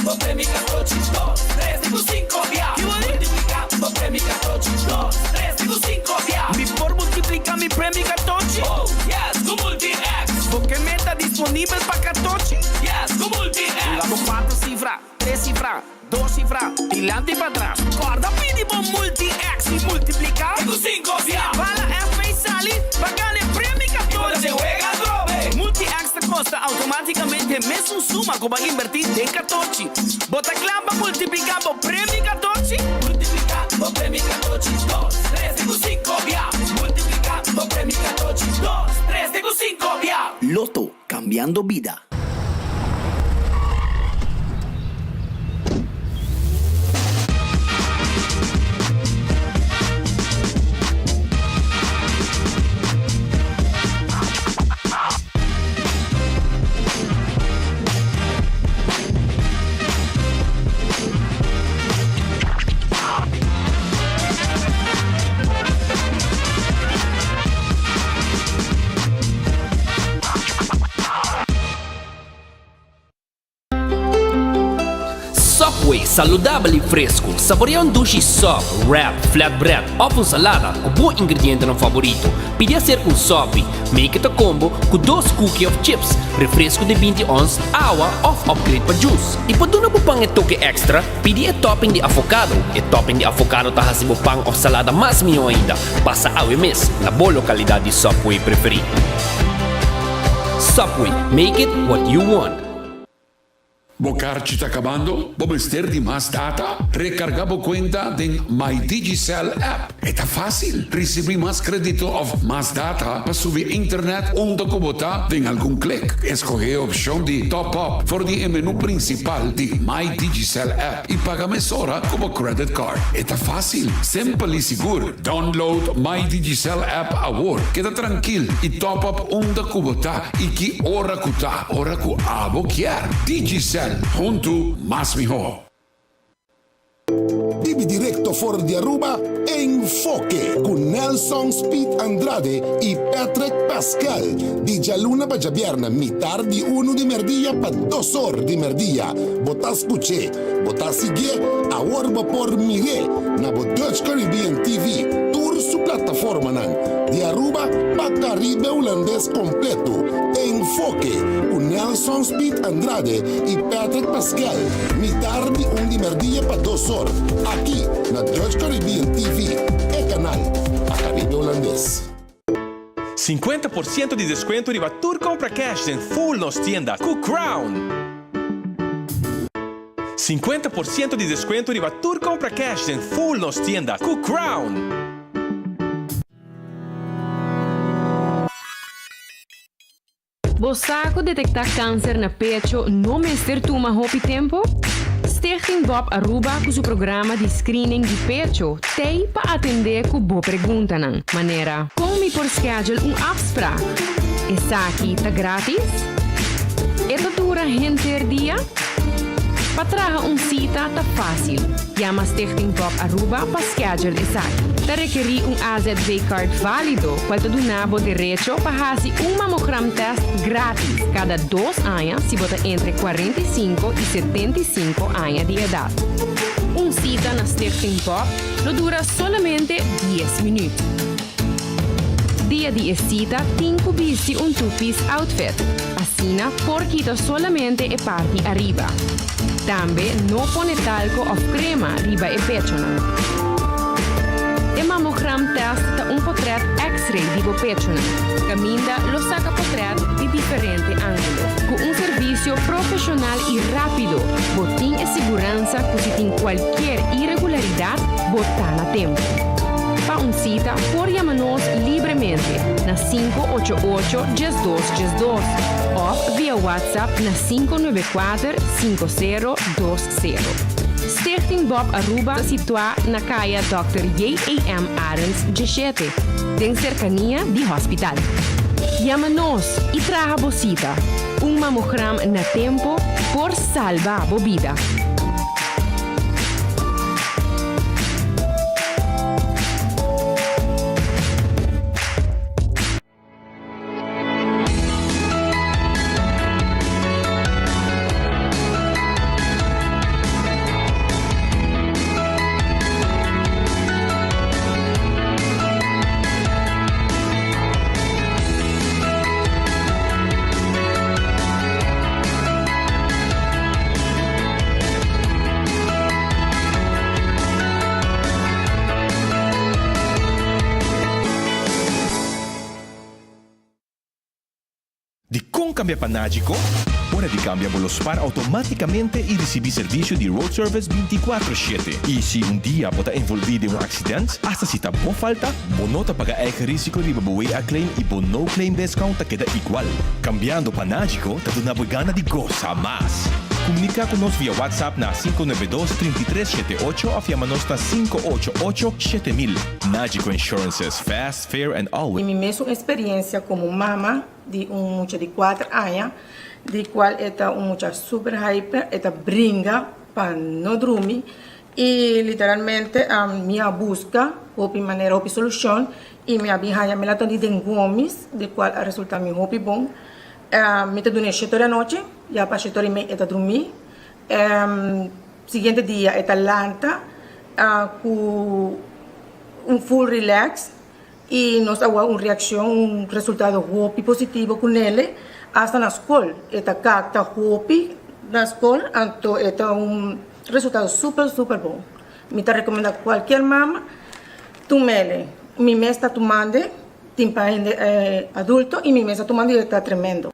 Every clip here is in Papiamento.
bo premi katochi dos, tres te ku sinko bia. Multipliká bo premi katochi dos, tres te ku sinko bia. Mi por multipliká mi premi katochi? Oh, yes, ku Multi-X! Bo ke meta disponibel pa katochi? Yes, ku Multi-X! Hunga bo kuater sifra, tres sifra, dos sifra, dilanti i patras. Kòrda pidi bo Multi-X i multipliká. Te ku sinko bia. Bala FP sali pa gana e premi I bo ta katochi. den wega atrobe. Multi-X ta kosta outomátikamente mesun suma ku bo a inbertí den katochi. Bo ta kla pa multipliká bo premi katochi? Multipliká bo premi katochi dos, tres te ku sinko bia. Multipliká bo premi katochi dos, tres te ku sinko bia. Lotto, cambiando bida. Subway, saludabel y fresco. Saborea un dushi sub, wrap, flatbread of un salada cu bo ingredientenan favorito. Pidi hacer un sopi. Make it a combo cu dos cookie of chips, refresco di binti ons, awa of upgrade pa juice. Y pa duna bo pan e toke extra, pidi e topping di avocado. E topping di avocado ta haci bo pan of salada mas miho ainda. Pasa awe mes na bo localidad di Subway preferi. Subway, make it what you want. Bo karchi ta kabando? Bo mester di mas data? Rekargá bo kuenta den My Digicel app. E ta fásil! Risibí mas krédito òf mas data pa subi internet unda ku bo ta den algun klik. Eskohé e opshon di Top Up for di e menú prinsipal di My Digicel app i paga mesora ku bo credit card. E ta fásil, simpel i sigur. Download My Digicel app awor. Keda trankil i top up unda ku bo ta i ki ora ku ta. Ora ku abo kier. Digicel, huntu mas mihó. Bibi directo for di Aruba, Enfoke cu Nelson Speed Andrade y Patrick Pascal di djaluna pa djabierna mitar di unu di merdia pa dos or di merdia. Bo ta scuch'e, bo ta sigui'e, awor bo por mir'e na bo Dutch Caribbean TV, tur su plataformanan, di Aruba pa Caribe Hulandes completo. Enfoke cu Nelson Speed Andrade y Patrick Pascal, mitar di un di merdia pa dos or, aki na Dutch Caribbean TV, e canal pa Caribe Hulandes. 50 por ciento di descuento riba tur compra cash den full nos tienda cu Crown. 50 por ciento di descuento riba tur compra cash den full nos tienda cu Crown. Bo sa cu detecta cancer na pecho no mester tuma hopi tempo? Stichting Bob Aruba cu su programa di screening di pecho t'ey pa atende cu bo preguntanan. Manera, con mi por schedule un afspraak? Esaki ta gratis? E ta dura henter dia? Pa traha un cita ta facil. Yama Stichting Bob Aruba pa schedule esaki. Ta rekeri un AZV card valido, cual ta duna bo derecho pa haci un mammogram test gratis cada dos aña si bo ta entre 45 y 75 aña di edad. Un cita na Stichting Bob lo dura solamente 10 minuut. Dia di e cita tin cu bisti un two-piece outfit. Asina por kita solamente e parti ariba. Tambe no pone talco of crema riba e pechonan. E mammogram test ta un potret x-ray di bo pechonan. Caminda lo saca potret di diferente angulo. Cu un servicio profesional y rapido, bo tin e siguransa cu si tin cualkier irregularidad, bo ta na tempo. Pa un cita, por yama nos libremente na 588 1212 of via WhatsApp na 594 5020. Stichting Bob Aruba ta situa na Caya Dr. J.A.M. Arends 17, den cercania di hospital. Yama nos y traha bo cita. Un mammogram na tempo por salba bo bida. Dicon cambia pa Nagico? Ora di cambia bo lo spaar automaticamente y ricibi servicio di road service binticuatro shete. Y si un dia bo ta envolvi den un accident, hasta si ta bo falta, bo no ta paga eigen risico riba bo WA claim y bo no claim discount ta keda igual. Cambiando pa Nagico ta duna bo e gana di goza mas. Comunica cu nos via WhatsApp na 592 33 78 of yama nos na 588 7000. Nagico Insurances, fast, fair and always. Di mi mesun experiencia como mama di un mucha di cuater aña, di cual e ta un mucha super hyper, e ta bringa pa no drumi y literalmente mi a busca hopi manera, hopi solucion y mi a bin haya melatonin den gomis, di cual a resulta mi hopi bon. Mi ta duna e shete ora di anochi, ya pa shete ora y mei e ta drumi. Siguiente dia e ta lanta cu un full relax y nos a wak un reaccion, un resultado hopi positivo cu nele, hasta na scol e ta capta hopi na scol, anto e ta un resultado super super bon. Mi ta recomenda cualkier mama tumele, mi mes ta tumande. Tin pa hende adulto y mi mes a tuma di ta tremendo.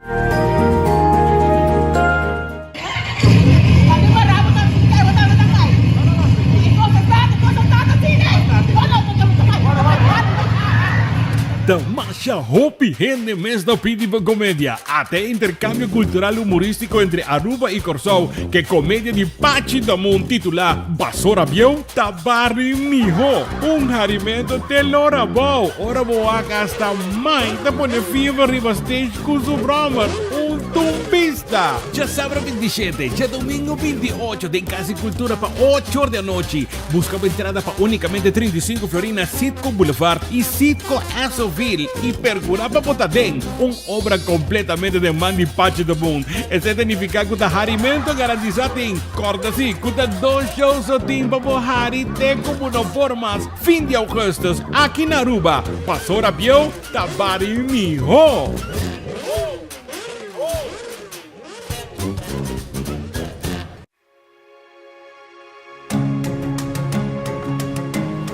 Ta masha hopi hende mes ta pidi pa comedia. Ata e intercambio cultural humoristico entre Aruba y Corsou ke comedia di Pachi Damon titula Basora Bieu ta bari miho. Un harimento te lora bou ora bo wak hasta mai ta pone fever riba stage cu su brommer. Un tumbista! Djasabra 27, djadomingo 28 den Cas di Cultura pa ocho or di anochi. Busca bo entrada pa unicamente 35 florin na Citgo Boulevard y Citgo Essoville y percura pa bo ta den un obra completamente den man di Pachi de Boon. Esey ta nifica cu ta harimento garantisa tin. Corda si cu ta dos show so tin pa bo hari te cu bo no por mas fin di augustus aki na Aruba. Pasora bieu ta bari miho!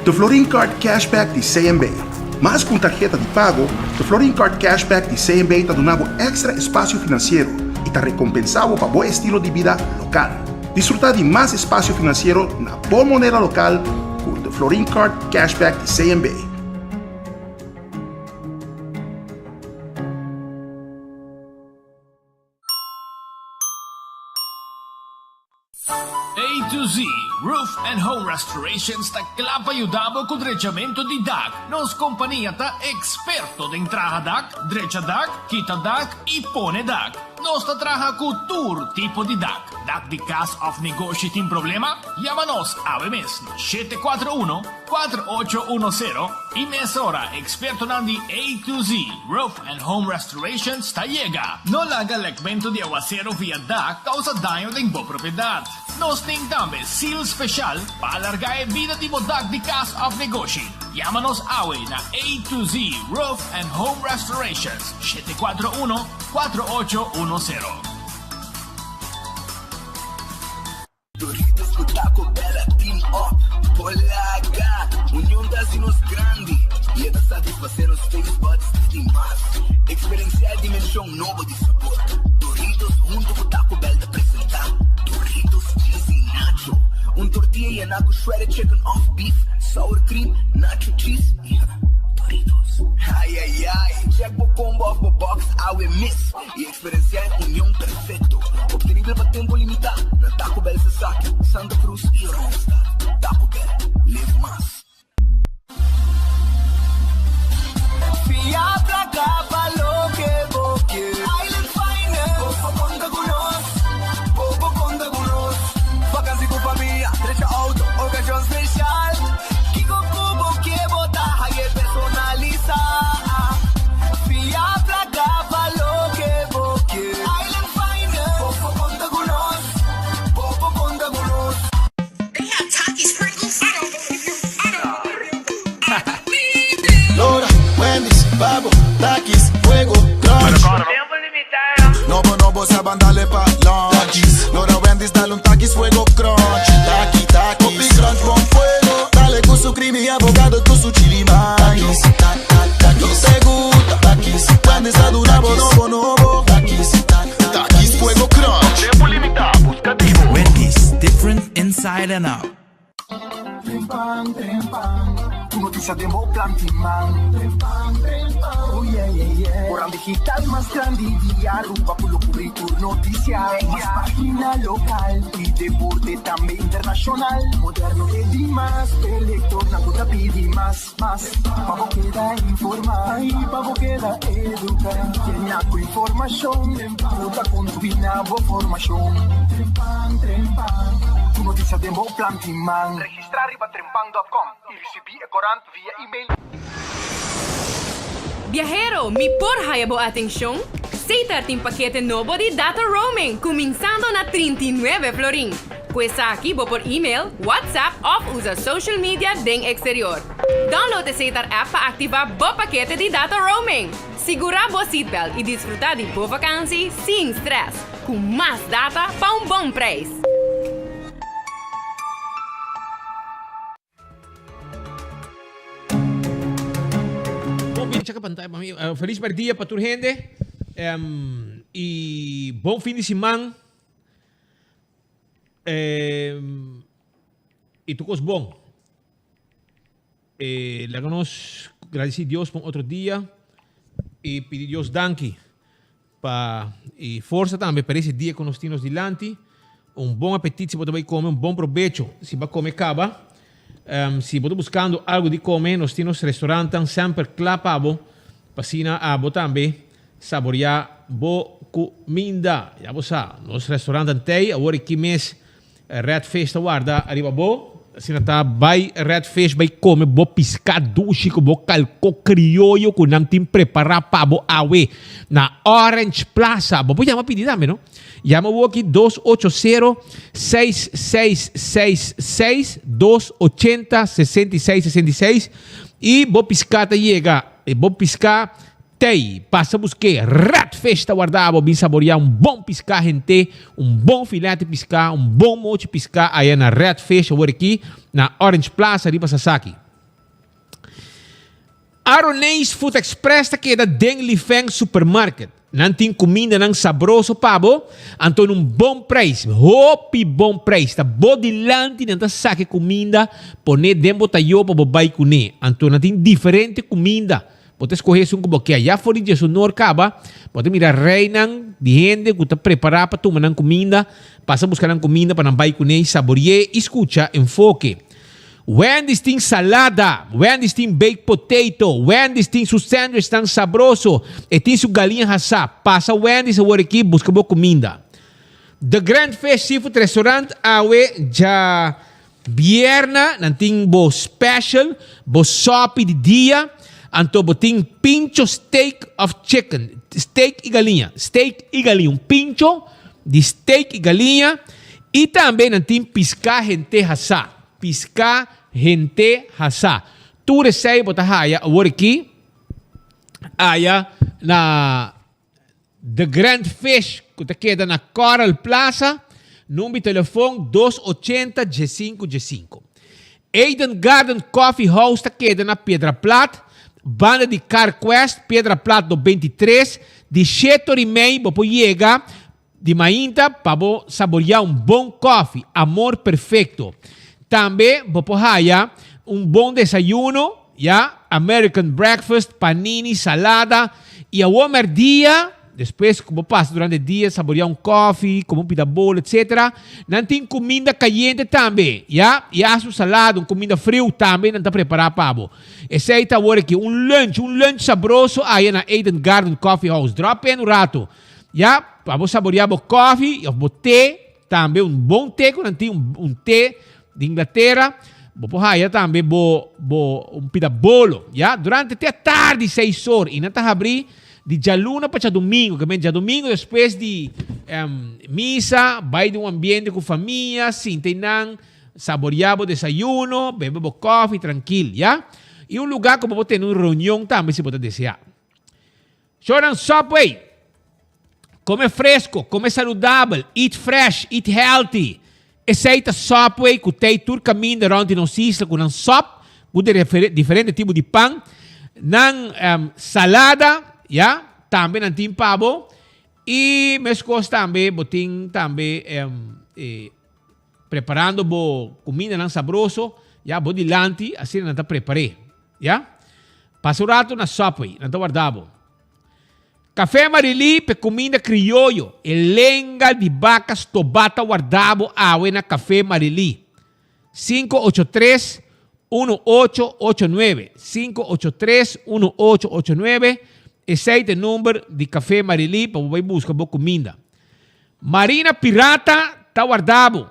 The Florin Card Cashback di CMB. Mas ku un tarheta di pago, The Florin Card Cashback di CMB ta duna bo èkstra espasio finansiero i ta rekompensá bo pa bo estilo di bida lokal. Disfrutá di mas espasio finansiero na bo moneda lokal ku The Florin Card Cashback di CMB. A to Z Roof and Home Restorations ta kla pa yuda bo ku drechamentu di dak. Nos kompania ta eksperto den traha dak, drecha dak, kita dak i pone dak. Nos ta traha ku tur tipo di dak. Dak di kas òf negoshi tin problema? Yama nos awe mes na 741 4810 i mesora ekspertonan di A to Z Roof and Home Restorations ta yega. No laga lekmentu di awasero via dak kousa daño den bo propiedat. Nos tin tambe seal speshal pa alargá e bida di bo dak di kas òf negoshi. Yama nos awe na A to Z Roof and Home Restorations, 741 4810. Doritos cu Taco Bell a team up por laga Union ta haci nos grandi y e ta satisface nos taste buds di mas. Experiencia e dimension nobo di sabor. Doritos hunto cu Taco Bell ta presenta Doritos Cheesy Nacho, un tortilla yena cu shredded chicken of beef, sour cream, nacho cheese y Doritos. Ay ay ay, check bo combo of bo box awe mes y Experiencia e union perfecto, obtenibel pa tempo limita na Taco Bell Sasaki, Santa Cruz y Oranjestad. Taco Bell, live mas. Fia placa pa loke bo kier. Island Finance. Bo por conta cu nos. Bo por conta cu nos. Vakantie cu famia, drecha auto, ocasion special. Kico cu bo kier bo ta haye personalisa. Fia placa pa loke bo kier. Island Finance. Bo por conta cu nos. Bo por conta cu nos. Island up. Trempan, trempan, ku notisia den bo plan tin man. Trempan, trempan, oh yeah, yeah, yeah. Koran digital mas grandi di Aruba ku lo kubri tur notisia. Mas pagina lokal i deporte tambe internashonal. Moderno e di mas, e lektornan ku ta pidi mas, mas. Pa bo keda informa i pa bo keda eduka. Yena ku informashon ku ta kontribuí na bo formashon. Trempan, trempan, ku notisia den bo plan tin man. Registrá riba trempan dòt kòm i risibí e korant via email. Biahero, mi por haya bo atencion? Setar tin pakete nobo di data roaming cuminsando na 39 florin. Cu esaki bo por email, WhatsApp of usa social media den exterior. Download e Setar app pa activa bo pakete di data roaming. Sigura bo seatbelt y disfruta di bo vakantie sin stress, cu mas data pa un bon prijs. Bon bini chaka pantaya pa mi. Eh, feliz merdia pa tur hende. Em, y bon fin di siman. Em, y tur cos bon. Eh, laga nos gradici Dios pa un otro dia y pidi Dios danki Pa e forsa tambe pa ese dia ku nos tin nos dilanti. Un bon apetit si bo ta bai kome, un bon probecho si bo a kome kaba. Si bo ta buskando algu di kome, nos tin nos restaurantnan semper kla pa bo, pa asina abo tambe saboriá bo kuminda. Ya bo sa, nos restaurantnan t'ei, awor aki mes Red Fish ta warda ariba bo. Asina ta bai Red Fish bai kome bo piská dushi ku bo kalko krioyo ku nan tin prepará pa bo awe na Orange Plaza. Bo por yama pidi tambe no. Yama awoki 280 6666 280 66 66 i bo piská ta yega. E bo piská Tei, pasa busk'é Redfish ta warda bo bin saboreá un bon piská hent'é, un bon filèt di piská, un bon mochi piská aya na Redfish awor aki na Orange Plaza riba Sasaki. Aroneis Food Express ta keda den Lifeng Supermarket. Nan tin kumindanan sabroso pa bo, anto na un bon preis, hopi bon preis. Ta bo dilanti nan ta saka e kuminda, pon'é den bo tayó pa bo bai kuné. Anto nan tin diferente kuminda. Bo ta skohe esun ku bo ke. Ya for di djesonor kaba, bo ta mira reinan di hende ku ta prepará pa tuma nan kuminda, pasa buska nan kuminda pa nan bai kuné i sabori'é i skucha enfoke. Wendy's tin salada, Wendy's tin baked potato, Wendy's tin su sandwichnan sabroso, e tin su galiña hasá. Pasa Wendy's awor aki buska bo kuminda. The Grand Fish Seafood Restaurant awe dja Bierna nan tin bo special, bo sopi di dia, anto bo tin pincho steak of chicken, steak y galiña, steak y galiña, un pincho di steak y galiña, y tambe nan tin pisca hente hasa, pisca hente hasa. Tur esey bo ta haya awor aki aya na. The Grand Fish ku ta keda na Coral Plaza, number di telefon dos ochenta diesinku diesinku. Eden Garden Coffee House ta keda na Piedra Plat, banda di Car Quest, Piedra Plat no 23, di shete ora i mei bo por yega di mainta pa bo saboria un bon koffie, amor perfecto. Tambe bo por haya un bon desayuno. Ya, American breakfast, panini, salada, y awor merdia, despues cu bo pasa durante dia saborea un koffie, come un pita bolo, etc. Nan tin cuminda cayente tambe, ya, y hasta un salada, un cuminda friu tambe nan ta prepara pa bo. Esey ta awor aki, un lunch, un lunch sabroso aya na Eden Garden Coffee House. Drop in un rato, ya, pa bo saborea bo koffie of bo te, Tambe un bon te ku nan tin, un te di Inglatera. Bo por haya tambe bo bo un pida bolo, ya. Durante te atardi seis or i nan ta habri di djaluna pa djadumingu. Ke men djadumingu despues di misa bai den un ambiente ku famia, sinta einan, saboria bo desayuno, bebe bo kofi trankil, ya. I un luga ku bo por tene un reunion tambe si bo ta desea. Shownan Subway, Come fresco, come saludabel, eat fresh, eat healthy. Esey ta Subway cu tey tur caminda rond di nos isla cu nan sop, cu diferente tipo di pan, nan salada, ya, tambe nan tin pa bo. Y mescos tambe bo tin tambe e. preparando bo kumindanan sabroso, ya, bo dilanti, asina nan ta prepar'é, ya. Pasa un ratu na Subway, nan ta warda bo. Café Marilí p'e kuminda krioyo, e lenga di baka stobá ta warda bo awe na Café Marilí. 583 1889, 583 1889, esei ta e number di Café Marilí pa bo bai buska bo kuminda. Marina Pirata ta warda bo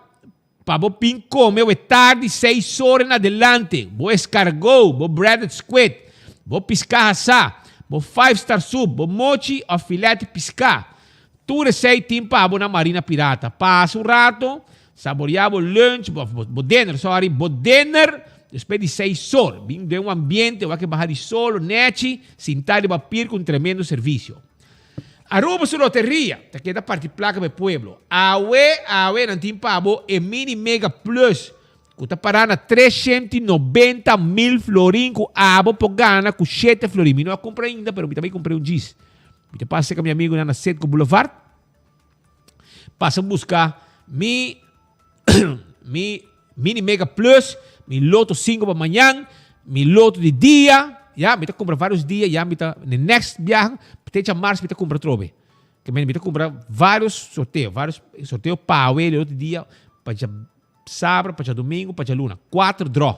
pa bo bin come awe tardi seis ora en adelante. Bo escargot, bo breaded squid, bo pisca hasá, bo five star soup, bo mochi of filet pisca. Tur esei tin pa bo na Marina Pirata. Pasa un rato, saborea bo lunch, bo, bo dinner, sorry, bo dinner despues di seis or. Bin den un ambiente wak e baha di solo, nechi, sinta riba pier cu un tremendo servicio. Aruba su loteria ta keda parti placa pa e pueblo. Awe, awe nan tin pa bo e Mini Mega Plus cu ta para na 390 mil florin cu abo por gana cu shete florin. Mi no a cumpra ainda pero mi ta bay cumpra un djis. Mi ta pasa cerca mi amigonan na Cetco Boulevard pasa busca mi mi Mini Mega Plus, mi Loto 5 pa mañan, mi Loto di dia, ya, mi ta cumpra varios dia, ya mi ta, ne next biaha, techa mars mi ta cumpra atrobe. Ke men mi ta cumpra varios sorteo, varios sorteo pa awe, di otro dia, pa dja sabra, pa djadomingo, pa djaluna. Cuatro draw.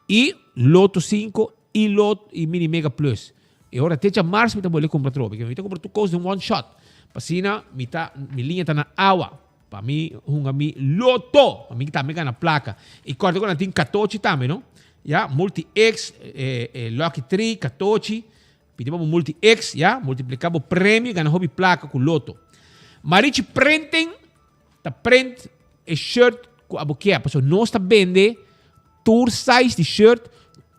Y Loto 5 y Lot y Mini Mega Plus. E ora techa mars mi ta bolbe cumpra atrobe. Ke men mi ta cumpra tur cos den one shot. Pa asina mi ta, mi liña ta na awa. Pa mi hunga mi loto, pa mi tambe gana placa. Y corda cu nan tin catochi tambe, no? Ya, multi X, eh, eh, lucky 3, catochi. Pidi pa bo multi X, ya, multiplica bo premio y gana hopi placa cu loto. Marichi Printing ta print e shirt cu abo kier. Pasobra nos ta bende tur size di shirt,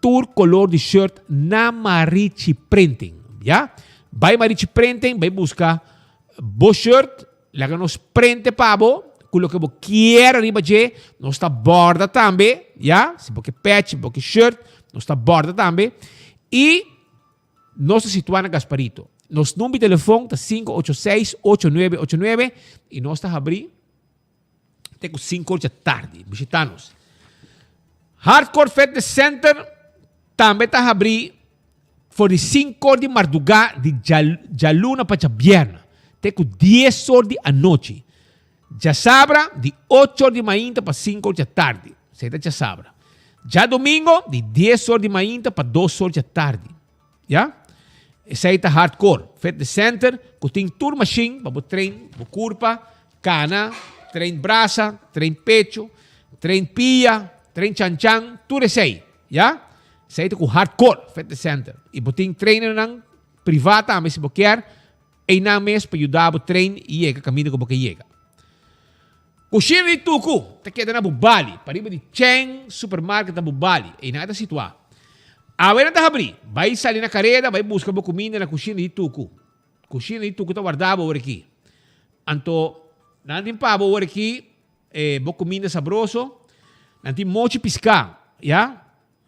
tur color di shirt na Marichi Printing, ya. Bay Marichi Printing, bay busca bo shirt. Laga nos prente pa bo ku loke bo kier riba dje. Nos ta borda tambe, ya. Si bo ke pèchi, bo ke shirt, nos ta borda tambe. I nos ta situá na Gasparito. Nos number di telefòn ta 586 8989 i nos ta habrí te ku 5 or dja tardi. Bishitá nos. Hardcore Fitness Center tambe ta habrí For di sinku or di mardugá di djaluna pa djabièrnè te ku dies or di anochi. Djasabra di ocho or di mainta pa sinku or djatardi. Esei ta djasabra. Djadumingo di dies or di mainta pa dos or djatardi. Ya? Esei ta Hardcore Fitness Center ku tin tur mashin pa bo train bo kurpa, kana, train brasa, train pecho, train pia, train chanchan, tur esei. Ya? Esei ta ku Hardcore Fitness Center. I bo tin trainernan privá tambe si bo kier, einan mes pa yuda bo train i yega kaminda ku bo ke yega. Kushina di Tuku ta keda na Bubali, pariba di Cheng Supermarket na Bubali. Einan e ta situá. Awe nan ta habrí. Bai sali na kareda, bai buska bo kuminda na Kushina di Tuku. Kushina di Tuku ta warda bo awor aki. Anto nan tin pa bo awor aki bo kuminda sabroso. Nan tin mochi piská, ya.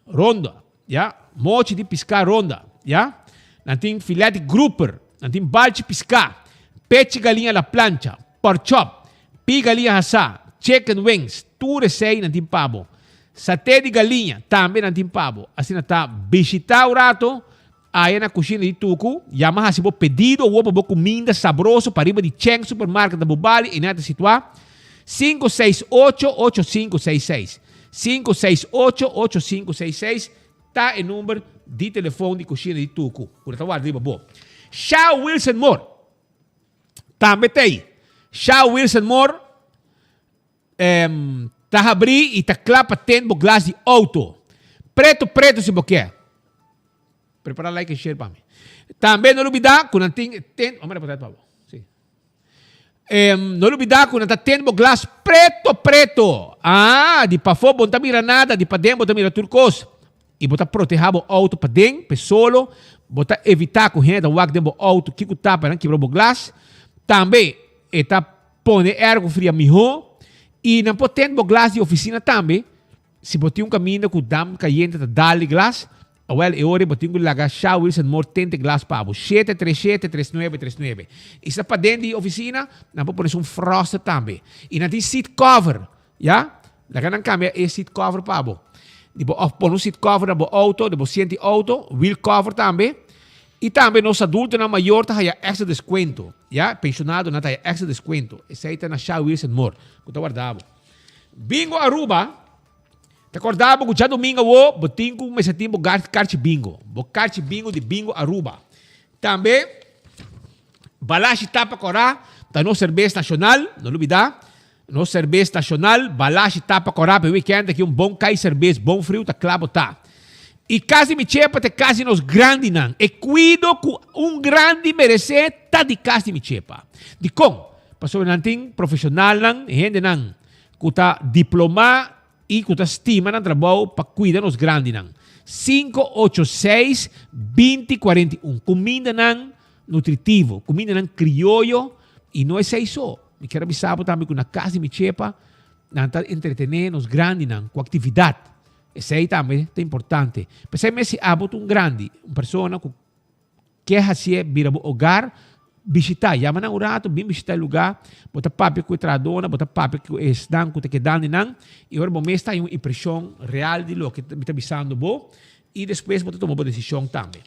Ronda, ya. Mochi di piská ronda, ya. Nan tin filet di grouper, nan tin balchi piská, pechi galiña a la plancha, pork chop, pi galiña hasá, chicken wings, tur esei nan tin pa bo. Saté di galiña tambe nan tin pa bo. Asina ta, bishitá un rato aya na Kushina di Tuku, yama hasi bo pedido awor pa bo kuminda sabroso pariba di Cheng Supermarket na Bubali, einan ta situá 568 8566. 568 8566 ta e number di telefon di Kushina di Tuku ku ta warda riba bo. Sha Wilson Moore tambe ta ei. Sha Wilson Moore um, ta habrí i ta kla pa ten bo glas di auto. Preto preto si bo ke. Prepara like en share pa mi. Tambe no lubida ku nan tin ten, ome reportaje pa bo. Si. Um, no lubida ku nan ta ten bo glas preto preto. Ah, di pafó bo no ta mira nada, di paden bo ta mira tur kos. I bo ta protehá bo auto paden, pe solo, bo ta evitá ku hende ta wak den bo auto kiko ta pa nan kibra bo glas. Tambe e ta pone airco fria mihó i nan por ten bo glas di ofisina tambe. Si bo tin un kaminda ku dam kayente ta dal di glas, awel e ora ei bo tin ku laga Sha Wilson Moore tente glas pa bo. Shete tres shete tres nuebe tres nuebe. I si ta paden di ofisina, nan por pone su un froster tambe. I nan tin seat cover, ya. Laga nan cambia e seat cover pa bo. Di bo of pone un seat cover na bo auto, di bo sienti auto, wheel cover tambe. Y tambe nos adultonan mayor ta haya extra descuento. Ya, pensionadonan ta haya extra descuento. Esey ta na Shell Wheels and More, cu ta warda bo. Bingo Aruba ta corda bo cu djadomingo awo bo tin cu mester tin bo carchi bingo. Bo carchi bingo di Bingo Aruba. Tambe Balashi Tapa Cora ta nos serbes nacional, no lubida. Nos serbes nacional, Balashi Tapa Cora pa e weekend aki un bon kai serbes, bon friu ta cla bo ta. Y cas di mi chepa ta e cas di nos grandinan. E cuido cu un grandi merece ta di cas di mi chepa. Dicon? Pasobra nan tin profesionalnan, hendenan cu ta diploma y cu ta stima nan trabou pa cuida nos grandinan. Cinco ocho seis binti cuarenta y un. Cumindanan nutritivo, cumindanan crioyo y no esey so. Mi kier a bisa bo tambe cu na cas di mi chepa nan ta entretene nos grandinan cu actividad. Esey tambe ta importante. P'esey mes si abo ta un grandi, un persona cu Ke hasié bira bo hogar? Bishitá. Yama nan un ratu, bin bishitá e lugá. Bo ta papia ku e trahadónan, bo ta papia ku esnan ku ta kedando einan, i ora bo mes ta haña un impreshon real di loke mi ta bisando bo, i despues bo ta tuma bo desishon tambe.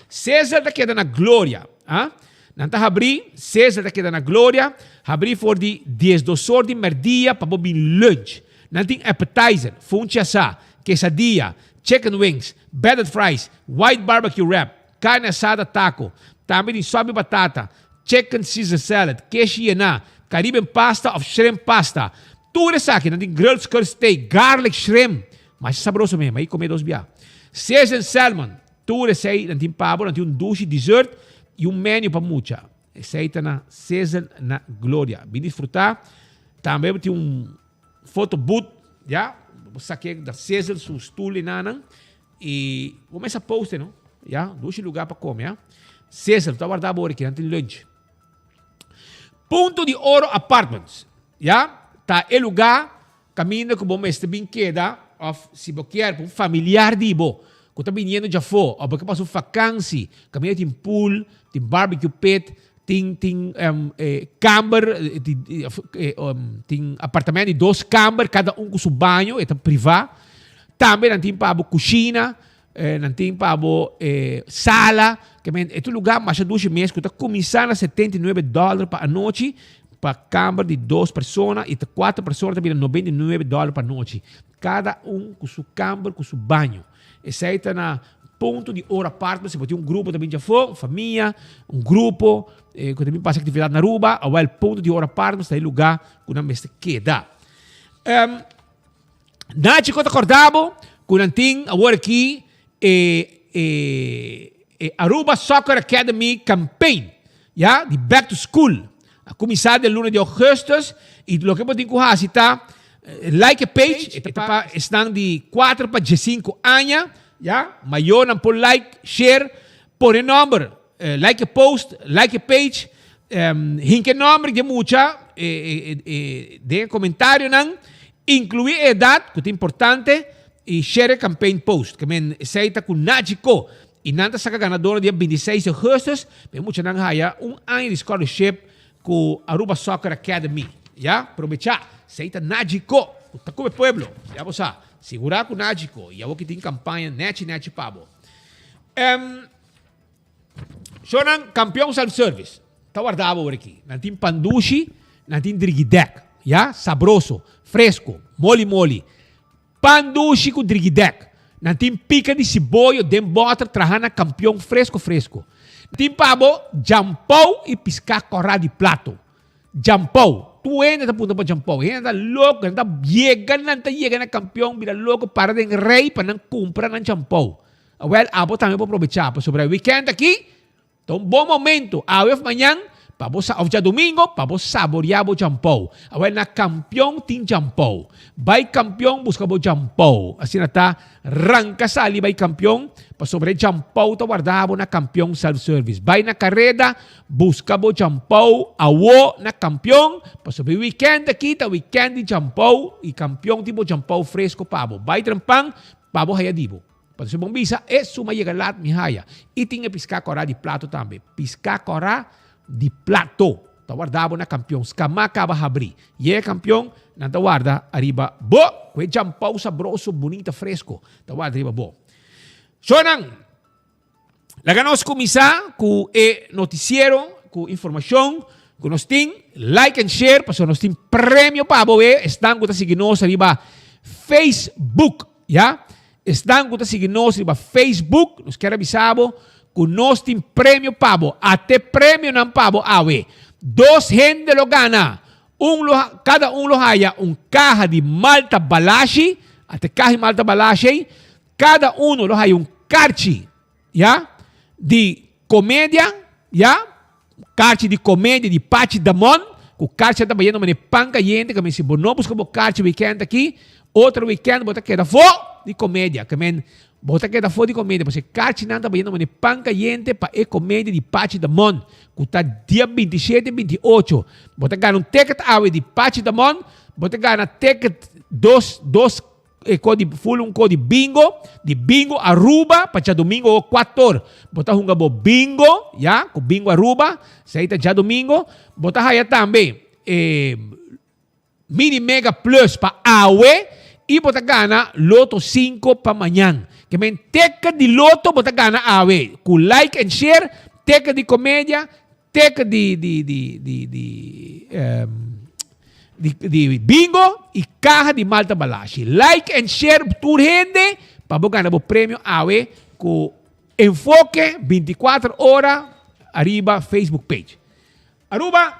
Cesar ta keda na gloria. A Nan ta habrí, Cesar ta keda na gloria, habrí for di diesdosor di mèrdia pa bo bin lunch. Nan tin appetizer, funchi asá, quesadilla, chicken wings, breaded fries, white barbecue wrap, carne asada taco, tambe tin sopi batata, chicken caesar salad, keshi yená, Caribbean pasta of shrimp pasta. Tur esaki nan tin grilled skirt steak, garlic shrimp, masha sabroso mes, mi a come dos bia. Seasoned salmon, tur esei nan tin pa bo, nan tin un dushi dessert y un menu pa mucha. Esei ta na Season na Gloria. Bin disfruta. Tambe tin un Foto boot, ya, bo sake da Cesar su stoel enanan y bo mesa post no, ya, dushi lugar pa come, ya. Cesar, ta warda bo ora ki nan tin lunch. Punto di Oro Apartments, ya, ta e lugar caminda cu bo mester bin keda of si bo kier pa un familiar di bo cu ta biniendo djafo of bo ke pasa un vakansi, caminda tin pool, tin barbecue pit, Tin tin kamber tin apartamento di dos kamber kada un ku su baño e ta privá. Tambe nan tin pa bo kushina, nan tin pa bo sala. Ke men e tur lugá masha dushi mes ku ta kuminsá na 79 dòler pa anochi pa kamber di dos persona i ta kuater persona ta bira 99 dòler pa anochi. Kada un ku su kamber ku su baño. Esei ta na punto di ora apart, si bo tin un grupo ta bin djafó, un famia, un grupo ku ta bin pasa aktividat na Aruba, awel punto di ora apart ta e lugá ku nan mester keda. Nachi ku ta kòrda bo ku nan tin awor aki e e Aruba Soccer Academy campaign, ya, di back to school. A kuminsá den luna di ougùstùs i loke bo tin ku hasi ta like e page, e ta pa esnan di kuater pa diesinku aña, ya, mayornan por like, share, pone nòmber, like e post, like e page, hinka e nòmber di e mucha den e komentarionan, inkluí e edat ku ta importante i share e campaign post. Ke men esei ta ku Nachi Ko. I nan ta saka ganadornan dia 26 di augustus, pa e muchanan haya un aña di scholarship ku Aruba Soccer Academy. Ya, probecha. Esei ta Nagico, ku ta kume pueblo. Ya bo sa. Sigura ku Nagico. I awor ki tin kampaña nechi nechi pa bo. Em, Shownan Kampeon Self Service ta warda bo awor aki. Nan tin pandushi, nan tin drigidek. Ya, sabroso, fresco, moli moli. Pan dushi ku drigidek. Nan tin pika di siboyo den bòter traha na kampion fresko fresko. Tin pa bo djampou i piská kòrá di plato. Djampou. Tur hende ta puntra pa djampou. Hende ta loko, nan ta yega, nan ta yega na kampion bira loko para den rei pa nan kumpra nan djampou. Awèl abo tambe por probechá pasobra e wikènt aki Ta un bon momento, awe of mañan, pa bo sa, of djadumingo, pa bo saboreá bo djampou. Awel na Kampion tin djampou. Bai Kampion buska bo djampou. Asina ta, ranka sali bai Kampion, pasobra e djampou ta warda bo na Kampion Self Service. Bai na kareda, buska bo djampou awo na Kampion, pasobra e wikènt aki ta wikènt di djampou i Kampion tin bo djampou fresko pa bo. Bai trempan pa bo haya di bo. Pasobra bon bisa, e suma yega lat mi haya. I tin e piská kòrá di plato tambe. Piská kòrá di plato. Ta warda bo na Kampion. Skamá kaba habrí. Yega Kampion, nan ta warda ariba bo. Ku e djampou sabroso, bunita, fresko. Ta warda riba bo. Shownan, laga nos kuminsá ku e notisiero, ku informashon ku nos tin. Like and share, pasobra nos tin premio pa bo e. Esnan ku ta sigui nos riba Facebook, ya. Esnan ku ta sigui nos riba Facebook, nos kier a bisa bo ku nos tin premio pa bo. Ate premionan pa bo awe. Dos hende lo gana. Un lo, kada un lo haya un kaha di Malta Balashi. Ate kaha di Malta Balashi ei. Kada uno lo haya un karchi, ya, di komedia, ya, karchi di komedia di Pachi Damon, ku karchi ta bayendo manera pan kayente, kamen si bo no buska bo karchi weekend aki, otro weekend bo ta keda afó di komedia, kamen bo ta keda afó di komedia, pasobra e karchinan ta bayendo manera pan kayente pa e komedia di Pachi Damon, ku ta dia 27, 28. Bo ta gana un ticket awe di Pachi Damon, bo ta gana ticket dos, dos E ko di full un ko di bingo, di bingo Aruba pa djadomingo o kuator. Bo ta hunga bo bingo, ya, ku bingo Aruba, esei ta djadomingo. Bo ta haya tambe e mini mega plus pa awe i bo ta gana loto sinku pa mañan. Ke men teken di loto bo ta gana awe ku like and share, teken di komedia, Teken di di di di di di di bingo y caha di Malta Balashi. Like and share tur hende pa bo gana bo premio awe cu Enfoke 24 ora ariba Facebook page. Aruba,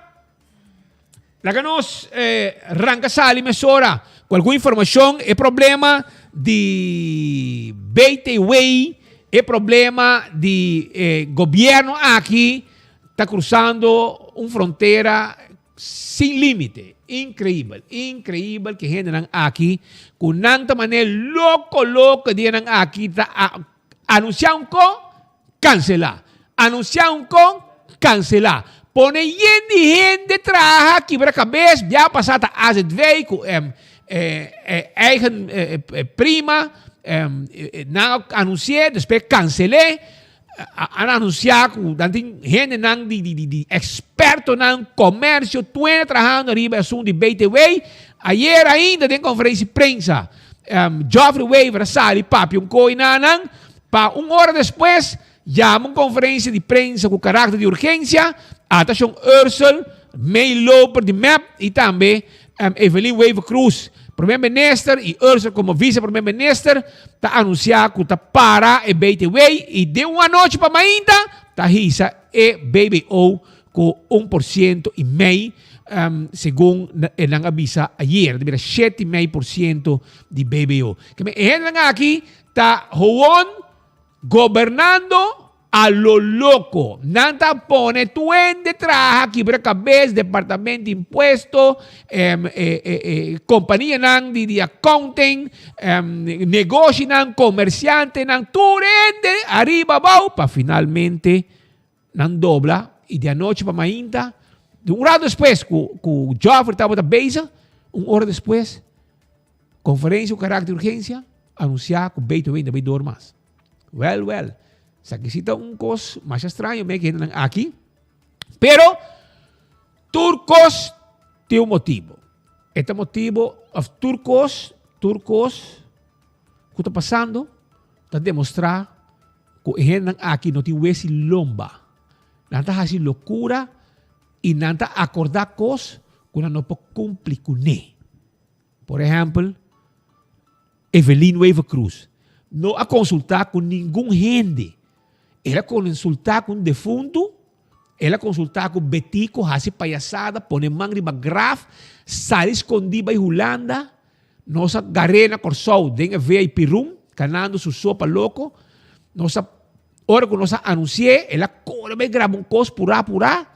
laga nos eh, ranca sali mesora cu algun informacion. E problema di BTW, e problema di eh, gobierno aki ta cruzando un frontera sin limite. Increibel, increibel que hendenan aki cu nan ta mane loco loco dianan aki ta anuncia un con Cancelá. Anunciá un con, cancelá. Pone yen di hende traha, kibra cabes, bia pasá ta AZV cu eigen prima, nan a anuncié, despues cancelé, a anunciá cu nan tin hendenan di expertonan, comercio, tuene trahando riba e asunto di BTW. Ayer ainda den conferencia di prensa, Geoffrey Wever a sali papia un coi na nan. Pa un ora despues, yama un konferensia di prensa ku karakter di urgensia, ata shon Ursel, May Loper di mep i tambe Evelyn Wever-Croes, Prome Minister i Ursel komo Vise Prome Minister ta anunsiá ku ta para e BTW i den un anochi pa mainta ta hisa e BBO ku un por siento i mei segun nan a bisa ayer, ta bira shete i mei por siento di BBO. E hendenan aki Ta gewoon gobernando a lo loco. Nan ta pone tuende traha, kibra cabes, departamento di impuesto, companianan di accounting, negoshinan, comerciantenan, tur hende ariba abao pa finalmente nan dobla y di anochi pa mainta, di un rato despues cu Geoffrey tabata bezig, un ora despues, Conferencia cu carácter di urgencia, anuncia cu Beethoven ta bay door mas. Wel, wel, esaki si ta un cos masha straño mey hendenan aki. Pero, tur cos tin un motibo. E ta motibo of tur cos, tur cos cu ta pasando ta demostra cu e hendenan aki no tin wesi lomba. Nan ta haci locura y nan ta acorda cos cu nan no por cumpli cune. Por ehèmpel, Evelyn Wever-Croes no a konsultá ku ningun hende. El a konsultá ku un defuntu, el a konsultá ku Betico, hasi payasada, pone man riba graf, sali skondí bai Hulanda. Nos a gar'é na Kòrsou den e VIP room, kanando su sopa loko. Nos a, ora ku nos a anunsi'é, el a kore bai graba un kos purá purá,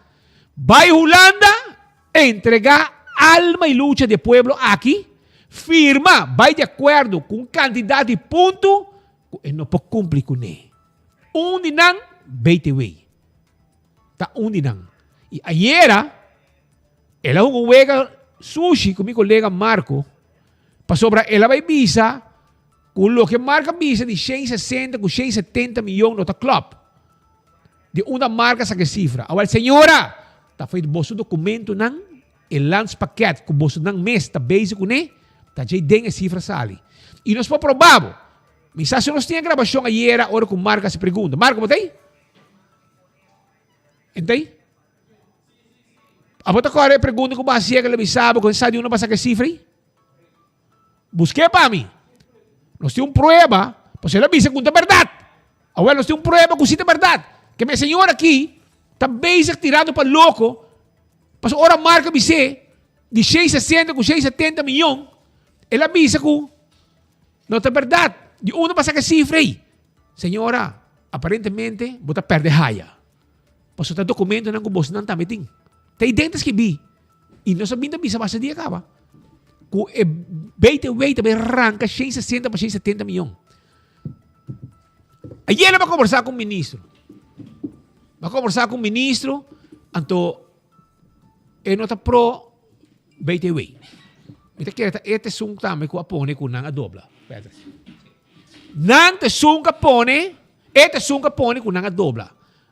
bai Hulanda. Entregá alma i lucha di e pueblo aki, firma, bai di akuerdo ku un kantidat di punto ku e no por kumpli kuné. Un di nan, BTW, ta un di nan. I ayera el a hunga un wega sushi ku mi kolega Marco, pasobra el a bai bisa ku loke Marco a bisa di 160 ku 170 miyon no ta klòp. Di unda Marco a saka e sifra? Awel señora! Ta for di boso documentonan, e landspakket cu bosonan mes ta bezig cune, ta djey den e cifra sali. Y nos por proba bo. Mi sa si nos tin e grabacion ayera ora cu Marco haci pregunta. Marco, bo ta ey? En ta ey? Abo ta corda e pregunta cu bo haci e cu el a bisa bo cu sa di unda bo a saca e cifra ey? Busk'é pa mi. Nos tin un prueba, pasobra el a bisa ku ta bèrdat. Awor nos tin un prueba ku si ta bèrdat. Ke mi e señor aki ta bezig tirando pa loko, pasobra ora Mark a bis'é di 660 ku 670 miyon, el a bisa ku no ta bèrdat. Di unda bo a saka e sifra ei? Señora, aparentemente bo ta pèrdè haya. Pasobra ta dokumentonan ku bosnan tambe tin. Ta ei den ta skibí. I nos a bin ta bisa basta dia kaba ku e BTW ta bai ranka 160 pa 170 miyon. Ayer a kombersá ku un ministro. A kombersá ku un ministro, anto e no ta pro BTW. Mi ta kere ta e ta esun tambe ku a pone ku nan a dobla. Nan ta esun ku a pone, e ta esun ku a pone ku nan a dobla.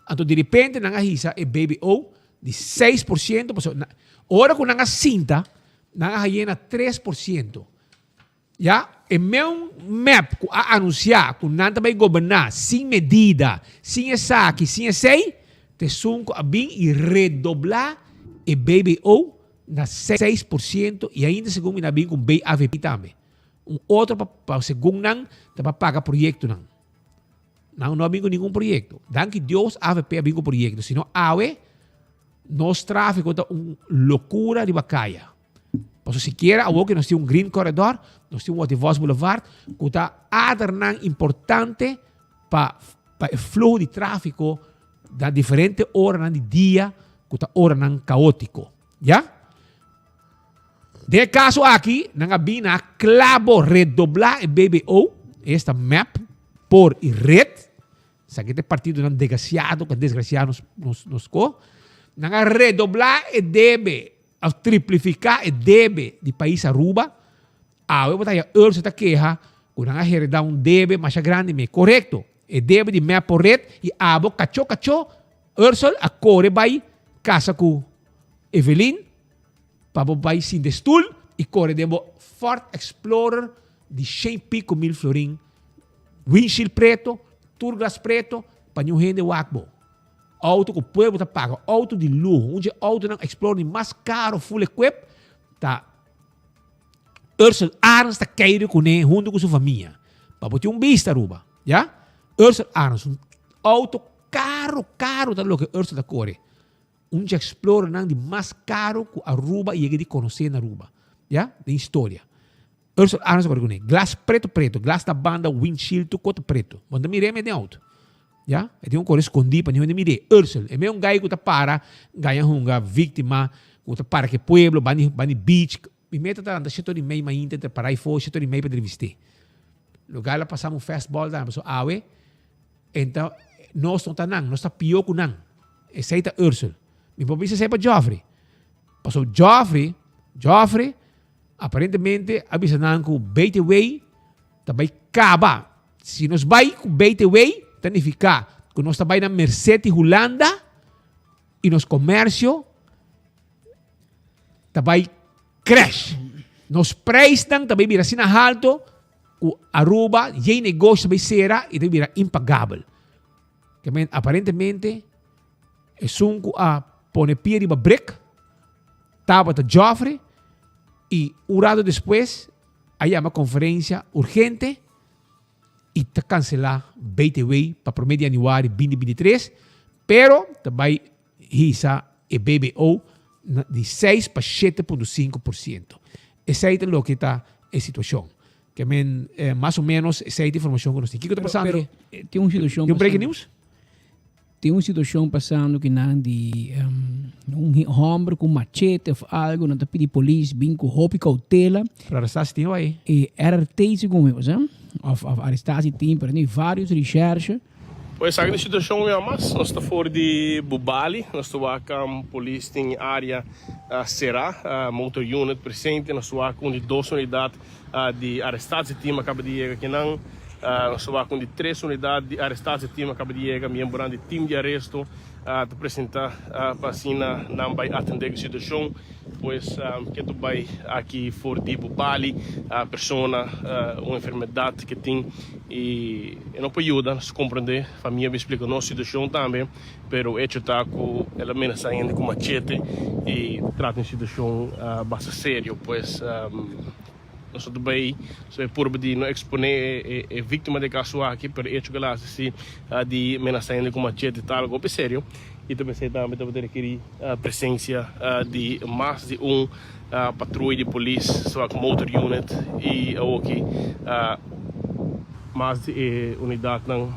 Anto diripente nan a hisa e BBO Di 6%, pasobra ora ku nan a sinta, nan a haye na 3%. Ya, e meun mep ku a anunsiá ku nan ta bai goberná sin medida, sin esaki, sin esei, ta esun ku a bin i redoblá e BBO na 6% i ainda segun mi nan a bin ku un BAVP tambe. Un otro pa pa segun nan ta pa paga proyektonan. Nan no a bin ku ningun proyekto. Danki Dios avp a bin ku proyekto. Si no awe nos trafiko ta un lokura riba kaya. Pasobra sikiera awor ke nos tin un green corridor, nos tin un Watervos Boulevard ku ta adernan importante pa pa e fluho di trafiko na diferente oranan di dia ku ta oranan kaotiko. Ya? Den e kaso aki, nan a bin na klabo redoblá e BBO, esta mep, por i red, esaki ta e partidonan degasiado ku a desgrasiá nos nos nos ko, nan a redoblá e debe, òf triplifiká e debe di pais Aruba, awe bo ta haña Urso ta keha ku nan a heredá un debe masha grandi me, korekto, e debe di mep por red i abo kachó kachó Ursel a kore bai kasa ku Evelyn, Pa bo bai sinta e stul i kore den bo Ford Explorer di shen pico mil florin, windshield preto, tur glas preto, pa niun hende wak bo. Auto ku pueblo ta paga, auto di luho, un dje autonan Explorer di mas caro full equip ta Ursel Arends ta keire kuné hunto ku su famia. Pa bo tin un bista Aruba, ya? Ursel Arends, un auto caro, caro ta loke Ursel ta kore. Un dje explorernan di mas caro cu Aruba yega di conoce na Aruba, ya, den historia. Ursel Arends a kore cune. Glas preto preto, glas na banda, windshield tur cota preto. Bo no ta mir'é me den auto, ya. E tin un kore scondi pa niun hende mir'é. Ursel, e meun guy cu ta para gaña hunga victima, cu ta para cu e pueblo, banda di beach. Mi meta ta lanta shete ora y mei mainta entre para y fo, shete ora y mei pa entrevist'é. Lugar la pasamos un fastball tambe, pasobra awe enta nos no ta nan, nos ta pió cu nan. Esei ta Ursel. Mi por bisa esei pa Geoffrey. Pasobra Geoffrey, Geoffrey aparentemente a bisa nan ku BTW ta bai kaba. Si nos bai ku BTW ta nifiká ku nos ta bai na merced di Hulanda i nos komersio ta bai crash. Nos prijsnan ta bai bira asina halto ku Aruba yei negoshi ta bai sera i ta bai bira impagabel. Ke men aparentemente esun ku a pone pia riba brek tabata Geoffrey i un rato despues a yama konferensia urgente i ta kanselá BTW pa promé di yanüari 2023, pero ta bai hisa e BBO di seis pa 7.5%. Esei ta loke ta e situashon. Ke men mas o menos esei ta informashon ku nos tin. Kiko ta pasando Pero, pero tin un situashon Tin un breaking news? Tin un situashon pasando ki nan di um, un homber ku machete of algo nan ta pidi polis bin ku hopi koutela. Pero arrestasi tin bai. E RRT segun mi, osea, of of arrestasi tin, pero tin varios recherche. Pues esaki ta situacion un bia mas, nos ta for di Bubali, nos ta wak polis tin e area cera, motor unit presente, nos ta wak un di dos unidad di arrestatie team a caba di yega kinan. Nos ta wak un di tres unidat di arrestatieteam a kaba di yega. Miembronan di team di aresto ta presenta pa asina nan bai atende ku e situashon. Pues ke ta bai aki for di Bubali persona un enfermedat ke tin i e no por yuda. Nos ta komprende famia bin splika nos situashon tambe pero hecho ta ku el a menasa hende ku machete i ta trata un situashon basta serio. Pues. Nos ta bay so e purba di no expone e victima di e caso aki, pero e hecho cu el a haci si di menasa hende cu machete ta algo hopi serio y ta pensey tambe tabata rekeri presencia di mas di un patruya di polis, so motor unit y awoki mas di e unidadnan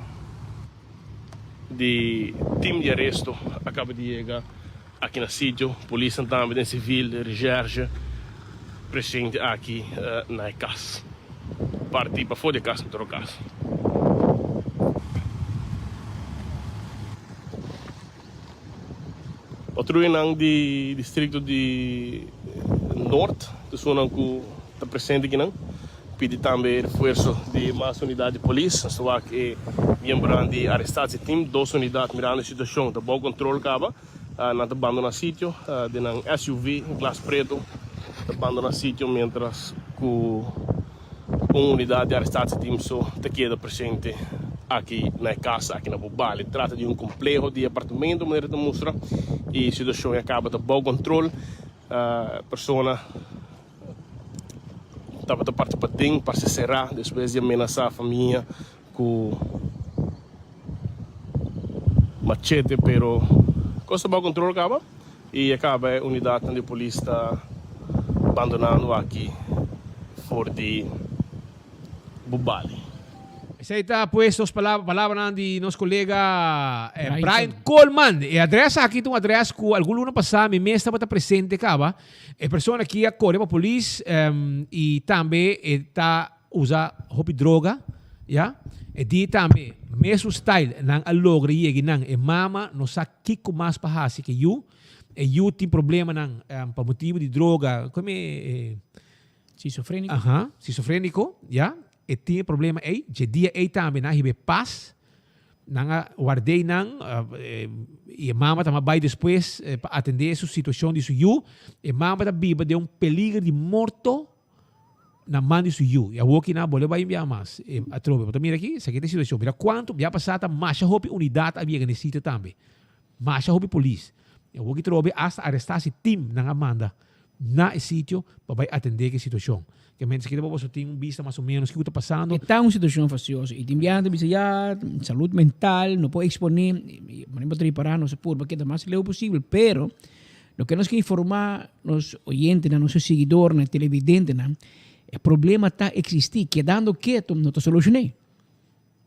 di team di aresto a caba di yega. Aki na sitio, polisnan tambe den sivil, recherche presente aki na e kas. Parti pafó di e kas na todo kas. Patruyanan di distrikto di Noord, esunnan ku ta presente akinan, pidi tambe refuerso di mas unidat di polis. Nos ta wak e miembronan di arrestatieteam, dos unidat mirando e situashon ta bou kontrol kaba. Nan ta bandona sitio den nan SUV glas preto ta bandona sitio mientras cu un unidad di arrestatieteam so ta keda presente aki na e casa aki na Bubali. Trata di un compleho di apartamento manera ta mustra y situacion ya caba ta bao control. Persona tabata parti paden parse cera despues di a menasa famia Cu machete pero cos ta bao control caba y a caba e unidadnan di polis ta bandonando aki for di Bubali. Esey ta pues nos palabranan di nos colega Brian Coleman. E adres aki ta un adres cu algun luna pasa mi mes tabata presente caba. E persona aki a core pa polis y tambe e ta Usa hopi droga, ya. E di tambe mesun style nan a logra yegi nan. E mama no sa kiko mas pa hasi ke yu. E yu tin problemanan pa motibu di droga, como e. Schizofrenico. Aha, schizofrenico, ya. E tin e problema ey. Dje dia ey tambe nan a hiba e pas. Nan a ward'ey nan y e mama ta bai despues pa atende su situacion di su yu. E mama ta biba den un peliger di morto. Na man di su yu. I awor ki nan a bolbe bai bia mas atrobe. Bo ta mira aki, esaki ta e situashon. Mira kuantu bia pasá ta masha hopi unidat a yega na e sitio tambe. Masha hopi polis. I awor ki trobe asta arestá si tim nan a manda na e sitio pa bai atendé ku e situashon. Ke mente esaki ta pa boso tin un bista mas o ménos kiko ta pasando. E ta un situashon fasioso i tin biaha ta bisa ya salud mental no por eksponé, manera bo ta ripará nos a purba keda mas leu posibel pero Loke nos ke informá nos oyentenan, nos siguidornan, televidentenan, e problema ta eksistí, kedando ketu no ta solushoné.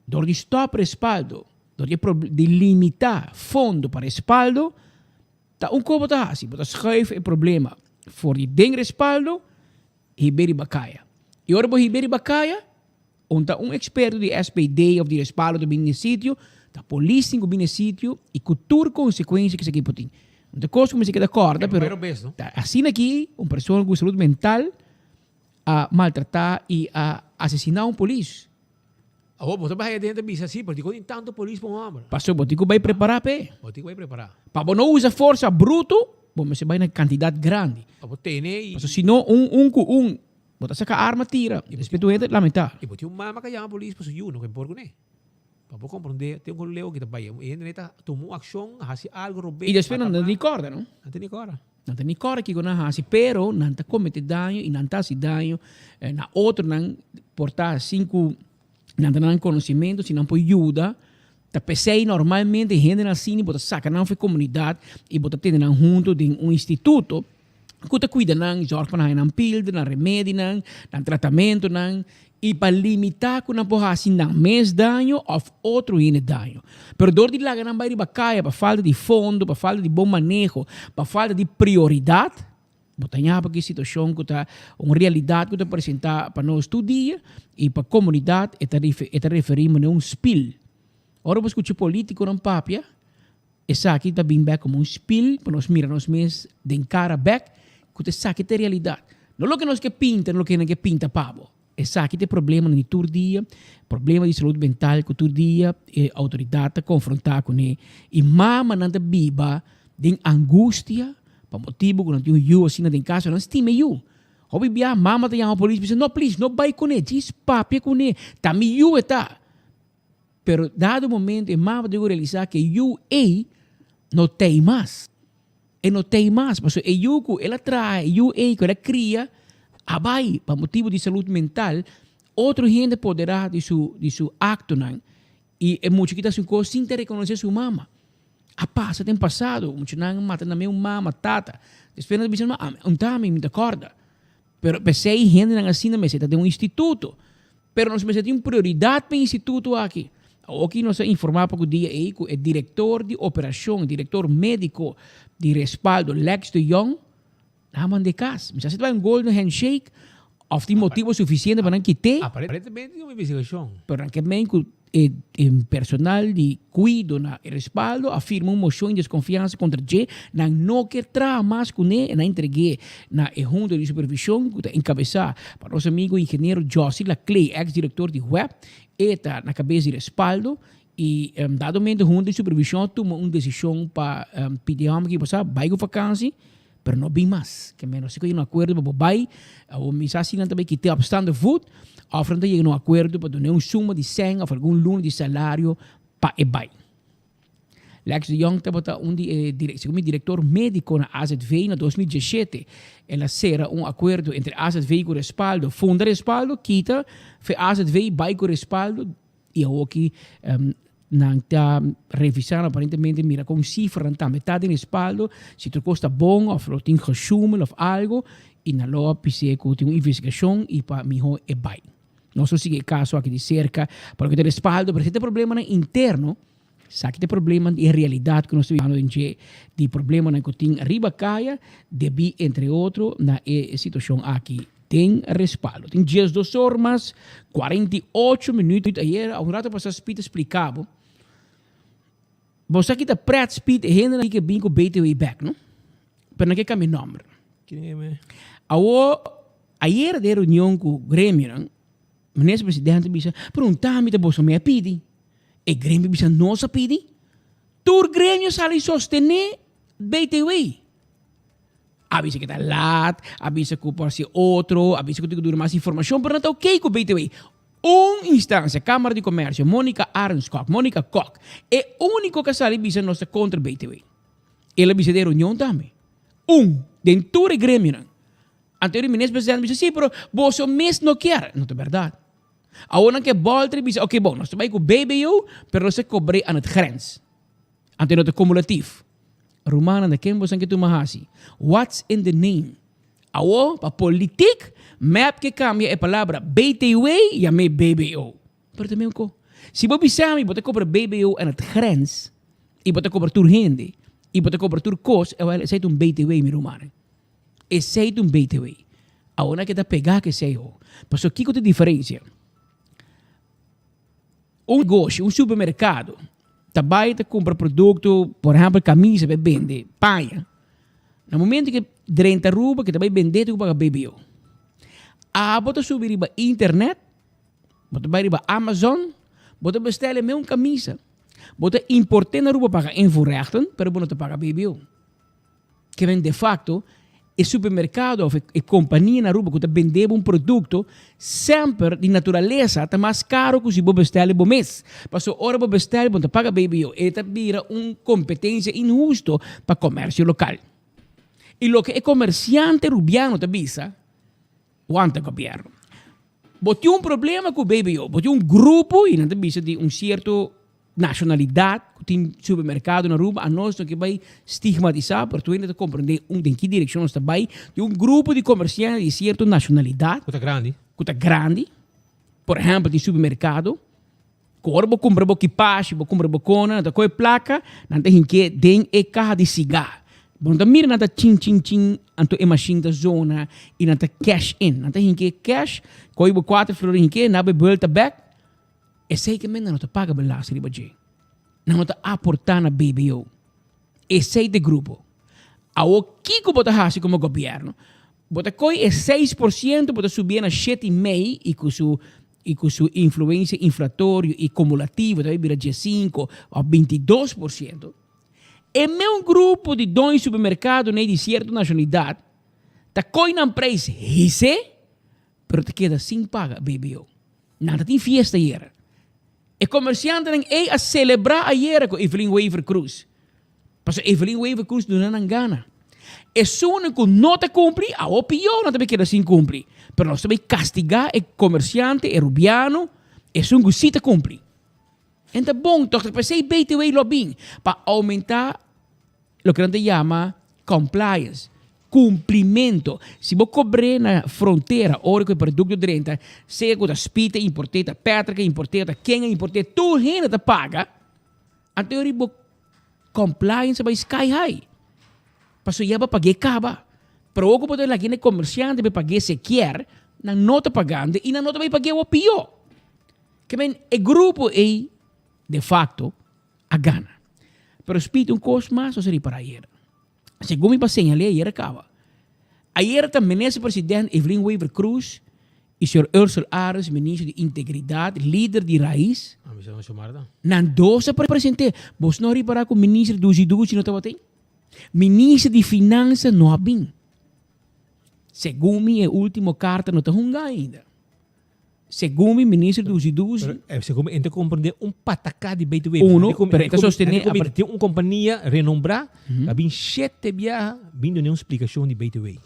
Dor di stòp respaldo, dor di di limitá fondo pa respaldo, ta un kos bo ta hasi, bo ta schuif e problema for di den respaldo hib'é riba kaya. I ora bo hib'é riba kaya, Un ta un eksperto di SPD of di respaldo ta bini na e sitio, ta polis tin ku bini na e sitio i ku tur konsekuensia ku esaki por tin. No ta kos ku mester keda kòrda pero ta asina aki un persona ku salud mental a maltratá i a asesiná un polis. Awor bo ta bai aden ta bisa si, pero dikon tin tantu polis pa un hòmber? Pasobra bo tin ku bai prepará p'e. Bo tin ku bai prepará. Pa bo no usa forsa bruto, bo mester bai na kantidat grandi. Pa bo tene i. Pasobra si no un un ku un Bo ta saka arma tira, i despues tur hende lamentá. I bo tin un mama ka yama polis pa su yu, no ke por kuné. Pa bo komprondé, tin un leu ki ta bai. E hende ta tuma un akshon, hasi algu robes. I despues nan ta ni kòrda, no? Nan ta ni kòrda. Nan ta ni kòrda kiko nan hasi, pero nan ta kometé daño i nan ta hasi daño na otronan, por ta sin ku nan ta na nan konosimentu, si nan por yuda. Ta p'esei normalmente hendenan asina bo ta saka nan for e komunidat i bo ta tene nan huntu den un instituto ku ta kuida nan, zòrg pa nan haña nan pilder, nan remedinan, nan tratamentunan i pa limitá ku nan por hasi nan mes daño òf otro hende daño. Pero dor di laga nan bai riba kaya pa falta di fondo, pa falta di bon maneho, pa falta di prioridat, bo ta ña pa ki situashon ku ta un realidat ku ta presentá pa nos tur dia i pa komunidat e ta e ta referí manera un spil. Ora bo skucha polítikonan papia, Esaki ta bin bek komo un spil pa nos mira nos mes den kara bek ku ta esaki ta e realidat. No loke nos ke pinta, no loke hende ke pinta pa bo. Esaki ta e problemanan di tur dia, problema di salud mental ku tur dia e outoridat ta konfrontá kuné i mamanan ta biba den angustia pa motibu ku nan tin un yu asina den kas, nan stima e yu. Hopi bia mama ta yama polis bisa no please no bai kuné, djis papia kuné, ta mi yu e ta. Pero dado momento e mama ta yega realisá ku e yu ei no t'ei mas. E no t'ei mas, pasobra e yu ku el a traha, e yu ei ku el a kria, a bai pa motibu di salud mental, otro hende poderá di su di su aktonan i e mucha kita hasi un kos sin ta rekonosé su mama. A pasa den pasado, muchanan a mata nan mes mama, tata, despues nan ta bisa, no, ami un ta ami, mi ta kòrda. Pero p'esei hendenan asina mester ta den un instituto. Pero nos mester tin prioridat pa e instituto aki. Awoki nos a informá pa ku dia ei ku e direktor di operashon, direktor médiko di Respaldo, Lex de Jong, nan a mand'é kas. Mi sa si ta bai un golden handshake òf tin motibu sufisiente pa nan kit'é. Aparentemente tin un investigashon. Pero nan ke men ku e personal di kuido na e Respaldo a firma un moshon di deskonfiansa kontra dje. Nan no kier traha mas kuné i nan a entreg'é na e hunta di supervishon ku ta enkabesá pa nos amigu ingeniero Jossy Laclé, eks direktor di web. E ta na kabes di Respaldo i dado momento hunta di supervishon a tuma un desishon pa pidi e hòmber ki bo sa bai ku vakansi pero no bin mas. Ke men nos a yega na un akuerdo pa bo bai, awor mi sa si nan ta bai kit'é op staande voet òf nan ta yega na un akuerdo pa dun'é un suma di sèn òf algun luna di salario pa e bai. Lex de Jong tabata un di e segun mi direktor médiko na AZV na 2017. El a sera un akuerdo entre AZV ku Respaldo, funda Respaldo, kita fe AZV bai ku Respaldo i awoki nan ta revisando aparentemente mira kon sifranan tambe ta den Respaldo, si tur kos ta bon òf lo tin gesjoemel òf algo i nan lo a bis'é ku tin un investigashon i pa mihó e bai. Nos lo sigui e kaso aki di serka pa loke ta respaldo, pero si ta problemanan interno, esaki ta e problema di e realidat ku nos ta bibando den dje, di problemanan ku tin riba kaya debí entre otro na e situashon aki den respaldo. Tin diesdos or mas 48 minüt. Ayer un rato pasá Speed a splika bo, bo sa ki ta pret Speed e hendenan ke bin ku BTW bek no, pero nan ke kambia nòmber. Awor Ayera den reunion ku gremionan, Minister Presidente bisa, Pregunta mi ta boso mi a pidi. E gremio bisa nos a pidi. Tur gremio sali sostené BTW. A bisa ku ta lat, a bisa ku por hasi otro, a bisa ku tin ku duna mas informashon, pero nan ta oké ku BTW. Un instansia, Kámara di Komersio, Monica Arends-Kok, Monica Kok, e úniko ku a sali bisa nos ta kontra BTW. El a bisa den reunion tambe. Un, den tur e gremionan. Anto e minister presidente bisa, sí, pero boso mes no kier. No ta berdad. Awor nan ke bolter y bisa, ok, bon, nos ta bai ku BBO, pero nos ta kobr'é aan het grens. Anto no ta kumulatief. Rumannan, na ken boso ke tuma hasi? What's in the name? Awor, pa politiek, mep ke kambia e palabra BTW yam'é BBO. Pero ta meun ko. Si bo bisa mi bo ta kobra BBO aan het grens, y bo ta kobra tur hende, y bo ta kobra tur kos, ewel esei ta un BTW, mi rumannan. Esei ta un BTW. Awor nan keda pegá ku esei ho. Pasobra kiko ta e diferensia? Un negoshi, un supermerkado ta bai ta kumpra produkto, por ehèmpel kamisa pa e bende, paña. Na momento ku e drenta Aruba ku e ta bai bende ta ku paga BBO. Abo ta subi riba internet, bo ta bai riba Amazon, bo ta bestèl e meun kamisa, bo ta import'é na Aruba paga invoerrechten, pero bo no ta paga BBO. Ke men de facto e supermercado of e compania na Aruba cu ta bende bo un producto semper di naturalesa ta mas caro cu si bo bestel bo mes. Pasobra ora bo bestel bo no ta paga BBO. E ta bira un competencia inhusto pa comercio local. Y loke e comerciante Rubiano ta bisa, wanta gobierno. Bo tin un problema cu BBO, bo tin un grupo y nan ta bisa di un cierto Nashonalidat ku tin supermerkado na Aruba, anos no ke bai stigmatisá, pero tur hende ta komprendé un den ki direkshon nos ta bai, di un grupo di komersiante di sierto nashonalidat. Ku ta grandi. Ku ta grandi. Por ehèmpel tin supermerkado ku ora bo kumpra bo kipashi, bo kumpra bo kona, nan ta kohe plaka, nan ta hink'é den e kaha di sigá. Bo no ta mira nan ta chin chin chin, anto e mashin ta zona i nan ta cash in. Nan ta hink'é cash, kohe bo kuater florin hink'é, nan bai buelta bèk. Esei ke men nan no ta paga belasting riba dje. Nan no ta aportá na BBO. Esei ta e grupo. Awor kiko bo ta hasi komo gobièrnu? Bo ta koe e 6% bo ta subié na shete i mei i ku su i ku su influensia inflatorio i kumulativo ta bai bira diesinko òf 22%. E meun grupo di doño supermerkadonan di sierto nashonalidat ta koe nan preis hisé pero ta keda sin paga BBO. Nan ta tin fiesta ayera. E komersiantenan ei a selebrá ayera ku Evelyn Wever-Croes. Pasobra Evelyn Wever-Croes duna nan gana. Esunnan ku no ta kumpli, awo pió nan ta bai keda sin kumpli. Pero nos ta bai kastigá e komersiante, e rubiano, esun ku sí ta kumpli. En ta bon tòg, ta p'esei BTW lo bin, pa oumentá loke nan ta yama compliance, kumplimento. Si bo kobr'é na frontera ora ku e produkto drenta, sea ku ta Speed a import'é, ta Patrick a import'é, ta ken a import'é, tur hende ta paga. Anto yori bo compliance a bai sky high. Pasobra ya bo a pag'é kaba. Pero awor ku bo ta laga e komersiante bai pag'é sekier, nan no ta pagando i nan no ta bai pag'é awor pió. Ke men e grupo ei de facto a gana. Pero Speed un kos mas nos a ripara ayer. Segun mi pa señal'é ayer a kaba. Ayer ta Minister President Evelyn Wever Croes y señor Ursell Arends, Ministro di Integridad, lider di Raiz, nan dos a present'é. Bos no a ripara ku Minister Dushi Dushi no tabatin? Minister di Finansa no a bin. Segun mi e ultimo karta no ta hunga ainda. Segun mi minister Dusi Dusi. Pero eh, segun mi, ente comprende un patacá di BTW. Uno, pero e ta sostene. Ente tin un compania renombrá, a bin shete biaha, bin duna un splicacion di BTW.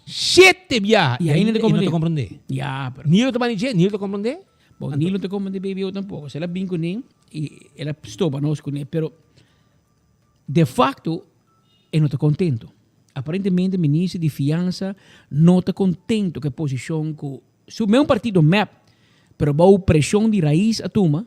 Shete biaha! Y ainda no ta comprende. Ya, pero. Ni lo ta bani dje, ni lo ta comprende. Bon, ni lo ta comprende BBO tampoco. Se la bin kuné y el a stoba nos kuné, pero de facto e no ta contento. Aparentemente minister di Fiansa no ta contento ku e posicion ku Su meun partido mep, pero bou presion di Raiz a tuma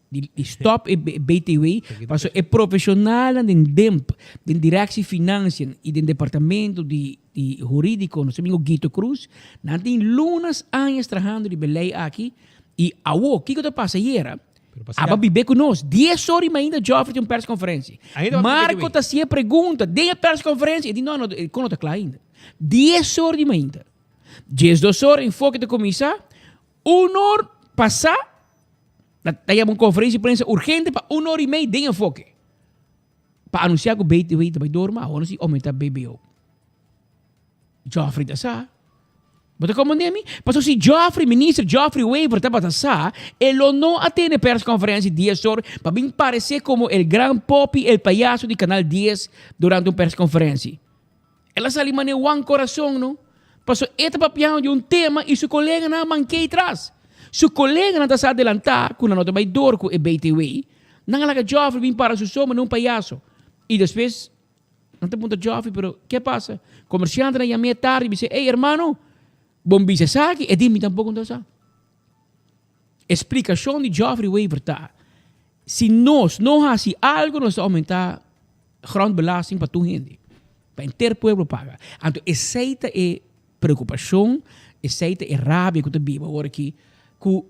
di di stop e BTW, pasobra e profesionalnan den DIMP, den Directie Financiën y den Departamento di di Huridico, nos amigo Guito Cruz, nan tin lunas añas trahando riba e ley aki y awo kico ta pasa ayera? Aba bibe cu nos. Dies ora y mainda Geoffrey tin un persconferencia. Marco ta hacié pregunta den e persconferencia y di no no, e con no ta cla ainda. Dies ora di mainta. 12 or enfoke ta kuminsá, un or pasá ta yama un konferensia di prensa urgente pa un or i mei den enfoke pa anunsiá ku BTW ta bai dorma, awor nos tin oumentá BBO. Geoffrey ta sa. Bo ta komprendé mi? Pasobra si Geoffrey, minister Geoffrey Wever tabata sa, e lo no a tene persconferencia dies or pa bin paresé komo el gran Poppy el payaso di Canal dies durante un persconferencia. El a sali manera Juan Corazon no, paso e ta papiando di un tema y su coleganan a mank'é tras. Su coleganan ta sa adelantá cu nan no ta bay door cu e BTW. Nan a laga Geoffrey bin para su so manera un payaso. Y despues nan ta puntra Geoffrey, pero ke pasa? Comerciantenan yam'é tardi y bis'é, ey hermano, bon bisa esaki? E di, mi tampoco no ta sa. E splicacion di Geoffrey Wever ta, si nos no haci algo nos ta aumenta grondbelasting pa tur hende, pa henter pueblo paga. Anto esey ta e preocupacion, esey ta e rabia cu ta biba awor aki, cu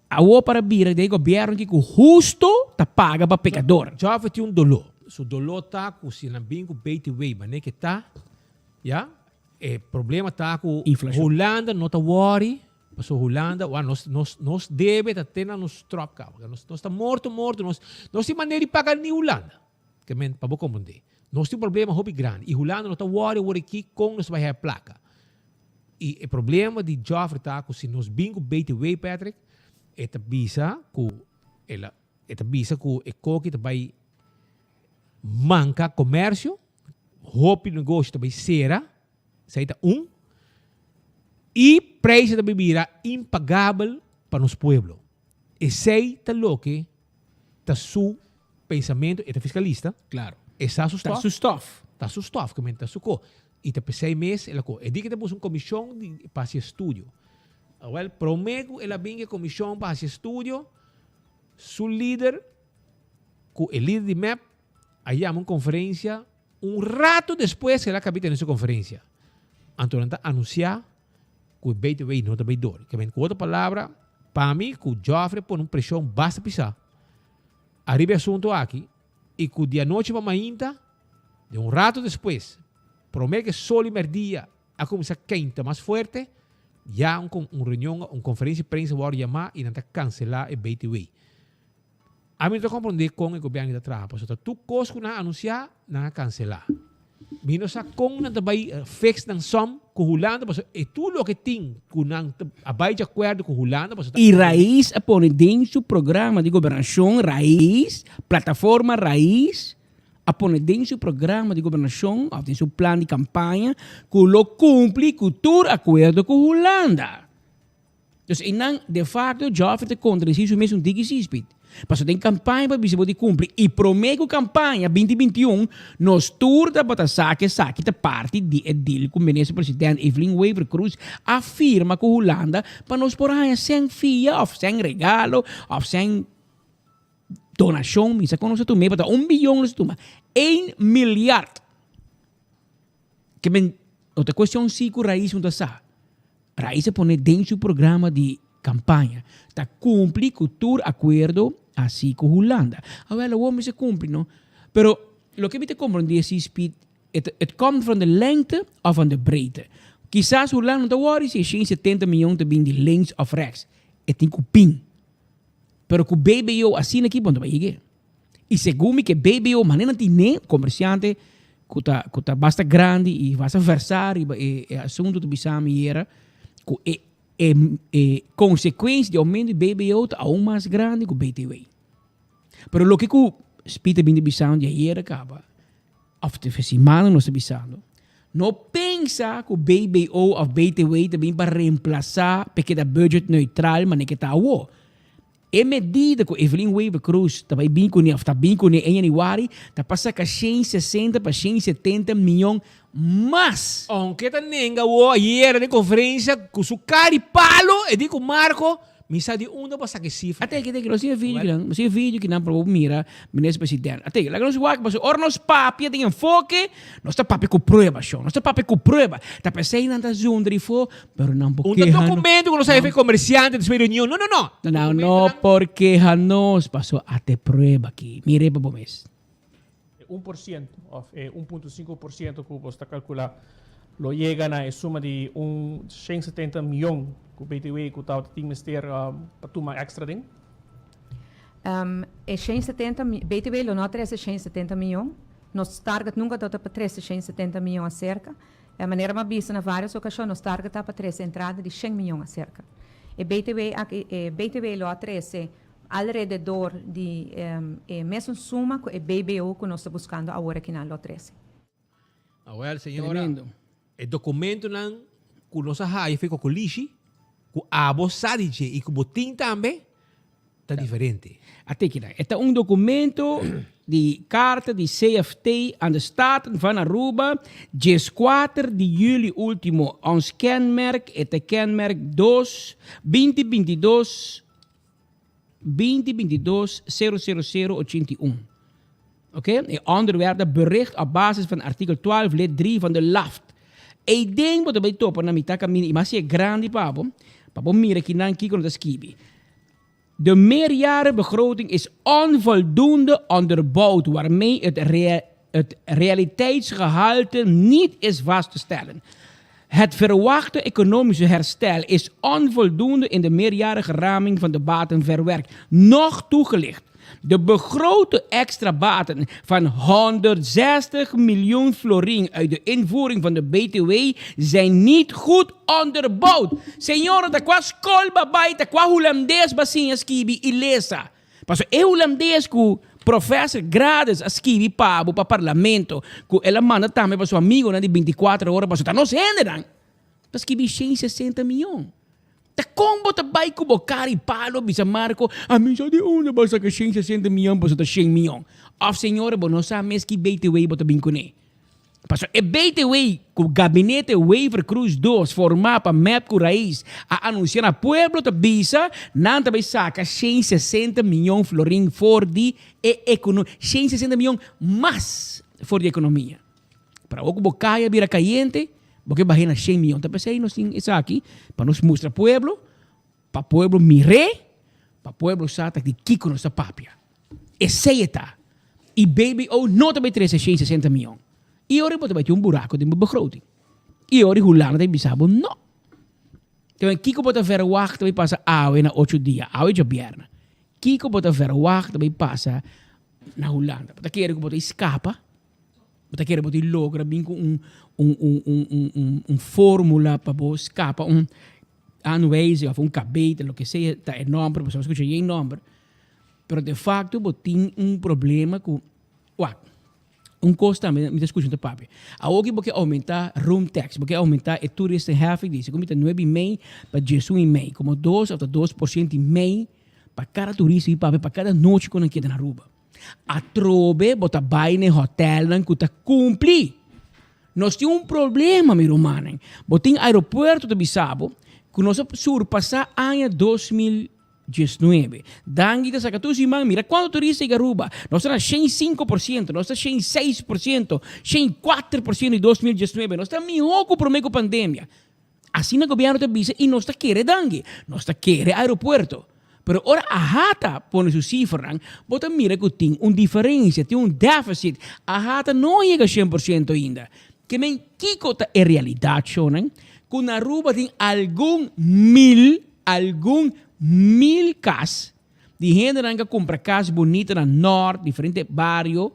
awor para bira den e gobierno aki cu husto ta paga pa pecador. Geoffrey tin un dolor. Su dolor ta cu si nan bin cu BTW manera ke ta, ya, e problema ta cu Hulanda no ta worry. Paso Hulanda, wa nos nos nos debe ta te na nos strop caba. Nos nos ta morto morto, nos nos tin manera di paga ni Hulanda. Ke men pa bo comprende. Nos tin un problema hopi grandi y Hulanda no ta worry awor aki con nos ta bay haya placa. Y e problema di Geoffrey ta cu si nos bin cu BTW Patrick, e ta bisa cu el a e ta bisa cu e koki ta bay manca comercio, hopi negoshi ta bay cera. Esei ta un. I prijzen ta bira impagabel pa nos pueblo. Esei ta loke ta su pensamentu, e ta fiskalista. Claro. E sa su Ta stof. su stof. Ta su stof, ke men ta su ko. I ta p'esei mes el a ko. E di ke ta buska un komishon di pa hasi estudio. Awel, promé ku el a bin ku e komishon pa hasi estudio, su lider ku e lider di mep a yama un konferensia Un rato despues el a kabi tene su konferensia. Anto nan ta anunsiá ku e BTW no ta bai dor. Ke men ku otro palabra, pa mi ku Geoffrey pone un preshon basta pisá ariba e asuntu aki i ku di anochi pa mainta, den un rato despues, promé ku e sol di mèrdia. a kuminsá keinta mas fuerte, ya un un reunion, un konferensia di prensa wòrdu yamá i nan ta kanselá e BTW. Ami no ta komprondé kon e gobièrnu ta traha, pasobra ta tur kos ku nan a anunsiá, nan a kanselá. Mi no sa kon nan ta bai fix nan sòm ku Hulanda, pasobra e tur loke tin ku nan ta a bai di akuerdo ku Hulanda, pasobra ta I Raiz a pone den su programa di gobernashon, Raiz, plataforma Raiz, a pone den su programa di gobernashon òf den su plan di kampaña ku lo kumpli ku tur akuerdo ku Hulanda. Dus einan de facto Geoffrey ta contradeci su mes un tiki sispit. Pasobra den campaña pa bisa bo di cumpli y prome cu campaña binti 21 nos tur tabata sa cu esaki ta parti di e deal cu Minister President Evelyn Wever Croes a firma cu Hulanda pa nos por haña cen fia of cen regalo of cen donacion mi sa con nos a tuma pero ta un biyon nos a tuma een miljard. Ke men no ta cuestion si cu raiz no ta sa. Raiz a pone den su programa di campaña ta cumpli cu tur acuerdo haci cu Hulanda. Awel awor mester cumpli no. Pero loke mi ta comprende si Speed het het komt van de lengte of van de breedte. Kisas Hulanda no ta worry si e 170 miyon ta bin di links of rechts. E tin cu bin. Pero cu BBO asina aki bo no ta bay yega. Y segun mi ke BBO manera nan tine comerciante cu ta cu ta basta grandi y basta versa riba e e asunto ta bisa mi yera cu e e e consecuencia di aumento di BBO ta aun mas grandi cu BTW. Pero loke cu Speed ta bini bisando di ayera caba of te simana nos ta bisando no pensa cu BBO of BTW ta bin pa reemplaza pa e keda budget neutral manera ke ta awo. E medida ku Evelyn Wever Croes ta bai bin kuné òf ta bin kuné e yanüari ta pa saka 160 pa 170 mion mas. Ounke ta nenga awor ayera den konferensia ku su kari palo e di ku Marco, mi sa di unda bo a saka e sifra. Ate ki, ate ki, nos tin e video kinan, nos tin e video kinan pa bo mira Minister President. Ate ki, laga nos wak pasobra ora nos papia den enfoke, nos ta papia ku prueba, shon. Nos ta papia ku prueba. Ta p'esei nan ta zundra ifo. Pero nan por Un keha no. documento ku nos a jefe comerciante despues reunion. No, no, no. Ta Nan no documentonan. por keha nos paso ate prueba aki. Mire pa bo mes. E 1% òf e 1.5% ku bo ta kalkulá lo yega na e suma di un 170 mion ku BTW ku tabata tin mester pa tuma èkstra den. E 170 BTW lo no a trese 170 mion. Nos target nunka tabata pa trese 170 mion aserka. E manera m'a bisa na varios okashon nos target ta pa trese entrada di shen miyon aserka. E btw aki e btw lo a trese alrededor di e mesun suma ku e BBO ku nos ta buskando awor akinan lo trese. Awel señora, Tremendo. e documentonan cu nos a haya for Cocolishi, cu abo sa di dje y cu bo tin tambe, ta diferente. Atekina, e ta un documento di carta di CFT aan de Staten van Aruba, dieskuater di juli ultimo. Ons kenmerk e ta kenmerk dos, binti bintidos, binti bintidos, sero sero sero ochenta i un. Oké, e onderwerp ta bericht op basis van artikel 12 lid 3 van de LAFT. Eiden bo ta bai topa na mitad caminda y mas si e grandi pa bo, pa bo mira kinan kiko no ta skibi. De meerjarenbegroting is onvoldoende onderbouwd waarmee het het realiteitsgehalte niet is vast te stellen. Het verwachte economische herstel is onvoldoende in de meerjarige raming van de baten verwerkt, noch toegelicht. De begrote extra baten van 160 miljoen florin uit de invoering van de BTW zijn niet goed onderbouwd. Señora, ta kua skol bo a bai, ta kua hulandes bo a siña skibi i lesa? Pasobra e hulandes ku Professor Grades a skibi pa bo pa parlamento, ku el a manda tambe pa su amigonan di 24 ora, pasobra ta nos hendenan, ta skibi 160 mion. Ta kon bo ta bai ku bo kara i palo bisa Marco, ami sa di unda bo a saka 160 mion pasobra ta 100 mion. Of señora bo no sa mes ki BTW bo ta bin kuné. Pasobra e BTW ku gabinete Wever Croes dos formá pa mep ku Raiz a anunsiá na pueblo ta bisa nan ta bai saka 160 mion florin for di e ekono 160 mion mas for di ekonomia. Pero awor ku bo kaya bira kayente bo ke bah'é na 100 mion. Ta p'esei nos tin esaki pa nos mustra pueblo, pa pueblo mir'é, pa pueblo sa ta di kiko nos ta papia. Esei e ta. I BBO no ta bai trese 160 mion. I ora bo ta bai tin un buraco den bo begroting. I ora Hulanda ta bisa bo no. Te kiko bo ta verwacht bai pasa awe na ocho dia, awe djabièrnè. Kiko bo ta verwacht bai pasa na Hulanda? Bo ta kere ku bo ta skapa? Bo ta kere bo ta logra bin ku un un un un un un un formula pa bo skapa un aanwijzing of un kabete, loke sea ta e nòmber, pasobra bo skucha yen nòmber. Pero de facto bo tin un problema ku, wak, un kos tambe mi ta skucha ta papia. Awoki bo ke oumentá room tax, bo ke oumentá e toeristenheffing di segun mi ta nuebe i mei pa diesun i mei, komo dos òf ta dos por siento i mei pa kada turista i papia pa kada nochi ku nan keda na Aruba. Atrobe bo ta bai na e hotelnan ku ta kumpli. Nos tin un problema, mi rumannan. Bo tin aeropuerto ta bisa bo ku nos a surpasá aña 2019. Danki ta saka tur siman, mira kuantu turista yega Aruba. Nos ta na 105%, nos ta 106%, 104% di 2019. Nos ta mihó ku promé ku pandemia. Asina gobierno ta bisa y nos ta kere danki. Nos ta kere aeropuerto. Pero ora AHATA pone su cifranan, bo ta mira cu tin un diferencia, tin un deficit. AHATA no a yega 100% ainda. Ke men kico ta e realidad, shownan? Cu na Aruba tin algun mil, algun mil cas di hendenan cu a cumpra cas bunita na Noord, diferente bario,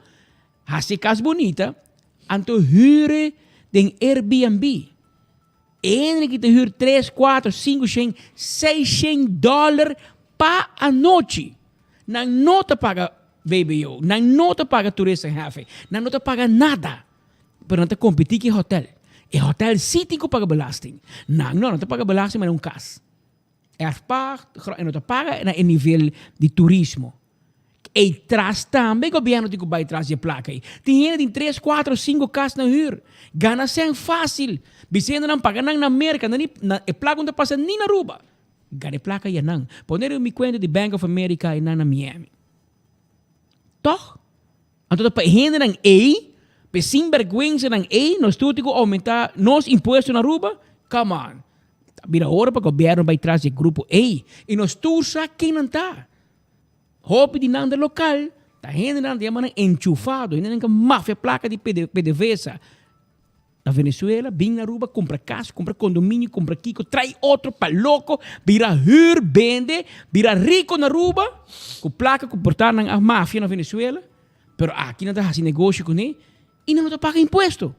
Hasi kas bunita, anto hür den Airbnb. Hende ki ta hür tres, kuater, sinku shen, seis shen dòler pa anochi. Nan no ta paga VBO, nan no ta paga toeristenheffing, nan no ta paga nada. Pero nan ta kompetí ku e hotèl. E hotèl sí tin ku paga belasting. Nan no, nan ta paga belasting manera un kas. Erfpacht, e no ta paga na e nivel di turismo. Ey tras tambe gobierno tin cu bay tras di e placa ey. Tin hende tin tres, cuatro, cinco cas na huur. Gana cen facil. Bisa nan paga nan na Merca, nan ni, na, e placa no ta pasa ni na Aruba. Gana e placa ya nan. Pone riba mi cuenta di Bank of America ey nan na Miami. Toch? Anto ta pa e hendenan ey, pa e sinberguensanan ey, nos tur tin cu aumenta nos impuesto na Aruba? Come on. Ta bira ora pa gobierno bay tras di e grupo ey. Y nos tur sa ken nan ta. Hopi di nan ta lokal, ta hendenan ta yama nan enchufado, hendenan ka mafia plaka di PDVSA. Na Venezuela, bin na Aruba, kumpra kas, kumpra kondominio, kumpra kiko, trai otro pa loko, bira hür, bende, bira riko na Aruba, ku plaka ku por ta nan a mafia na Venezuela, pero aki nan ta hasi negoshi kuné i nan no ta paga impuesto.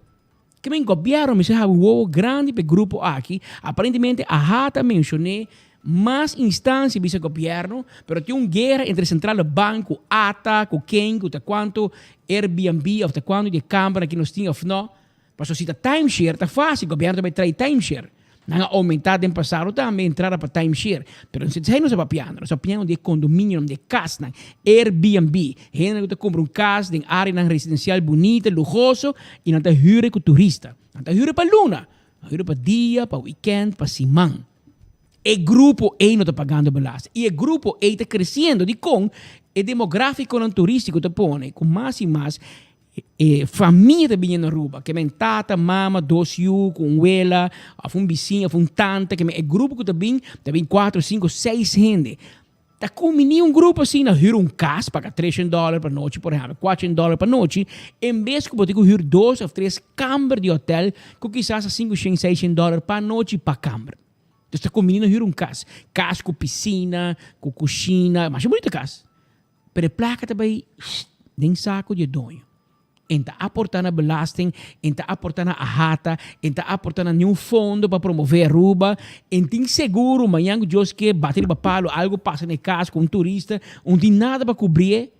Ke men gobièrnu mester habi wowo grandi pa e grupo aki. Aparentemente AHA ta menshoné mas instansia bisa gobièrnu, pero tin un guera entre Centrale Bank ku ata, ku ken, ku ta kuantu Airbnb òf ta kuantu di e kambernan ki nos tin òf no. Pasobra si ta timeshare ta fásil, gobièrnu ta bai trae timeshare. Nan a oumentá den pasado tambe entrada pa timeshare. Pero esei no sa papiando. Nos ta papiando di e kondominionan, di e kasnan, Airbnb. Hendenan ku ta kumpra un kas den áreanan residensial bunita, luhoso, i nan ta hür e ku turista. Nan ta hür e pa luna, nan hür e pa dia, pa wikènt, pa siman. E grupo ei no ta pagando belasting. I e grupo ei ta kresiendo. Dikon? E demográfikonan turístiko ta pone ku mas i mas E famia ta bini na Aruba, ke men tata, mama, dos yu ku un wela, òf un bisiña, òf un tanta, ke men e grupo ku ta bin, ta bin kuatro, sinku, seis hende. Ta kumbiní un grupo asina hür un kas, paga treshen dòler pa nochi, por ehèmpel, kuatshen dòler pa nochi, en bes ku bo tin ku hür dos òf tres kamber di hotèl ku kisas ta sinku shen, seishen dòler pa nochi pa kamber. Dus ta kumbiní na hür un kas. Kas ku pisina, ku kushina, masha bunita kas. Pero e plaka ta bai den sako di e doño. En ta aporta na belasting, en ta aporta na AHATA, en ta aporta na niun fondo pa promove Aruba. En tin seguro mañan ku Dios ke bati riba palo algo pasa na e kas ku un turista, un tin nada pa kubrié.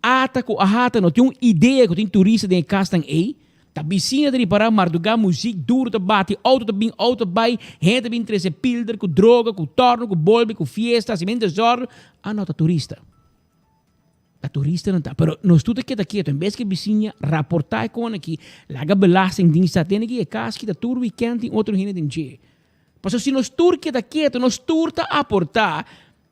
Ata ku AHATA no tin un idea ku tin turista den e kasnan ei. Ta bisiña ta ripará mardugá muzik duru ta bati, outo ta bin, outo ta bai, hende ta bin trese pilder ku droga, ku tòrno, ku bolbe, ku fiesta, hasimentu desòrdu. Ah no, ta turista. Ta turista nan ta. Pero nos tur ta keda ketu. En bes ku e bisiña raportá e kona aki, laga belastingdienst sa tene ki e kas kita tur wikènt tin otro hende den dje. Pasobra si nos tur keda ketu, nos tur ta aportá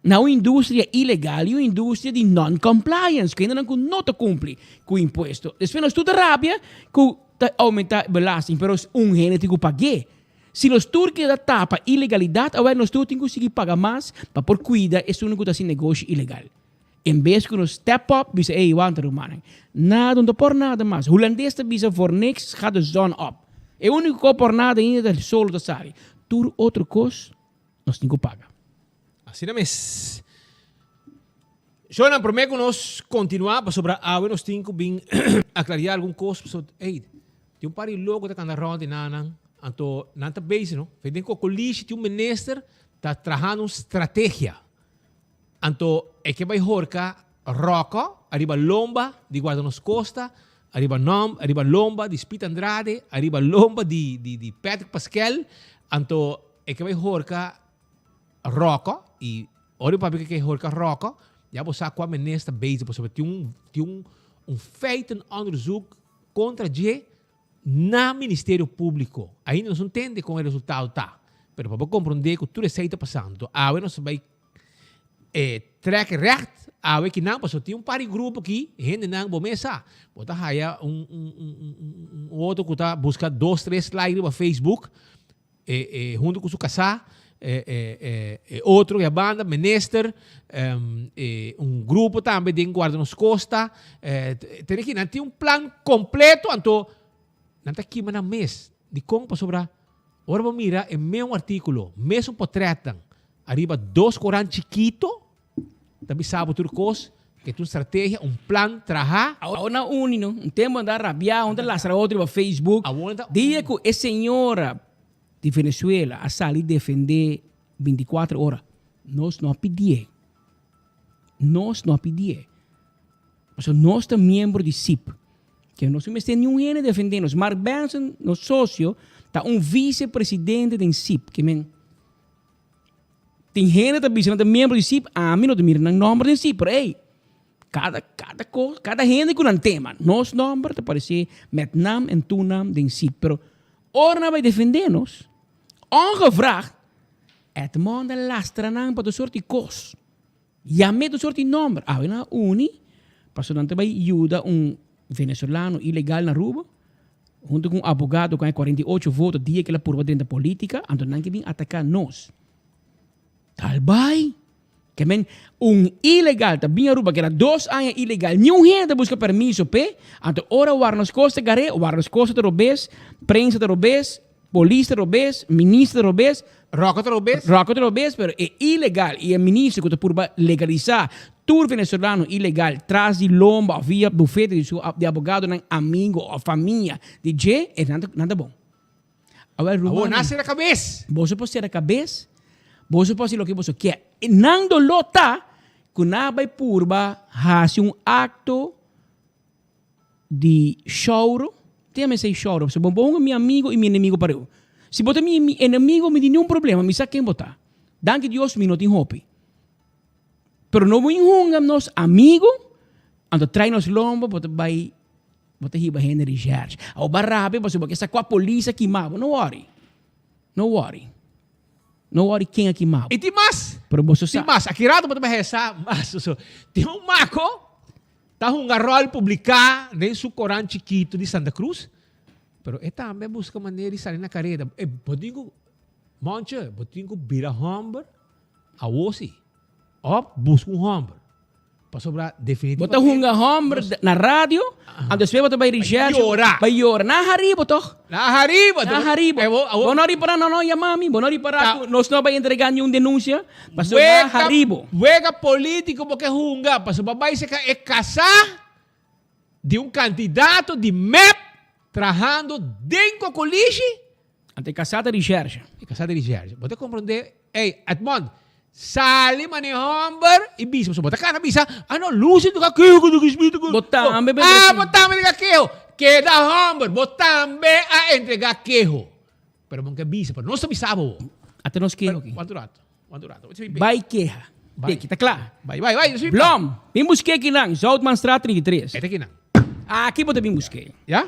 na un industria ilegal y un industria di non-compliance, ku hendenan ku no ta kumpli ku impuesto. Despues nos tur ta rabia ku ta aumenta belasting, pero un hende tin ku pag'é. Si nos tur keda tapa ilegalidat, awor nos tur tin ku sigui paga mas pa por kuida esunnan ku ta hasi negoshi ilegal. En bes ku nos step up bisa ey wanta rumannan, nada no ta por nada mas. Hulandes ta bisa voor niks gaat de zon op. E úniko kos por nada ainda ta solo ta sali. Tur otro kos nos tin ku paga. Asina mes. Shownan, promé ku nos kontinuá, pasobra awe nos tin ku bin aklariá algun kos, pasobra, ey, tin un par di loko ta kanda rònt di nan, anto nan ta bezig, no? Fe den Kokolishi tin un minister ta trahando un strategia. Anto e ke bai horka Rocco ariba lomba di Guarda Nos Costa, ariba nom, ariba lomba di Speed Andrade, ariba lomba di di di Patrick Paskel, anto e ke bai horka Rocco y ora mi papia ke horka Rocco ya bo sa cua minister ta bezig pasobra tin un tin un un feitenonderzoek contra dje na Ministerio Publico. Ainda nos no tende con e resultado ta pero pa bo comprende cu tur esey ta pasando awe nos ta bay e trek recht awe kinan pasobra tin un par di grupo aki hendenan bo mes sa bo ta haya un un un un un otro cu ta busca dos tres like riba Facebook E hunto cu su casá, e e otro ya banda, minister, e un grupo tambe den Guarda Nos Costa. Tene ki nan tin un plan completo, anto nan ta kima nan mes. Dikon? Pasobra ora bo mira e meun articulo, mesun potretnan ariba dos corant chikito, Ta bisa bo tur kos, ke ta un strategia, un plan traha. Awor nan uni no. Un tempo nan ta rabia, un ta lastra otro riba Facebook. Awor nan ta Dia ku e señora di Venezuela a sali defende binticuatro ora, nos no a pidié. Nos no a pidié. Pasobra nos ta miembro di sip. Ke nos no mester niun hende defende nos. Mark Benson, nos socio, ta un vicepresidente den sip. Ke men. Tin hende ta bisa nan ta miembro di sip, ami no ta mira nan nomber den sip, pero ey, cada, cada cos, cada hende cu nan tema. Nos nomber ta parece met naam en toenaam den sip, pero ora nan bay defende nos, ongevraagd, Edmond a lastra nan pa tur soort di cos. Yam'é tur soort di nomber. Awe nan a uni, pasobra nan ta bay yuda un venezolano ilegal na Aruba, hunto cu un abogado cu a 48 voto dia cu el a purba drenta politica, anto nan ke bin ataca nos. Tal bay! Ke men, un ilegal ta bin Aruba, keda dos aña ilegal, niun hende ta busca permiso p'e, anto ora wara nos cos ta gar'é, wara nos cos ta robes, prensa ta robes, polis ta robes, minister ta robes, Rocco ta robes. Rocco ta robes, pero e ilegal y e minister cu ta purba legalisa tur venezolano ilegal tras di lomba of via bufete di su di abogadonan amigo of famia di dje, e nan ta nan ta bon. Awel Awor rumannan, nan sera cabes. boso por sera cabes, boso por haci loke boso kier. Nan dolor ta cu nan a bay purba haci un acto di shouro, tin a mester shouro, pasobra bo ponga mi amigo y mi enemigo pareu. Si bo ta mi enemigo mi tin niun problema, mi sa ken bo ta. Danki Dios mi no tin hopi. Pero no bo hunga nos amigo, anto trae nos lomba bo ta bay bo ta hiba hende recherche. Awor bo a rabia pasobra bo ke sa kua polis a kima bo, no worry, no worry. No worry ken a kima bo. Y tin mas, Pero boso sa. tin mas, aki rato bo ta bay hesa mas. Tin un mako. Ta hunga ròl publiká den su korant chikitu di Santa Cruz, pero e tambe a buska manera di sali na kareda. E bo tin ku, Monche, bo tin ku bira hòmber awor si, òf buska un hòmber. Pasobra Bo ta definitivamente hunga hòmber nos na radio, anto despues bo ta bai recherche, yora. bai yora. Na haribo tòg. Na haribo. Na haribo. E bo awor. Bo no ripará, no, no yama mi. Bo no ripará Ta. ku nos no bai entregá niun denunsia. Pasobra Wega, haribo. wega politico bo ke hunga, pasobra bo bai seka e casa di un candidato di mep trahando den Cocolishi. Anto e casa ta recherche. E casa ta recherche. Bo ta comprende, ey, Edmond, sali mane homber y bisa, pasobra bo ta cana bisa, ah no, Lucy ta keho ku Smith ku. Bo tambe be Ah, bo tambe ta keho. Keda homber, bo tambe a entrega keho. Pero bo no ke bisa, pero nos ta bisa bo. Ata nos keho aki. Cuanto rato? Cuanto rato? Bai keha. Bai. Teki, ta kla. Bai, bai, bai. Blom, bin busk'é kinan, Zoutmanstraat 33. Ete kinan. Aki bo ta bin busk'é. Ya?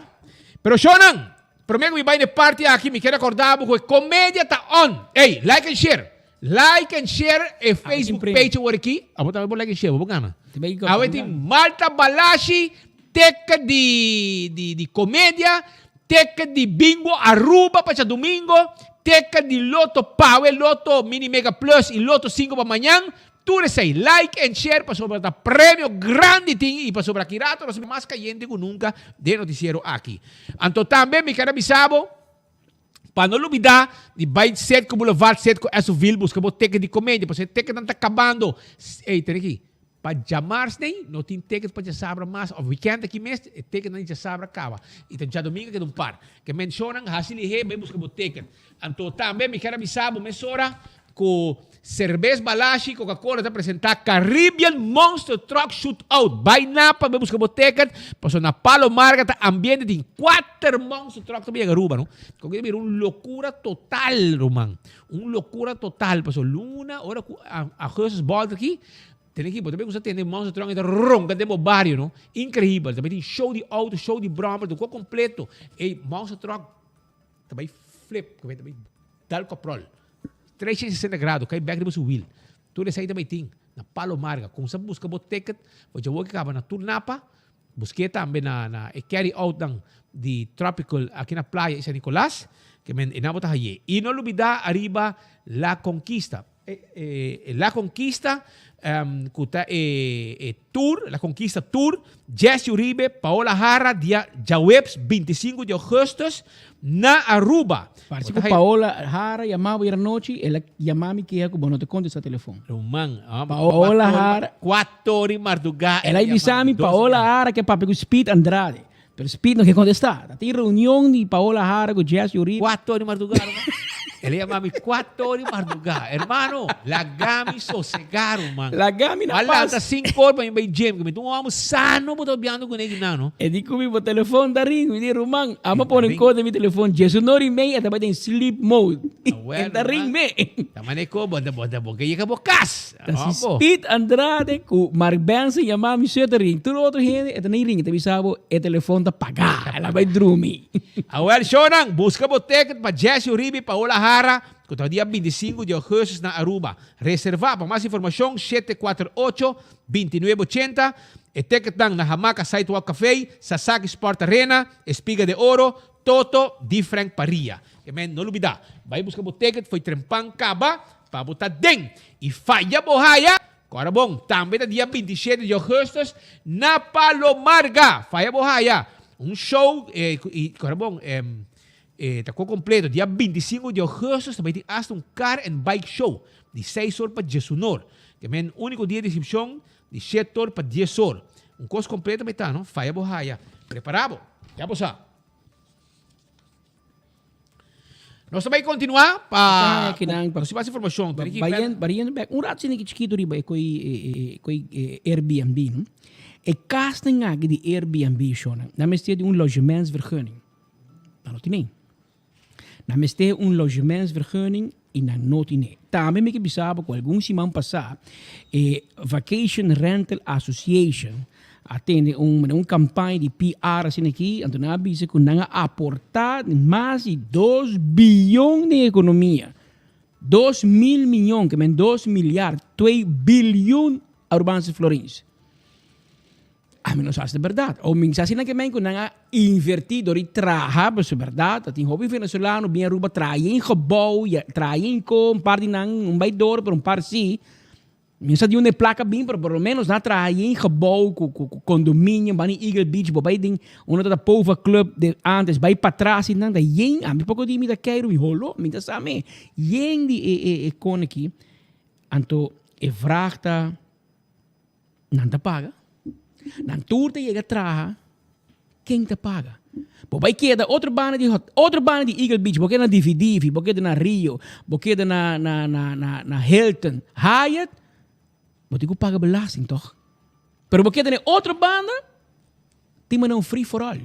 Pero shownan, prome ku mi bai na e parti aki, mi kier rekorda bo ku e komedia ta on. Ey, like and share. Like and share e Facebook page awor aki. Abo tambe por like and share, bo por gana. Awe tin Malta Balashi, teken di di di komedia, teken di bingo Aruba pa djadumingo, teken di loto pawe, loto mini mega plus y loto cinco pa mañan. Tur esey, like and share pasobra ta premio grandi tin y pasobra aki rato nos mas cayente cu nunca den noticiero aki. Anto tambe mi ker a bisa bo. Pa no lubida di bai Citgo Boulevard, Citgo Esoville buska bo ticket di comedia pasobra e ticketnan ta kabando. Ey, tene aki, pa djamars nei no tin ticket pa djasabra mas of weekend aki mes e ticketnan di djasabra kaba y ta djadomingo a keda un par. Ke menshonnan hasi lihé bai buska bo ticket. Anto tambe mi kier a bisa bo mesora Ku Cerbes Balashi Coca-Cola ta presentá Caribbean Monster Truck Shootout. Bai Napa bai buska bo ticket, pasobra na Palo Marga ta ambiente tin kuater monster truck ta yega Aruba no. Koke ta bira un lokura total ruman. Un lokura total pasobra luna ora ku Augustus bolter aki tene ki bo ta bin kusa tende monster truck ta ronka den bo bario no. Increibel. Ta bai tin show di auto, show di brommer, tur kos kompleto. Ey monster truck ta bai flip, ta bai dal koprol. 360 grado, kai bek riba su wiel. Tur esei ta bai tin na Palo Marga. Kumsa buska bo ticket, bo dja woki kaba na tur Napa. Busk'é tambe na na e carry outnan di Tropical aki na Playa y San Nicolas, ke men e nan bo ta hay'é. Y no lubida ariba La Conquista. E La Conquista ku ta e e tour, La Conquista Tour, Jessy Uribe, Paola Jara dia djaweps 25 di augustus na Aruba. Parse ku Paola Jara yama bo ayer anochi, el a yama mi keha ku bo no ta kontestá telefon. Ruman, Paola Jara. Kuator di mardugá el a bisa mi Paola Jara ke papia ku Speed Andrade, pero Speed no ke kontestá. Ta tin reunion di Paola Jara ku Jessy Uribe. Kuator di mardugá, ruman. El a yama mi kuator di mardugá. Hermano, laga mi sosegá, ruman. Laga mi na pas. pas. Lanta sinku or pa mi bai gym, ku mi ta un hòmber sano bo ta papiando kuné kinan, no? E di ku mi bo telefon ta ring. Mi di, ruman, amo pone kos den mi telefon diesunor i mei e ta bai den sleep mode. E ta ring me. Ta mane ku bo ta bo ta bo ke yega bo kas. Ta si Speed Andrade ku Mark Benson yama mi su e ta ring. Tur otro hende e ta nei ring. E ta bisa bo e telefon ta pagá. El a bai drumi. Awel shownan, buska bo ticket pa Jessy Uribe y Paola Jara ku ta dia 25 di augustus na Aruba. Reserva pa mas informashon 748 29 80. E ticketnan na Hamaca Sidewalk Café, Sasaki Sport Arena, Espiga de Oro, Toto di Frank Parilla. Ke men no lubida, bai buska bo ticket fo'i trempan kaba pa bo ta den y faya bo haya. Kora bon, tambe ta dia 27 di augustus na Palo Marga. Faya bo haya. Un show y kora bon, ta ko completo. Dia 25 di augustus ta bai tin hasta un car and bike show di 6 or pa 11 or. Ke men unico dia di inscripcion Di shete or pa dies or. Un kos kompleto mi ta, no? Faya bo haya. Prepará bo. Ya bo sa. Nos ta bai kontinuá pa ku mas informashon. Bayendo bek un rato sini chikitu riba e koi e koi Airbnb, no? E kasnan aki di Airbnb shownan, nan mester di un logementsvergunning. Nan no tin. Nan mester un logementsvergunning y nan no tine. Tambe mi ke bisa bo ku algun siman pasá e Vacation Rental Association a tene un un kampaña di PR asina aki, anto nan a bisa ku nan a aportá mas di dos biyon den ekonomia. 2000 miyon, ke men dos milyar, twee biljoen Arubaanse florins. Ami no sa si ta berdad. O mi sa si nan ke men ku nan a inverti dor di traha, pasobra berdad ta tin hopi venezolano bin Aruba traha yen gebouw, traha yen ko, un par di nan un bai dor pero un par si. Mi no sa di unda e plaka bin pero por lo menos nan a traha yen gebouw ku ku condominio banda di Eagle Beach bo bai den unda ta Pova Club de antes bai patras y nan ta yen ami poko di mi ta keiru mi holo mi ta sa me yen di e e e kon aki anto e vraag ta. Nan ta paga. Nan tur ta yega traha, ken ta paga? Bo bai keda otro banda di otro banda di Eagle Beach, bo keda na Divi Divi, bo keda na Rio, bo keda na na na na na Hilton, Hyatt, bo tin ku paga belasting tòg? Pero bo keda na e otro banda, tin manera un free for all.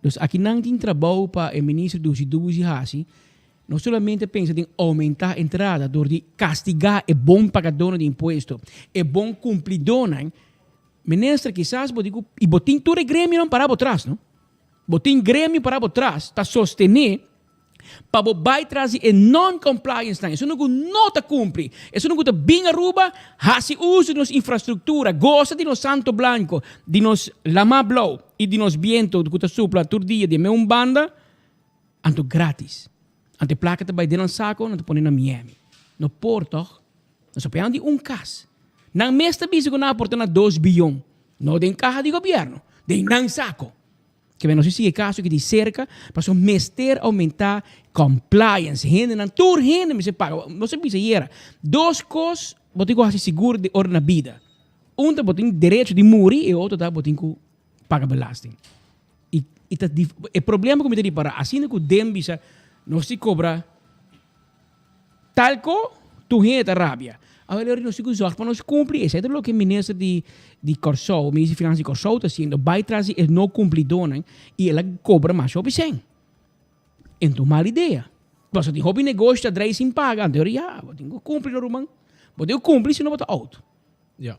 Dus aki nan tin trabou pa e minister Dusi Dusi hasi, no solamente pensa den oumentá entrada dor di kastigá e bon pagadónan di impuesto, e bon kumplidónan. Minister kisas bo di ku i bo tin tur e gremionan pará bo tras no. Bo tin gremio pará bo tras ta sostené Pa bo bai tras di e non-compliance nan, esunnan ku no ta kumpli, esunnan ku ta bin Aruba, hasi uso di nos infrastruktura, gosa di nos santo blanko, di nos lamá blou i di nos biento ku ta supla tur dia di e meun banda, anto gratis. Anto e plaka ta bai den nan sako, nan ta pone na Miami. No por tòg? Nos a payando di un kas. Nan mes ta bisa ku nan aporta na dos biyon, no den kaha di gobièrnu, den nan sako. Ke men nos a sigui e kaso aki di serka, pasobra mester oumentá compliance. Hendenan, tur hende mester paga. Nos a bisa ayera, dos kos bo tin ku hasi sigur di ora na bida. Un ta bo tin derecho di muri i e otro ta bo tin ku paga belasting. I i ta dif e problema ku mi ta ripará asina ku den bisa nos tin kobra Tal ko tur hende ta rabia. Awor ora nos tin ku zòrg pa nos kumpli esei ta loke minister di di Kòrsou, minister di Finansa di Kòrsou ta hasiendo, bai tras di e no kumplidónan i el a kobra mas hopi sèn. Enton mal idea. Pasobra tin hopi negoshi ta drei sin paga, anto ora ya, bo tin ku kumpli no ruman. Bo tin ku kumpli si no bo ta out. Ya.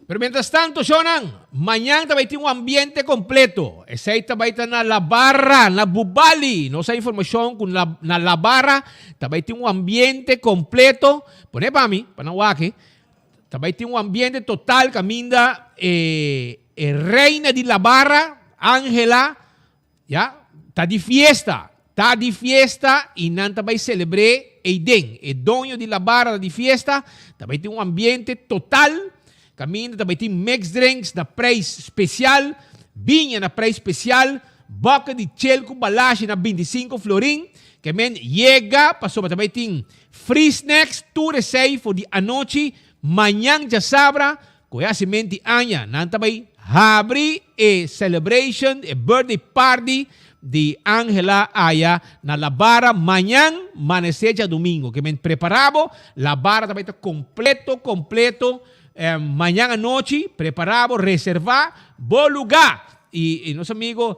Pero mientras tanto, shownan, mañan ta bai tin un ambiente completo. Esei ta bai ta na La Barra, na Bubali. Nos a informacion cu na, na La Barra ta bai tin un ambiente completo. Pone pa mi, pa nan wak. Ta bai tin un ambiente total caminda e, e reina di La Barra, Angela, Ya, ta di fiesta, ta di fiesta y nan ta bay celebr'é eyden. E doño di La Barra ta di fiesta, ta bay tin un ambiente total, caminda ta bay tin mixed drinks na prijs special, biña na prijs special, bucket di chel cu balashi na 25 florin, ke men yega pasobra ta bay tin free snacks tur esey for di anochi, mañan djasabra Ku e hasimenti aña nan ta bai habri e celebration, e birthday party di Angela aya na La Barra mañan manesé djadumingo. Ke men prepara bo, La Barra ta bai ta completo completo mañan anochi, prepara bo, reserva bo luga. Y nos amigo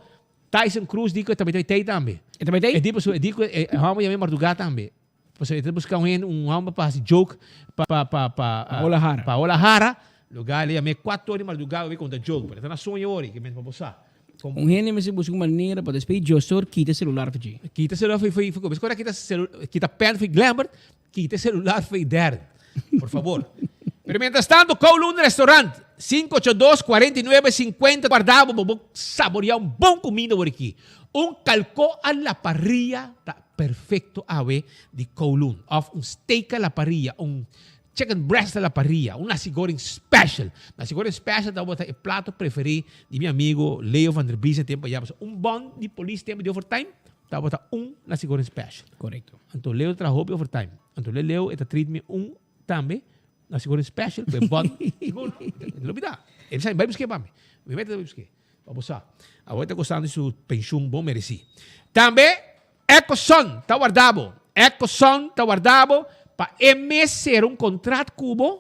Tyson Cruz di ku e ta bai ta tei tambe. E ta bai tei? E di pasobra e di ku e homber yama e marduga tambe. Pasobra e ta buska un hende, un homber pa hasi joke pa pa pa pa Paola Jara. Paola Jara. Lugar el yam'é cuatro ora di marduga pa konta joke, pero e ta na soño ora, ke mester pa bo sa. Un hende mester buska un manera pa despues di djosor kita e celular for dje. Kita celular for for for Mester ora kita celu kita pen for Glembert, kita celular for Darren. Por favor. Pero mientras tanto, Kowloon Restaurant, 582 49 50 guarda bo pa bo saborea un bon cuminda wor aki. Un calco a la parrilla ta perfecto awe di Kowloon. Of un steak a la parrilla, un chicken breast a la parrilla, un nasi goreng special. Nasi goreng special tabata e plato preferi di mi amigo Leo van der Biesen tempo aya. Pasobra un bon di polis tempo di overtime tabata un nasi goreng special. Correcto. Anto Leo ta traha hopi overtime. Anto Leo e ta treat mi un tambe nasi goreng special cu e bon. Sigur no? Lo bida. E bisa bai buske pa mi. Mi mete ta bai buske. Pa bo sa. Awor e ta gostando di su penshun bon meresí. Tambe Ecoson ta warda bo. Ecoson ta warda bo pa e mes sera un kontrat ku bo,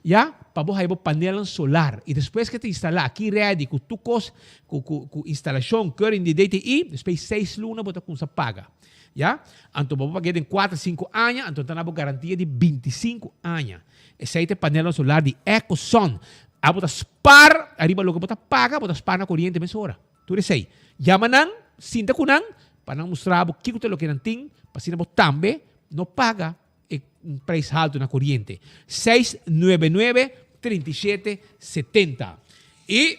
ya, pa bo haya bo panelnan solar. I despues ke ta instalá aki ready ku tur kos, ku ku ku instalashon, keuring di DTI, despues seis luna bo ta kumsa paga. Ya. Anto bo por pag'é den kuater, sinku aña, anto ta na bo garantia di 25 aña. Esei ta e panelnan solar di Ecoson. Abo ta spar ariba loke bo ta paga, bo ta spar na koriente mesora. Tur esei. Yama nan, sinta ku nan, pa nan mustra bo kiko ta loke nan tin, pa asina bo tambe no paga e prijs haltu na koriente. 699 37 70. I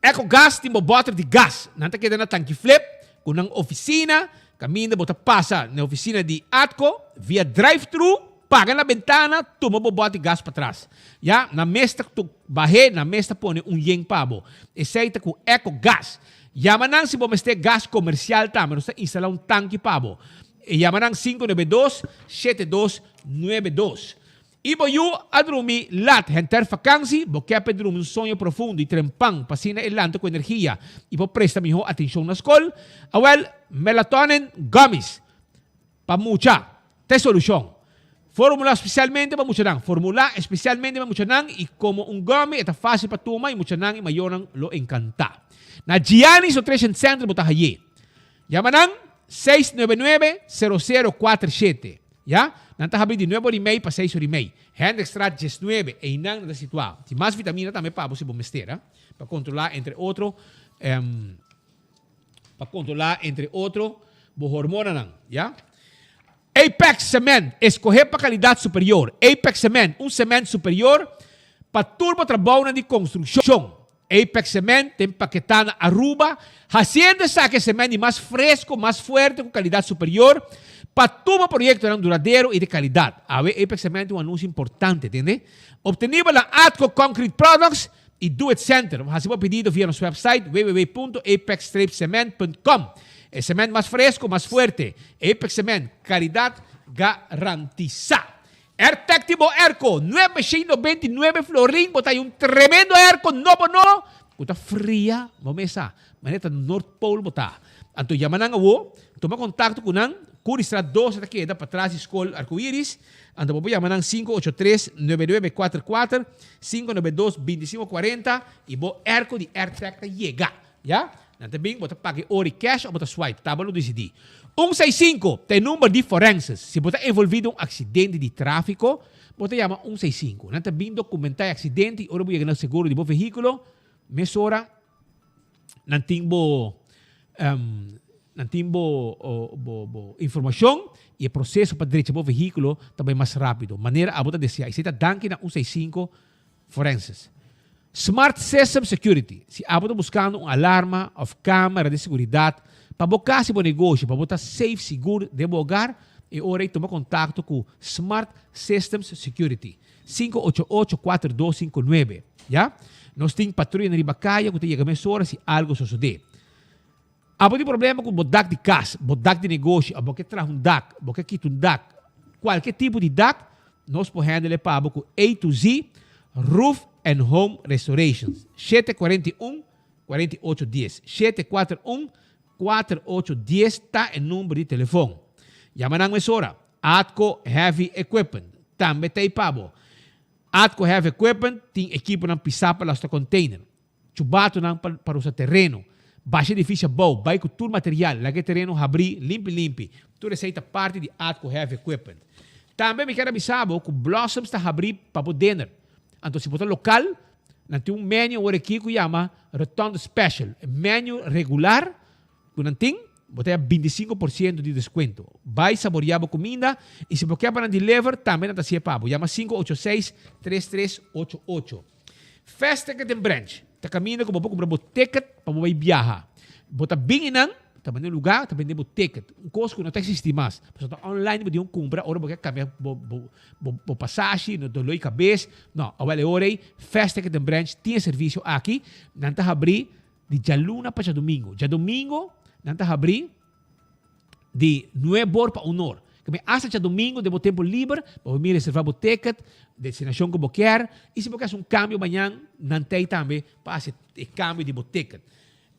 Ecogas tin bo bòter di gas. Nan ta keda na Tanki Flip ku nan ofisina, kaminda bo ta pasa na e ofisina di Atco via drive-thru, paga na bentana, tuma bo bòt di gas patras. Ya, nan mes ta bah'é, nan mes ta pone un yen pa bo. Esei ta ku Ecogas. Yama nan si bo mester gas komersial tambe, nos ta instalá un tanki pa bo. Yama nan 592 7292. I bo yu a drumi lat henter fakansi, bo ke pa e drumi un soño profundo i trempan pa asina e lanta ku energia i por presta mihó atenshon na skol? Awèl, melatonin gummies pa mucha ta e solushon. Formulá spesialmente pa muchanan. Formulá espesialmente pa muchanan i komo un gummy e ta fásil pa tuma i muchanan i mayornan lo enkantá. Na Gianni's Nutrition Center bo ta hay'é. Yama nan 699 0047. Ya, nan ta habri di nuebe ora i mei pa seis ora i mei. Hendrikstraat 19, einan nan ta situá. Tin mas vitamina tambe pa bo si bo mester, ha, pa kontrolá entre otro, pa kontrolá entre otro bo hormonanan, ya. Apex Cement, eskohé pa kalidat superior. Apex Cement, un cement superior pa tur bo trabounan di konstrukshon. Apex Cement ta empaketá na Aruba, hasiendo esaki e cement di mas fresco, mas fuerte ku kalidat superior pa tur bo proyektonan duradero i di kalidat. Awe Apex Cement tin un anunsio importante, tende? Obtenibel na Atco Concrete Products. y Do It Center. Haci bo pedido via nos website www.apex-cement.com. E cement mas fresco, mas fuerte. Apex Cement, calidad garantisa. Airtec tin bo airco, 999 florin, bo ta hay un tremendo airco nobo nobo cu ta fria bo mesa, manera ta North Pole bo ta. Anto yama nan awo, tuma contacto cu nan, Curiestraat 12 ta keda patras di School Arcoiris, anto bo por yama nan 583 9944, 592 2540 y bo airco di Airtec ta yega. Ya? Nan ta bin, bo ta paga e ora i cash of bo ta swipe, ta bo lo disidí. Un seis sinku ta e number di forenses. Si bo ta envolví den un aksidente di tráfiko, bo ta yama un seis sinku. Nan ta bin dokumentá e aksidente i ora bo yega na seguro di bo vehíkulo, mesora nan tin bo nan tin bo bo bo informashon i e proseso pa drecha bo vehíkulo ta bai mas rápido, manera abo ta deseá. Esei ta danki na un seis sinku Forenses. Smart System Security, Si abo ta buskando un alarma òf kamera di seguridat pa bo kas i bo negoshi pa bo ta safe, sigur, den bo hogar, e ora ei tuma kontakto ku Smart Systems Security, 588 4259. Ya. Nos tin patruyanan riba kaya ku ta yega mesora si algu sosodé. Abo tin problema ku bo dak di kas, bo dak di negoshi òf bo ke traha un dak, bo ke kita un dak, kualke tipo di dak, nos por handle e pa bo ku A to Z Roof and Home Restorations, 741 48 dies, 741 48 dies ta e number di telefon. Yama nan mesora. Atco Heavy Equipment tambe ta ei pa bo. Atco Heavy Equipment tin ekiponan pisá pa lastra container. Chubatonan pa pa rusa tereno. Basha edifisio abou, bai ku tur material, laga e tereno habrí limpi limpi. Tur esei ta parti di Atco Heavy Equipment. Tambe mi kier a bisa bo ku Blossoms ta habrí pa bo dinner. Anto si bo ta lokal, nan tin un menu awor aki ku yama Rotonde Special. E menu regular ku nan tin, bo ta haya 25 por siento di deskuento. Bai saboreá bo kuminda i si bo kier pa nan deliver, tambe nan ta hasié pa bo. Yama 586 3388. Fast Ticket and Branch ta kaminda ku bo por kumpra bo ticket pa bo bai biaha. Bo ta bin einan, ta bende un lugá, ta bende bo ticket. Un kos ku no ta eksistí mas. Pasobra ta online bo tin un kumpra ora bo ke kambia bo bo bo bo pasashi, no doló di kabes. No, awel e ora ei Fast Ticket and Branch tin e servisio aki. Nan ta habrí di djaluna pa djadumingu. Djadumingu nan ta habrí. di nuebe or pa un or. Ke men hasta djadomingo den bo tempo liber bo por bin reserva bo ticket, destinacion ku bo kier y si bo kier haci un cambio mañan nan tey tambe pa haci e cambio di bo ticket.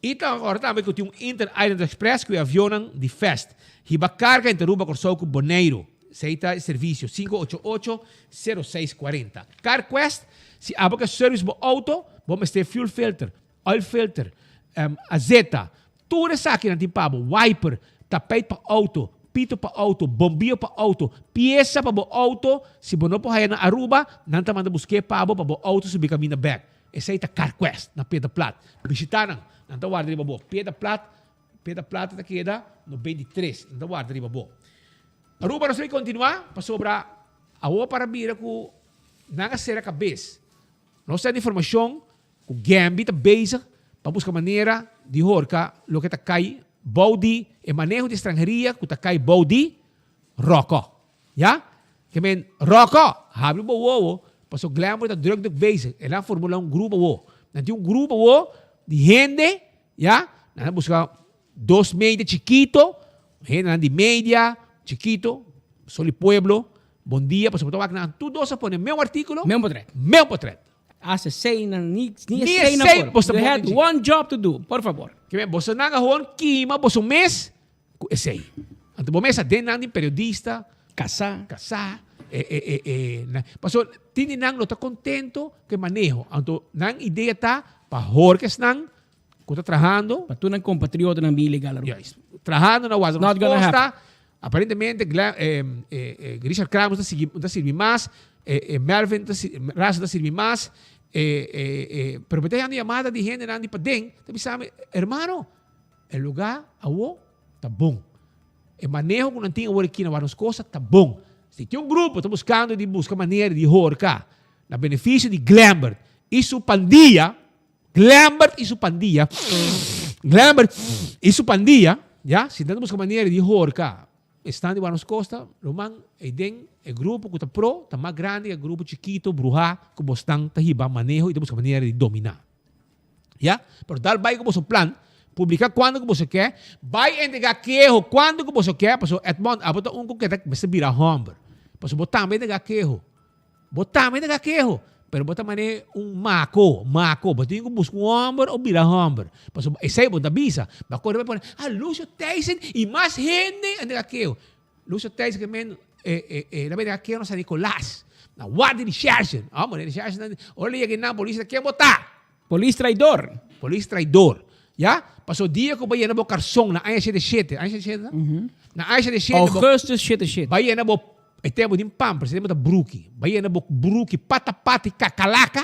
Y ta ora tambe ku tin un Inter Island Express ku e avionnan di fast hiba carga entre Aruba, Corsou ku Boneiru. Esey ta e servicio, 588 0640. CarQuest, si abo ke service bo auto, bo mester fuel filter, Oil filter, azeta, tur esakinan tin pa bo, wiper, tapijt pa auto, pito pa auto, bombio pa auto, piesa pa bo auto, si bo no por haya na Aruba, nan ta manda busk'é pa bo pa bo auto subi kaminda bek. Esei ta CarQuest na Piedra Plat. Bishita nan, nan ta warda riba bo. Piedra Plat, Piedra Plat ta keda 93, nan ta warda riba bo. Aruba nos ta bay continua pasobra awor para bira cu nan a cera cabes. Nos ta informacion Ku Gembi ta bezig pa buska manera di horka loke ta kai bou di e maneho di estranheria ku ta kai bou di Ròkò. Ya? Ke men, Ròkò, habri bo wowo, paso Glenbrook ta druk druk bezig. El a formula un grupo awo. Nan tin un grupo awo di hende, ya, nan a buska dos media chikito, hendenan di media chikito, Sol y Pueblo, Bon Dia, pasobra bo ta wak nan tur dos a pone meun artíkulo, Meun potret. meun potret. Hace sei nan ni ni sei nan por. Boso You had one job to do, por favor. Ke boso nan a gewoon kima boso mes ku esei. Anto bo mes a den nan di periodista. Kasá. Kasá. E e e e na paso tin di nan no ta kontento ku e maneho. Anto nan idea ta pa horka esnan ku ta trahando. Pa tur nan kompatriotanan bin ilegal Aruba. Juist. Trahando na Guarda Nos Costa. Aparentemente Richard Kramer ta sigui ta sirbi mas, Melvin ta Russell ta sirbi mas, pero mi ta haya yamada di hendenan di paden ta bisa mi, hermano, e lugar awo ta bon. E maneho ku nan tin awor aki na wak nos kosta ta bon. Si tin un grupo ta buskando di buska manera di horka na benefisio di Glembert i su pandia, Glembert i su pandia, Glembert i su pandia, ya, si nan ta buska manera di horka. Esnan di Warnos Costa, ruman, ei den e grupo ku ta pro ta mas grandi ku e grupo chikito bruhá ku bosnan ta hiba maneho i ta buska manera di dominá. Ya? Pero dal bai ku boso plan, publiká kuando ku boso ke, bai entregá keho kuando ku boso ke, pasobra Edmond abo ta un ku keda mester bira hòmber. Pasobra bo tambe entregá keho. Bo tambe ta keho, pero bo ta manera un mako, mako. Bo tin ku buska un hòmber o bira hòmber. Pasobra esei bo ta bisa. Bo a kore bai pone, ah, Lucio Thijssen i mas hende a entrega keho. Lucio Thijssen ke men e e el a bini keho na San Nicolas, na warda di recherche. Hòmber, e recherche nan, ora li yega einan polis ta ken bo ta? Polis traidor. Polis traidor. Ya? Pasobra dia ku bo yena bo karson na aña shete shete, aña shete shete ta? Na aña shete shete bo. Augustus shete shete. Bai yena bo E tempu tin pampers, e tempu ta bruki. Bai yena bo bruki pata pata i kakalaka,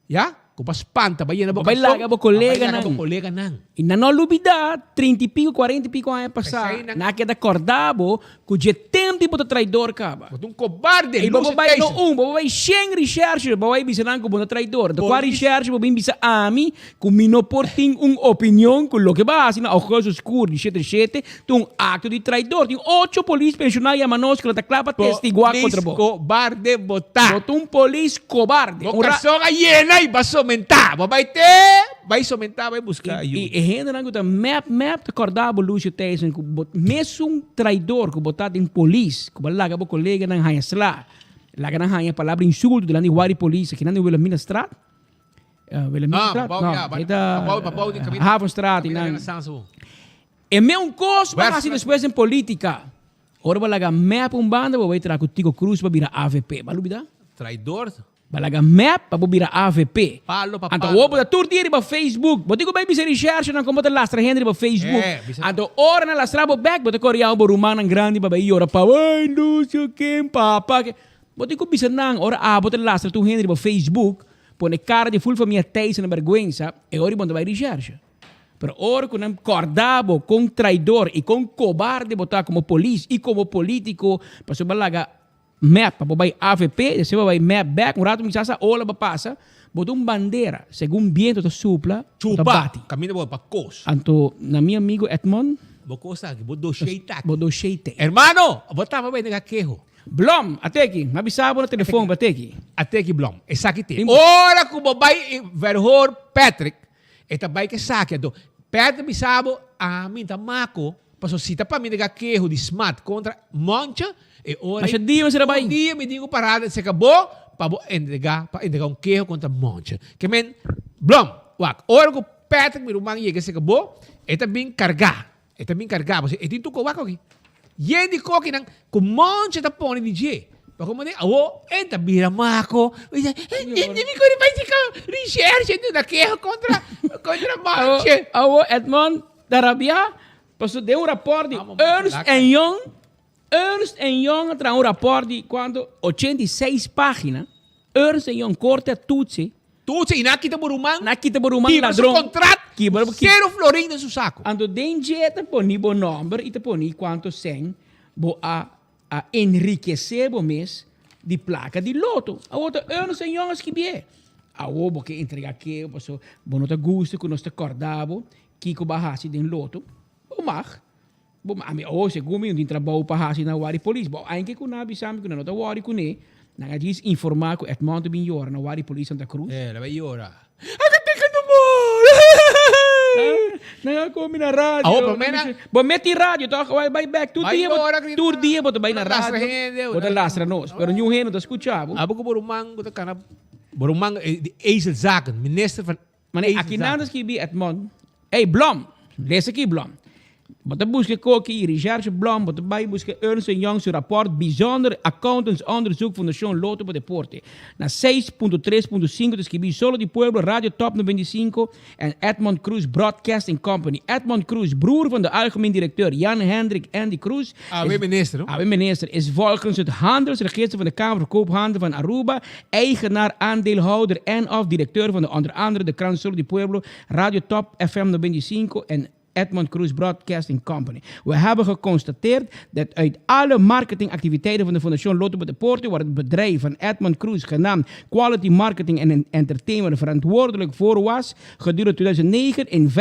ya, ku bo a spanta, bai yena bo Bai karson, laga bo bai laga koleganan. bo koleganan. I nan no lubidá, trinta i piko, kuarenta i piko aña pasá, Esei nan. nan a keda kòrdá bo ku dje tempu bo ta traidor kaba. Bo ta un kobarde, I bo por Lucio bai no Thijssen. un, bo por bai shen rishèrshe, bo bai bisa nan ku bo ta traidor. Anto kua Polis. rishèrshe bo bin bisa ami ku mi no por tin un opinion ku loke bo a hasi na Augustus Skur di shete shete Ta un acto di traidor. Tin ocho polis pensioná yama nos ku lo ta kla pa testiguá kontra bo. Polis kobarde bo ta. Bo ta un polis kobarde. Bo Un ra. karson a yena i bo a somentá. Bo bai te bai somentá bai buska I ayuda. e hendenan ku ta mep mep ta kòrda bo Lucio Thijssen ku bo mesun traidor ku bo ta den polis ku bo a laga bo koleganan haña sla, laga nan haña palabra insulto dilanti guardia polis akinan den Wilhelminastraat. Wilhelminastraat? Ah, No, ya, e ta pabou, pabou di kaminda. Havenstraat Kaminda einan. Renaissance bo. E meun kos bo hasi West. despues den politica. Ora bo laga mep un banda bo bay traha ku Tico Cruz pa bira avp. Bo a lubida? Traidor. Bo laga mep pa bo bira avp. Palo pa Anto palo. awor bo ta tur dia riba Facebook. Bo tin ku bay bisa recherchenan kon bo ta lastra hende riba Facebook. Eh, bisa. Anto ora nan lastra bo bek bo ta kore yama bo rumannan grandi pa bay yora pa bo. Ay Lucio ken papa ken. Bo tin ku bisa nan ora abo ta lastra tur hende riba Facebook pone kara di ful famia Thijssen na bergwensa e ora bo no ta bay recherche. Pero ora ku nan kòrda bo kon traidor i kon kobarde bo ta komo polis i komo polítiko pasobra bo a laga mep pa bo bai avp, despues bo bai mep bèk, un ratu mi sa sa ola bo pasa, bo ta un bandera, segun biento ta supla, bo ta Chupa, bati. kaminda bo pa kos. Anto na mi amigo Edmond. Bo kos aki, bo doshei ta aki. Bo doshei ta. Hermano, bo tamba bai nega keho. Blom, ateki, mi a bisa bo na telefon, ateki. Ateki Blom, esaki te. Ora ku bo bai verhoor Patrick, E ta bai k'esaki anto Pet ta bisa bo, ami ta mako, pasobra si ta pa mi nega keho di smat kontra Moncha, e ora Masha dia mester a bai. Un dia mi tin ku parada serka bo pa bo entrega, pa entrega un keho kontra Moncha. Ke men, Blom, wak, ora ku Patrick mi ruman yega serka bo, e ta bin kargá, e ta bin kargá, pasobra e tin tur kos, wak aki. Yen di kokinan ku Moncha ta pone di dje. Pa komo den awo e ta bira mako. Mi di, mi kore bai chika recherche duna keho kontra kontra Moncha. Awo Edmond ta rabia pasobra den un raport di Ernst and Young, Ernst and Young a traha un raport di kuantu? 86 pagina. Ernst and Young korte a tutsi. Tutsi i nan a kita bo ruman. Nan a kita bo ruman Kibra su ladron. kontrat Kibra ku sero florin den su sako. Anto den dje ta poni bo nòmber i ta poni kuantu sèn bo a a enrikesé bo mes di plaka di loto. Awor ta Ernst and Young a skibié. Awor bo ke entregá keo pasobra bo no ta gusta ku nos ta kòrda bo kiko bo a hasi den loto. Bo mag. Bo ami awor segun mi no tin trabou pa hasi na wari polis. Bo ainke ku nan a bisa mi ku nan no ta wòri kuné, nan a djis informá ku Edmond ta bin yora na wari polis Santa Cruz. Eh, la bai yora. Aka teka no mor. Nan a komi na radio. Awor promé nan. Bo meti radio tòg bai bai bèk. Tur Bai dia bo yora grita. tur dia bo ta bai na Bo ta lastra radio. hende, Bo ta lastra nos. Pero niun hende no ta skucha bo. Abo ku bo ruman ku ta kana bo ruman di Ezelzaken, minister van Mane aki nan ta skibi Edmond. Ey Blom, lesa aki Blom. Bo ta buska koki i Recherche Blom, bo ta bai buska Ernst en Young su rapport Bijzonder Accountantsonderzoek Fundacion Lotto pa Deporte. Na 6.3.5 ta skibi Solo di Pueblo, Radio Top 95 en Edmond Croes Broadcasting Company. Edmond Croes, broer van de algemeen directeur Jan Hendrik Andy Croes, Awe minister, no? Awe minister, is volgens het handelsregister van de Kamer van Koophandel van Aruba Eigenaar, aandeelhouder en of directeur van de onder andere de krant Solo di Pueblo, Radio Top FM 95 en. Edmond Cruz Broadcasting Company. We hebben geconstateerd dat uit alle marketingactiviteiten van de Fundacion Lotto pa Deporte, waar het bedrijf van Edmond Cruz genaamd Quality Marketing and Entertainment verantwoordelijk voor was, gedurende 2009 in 45%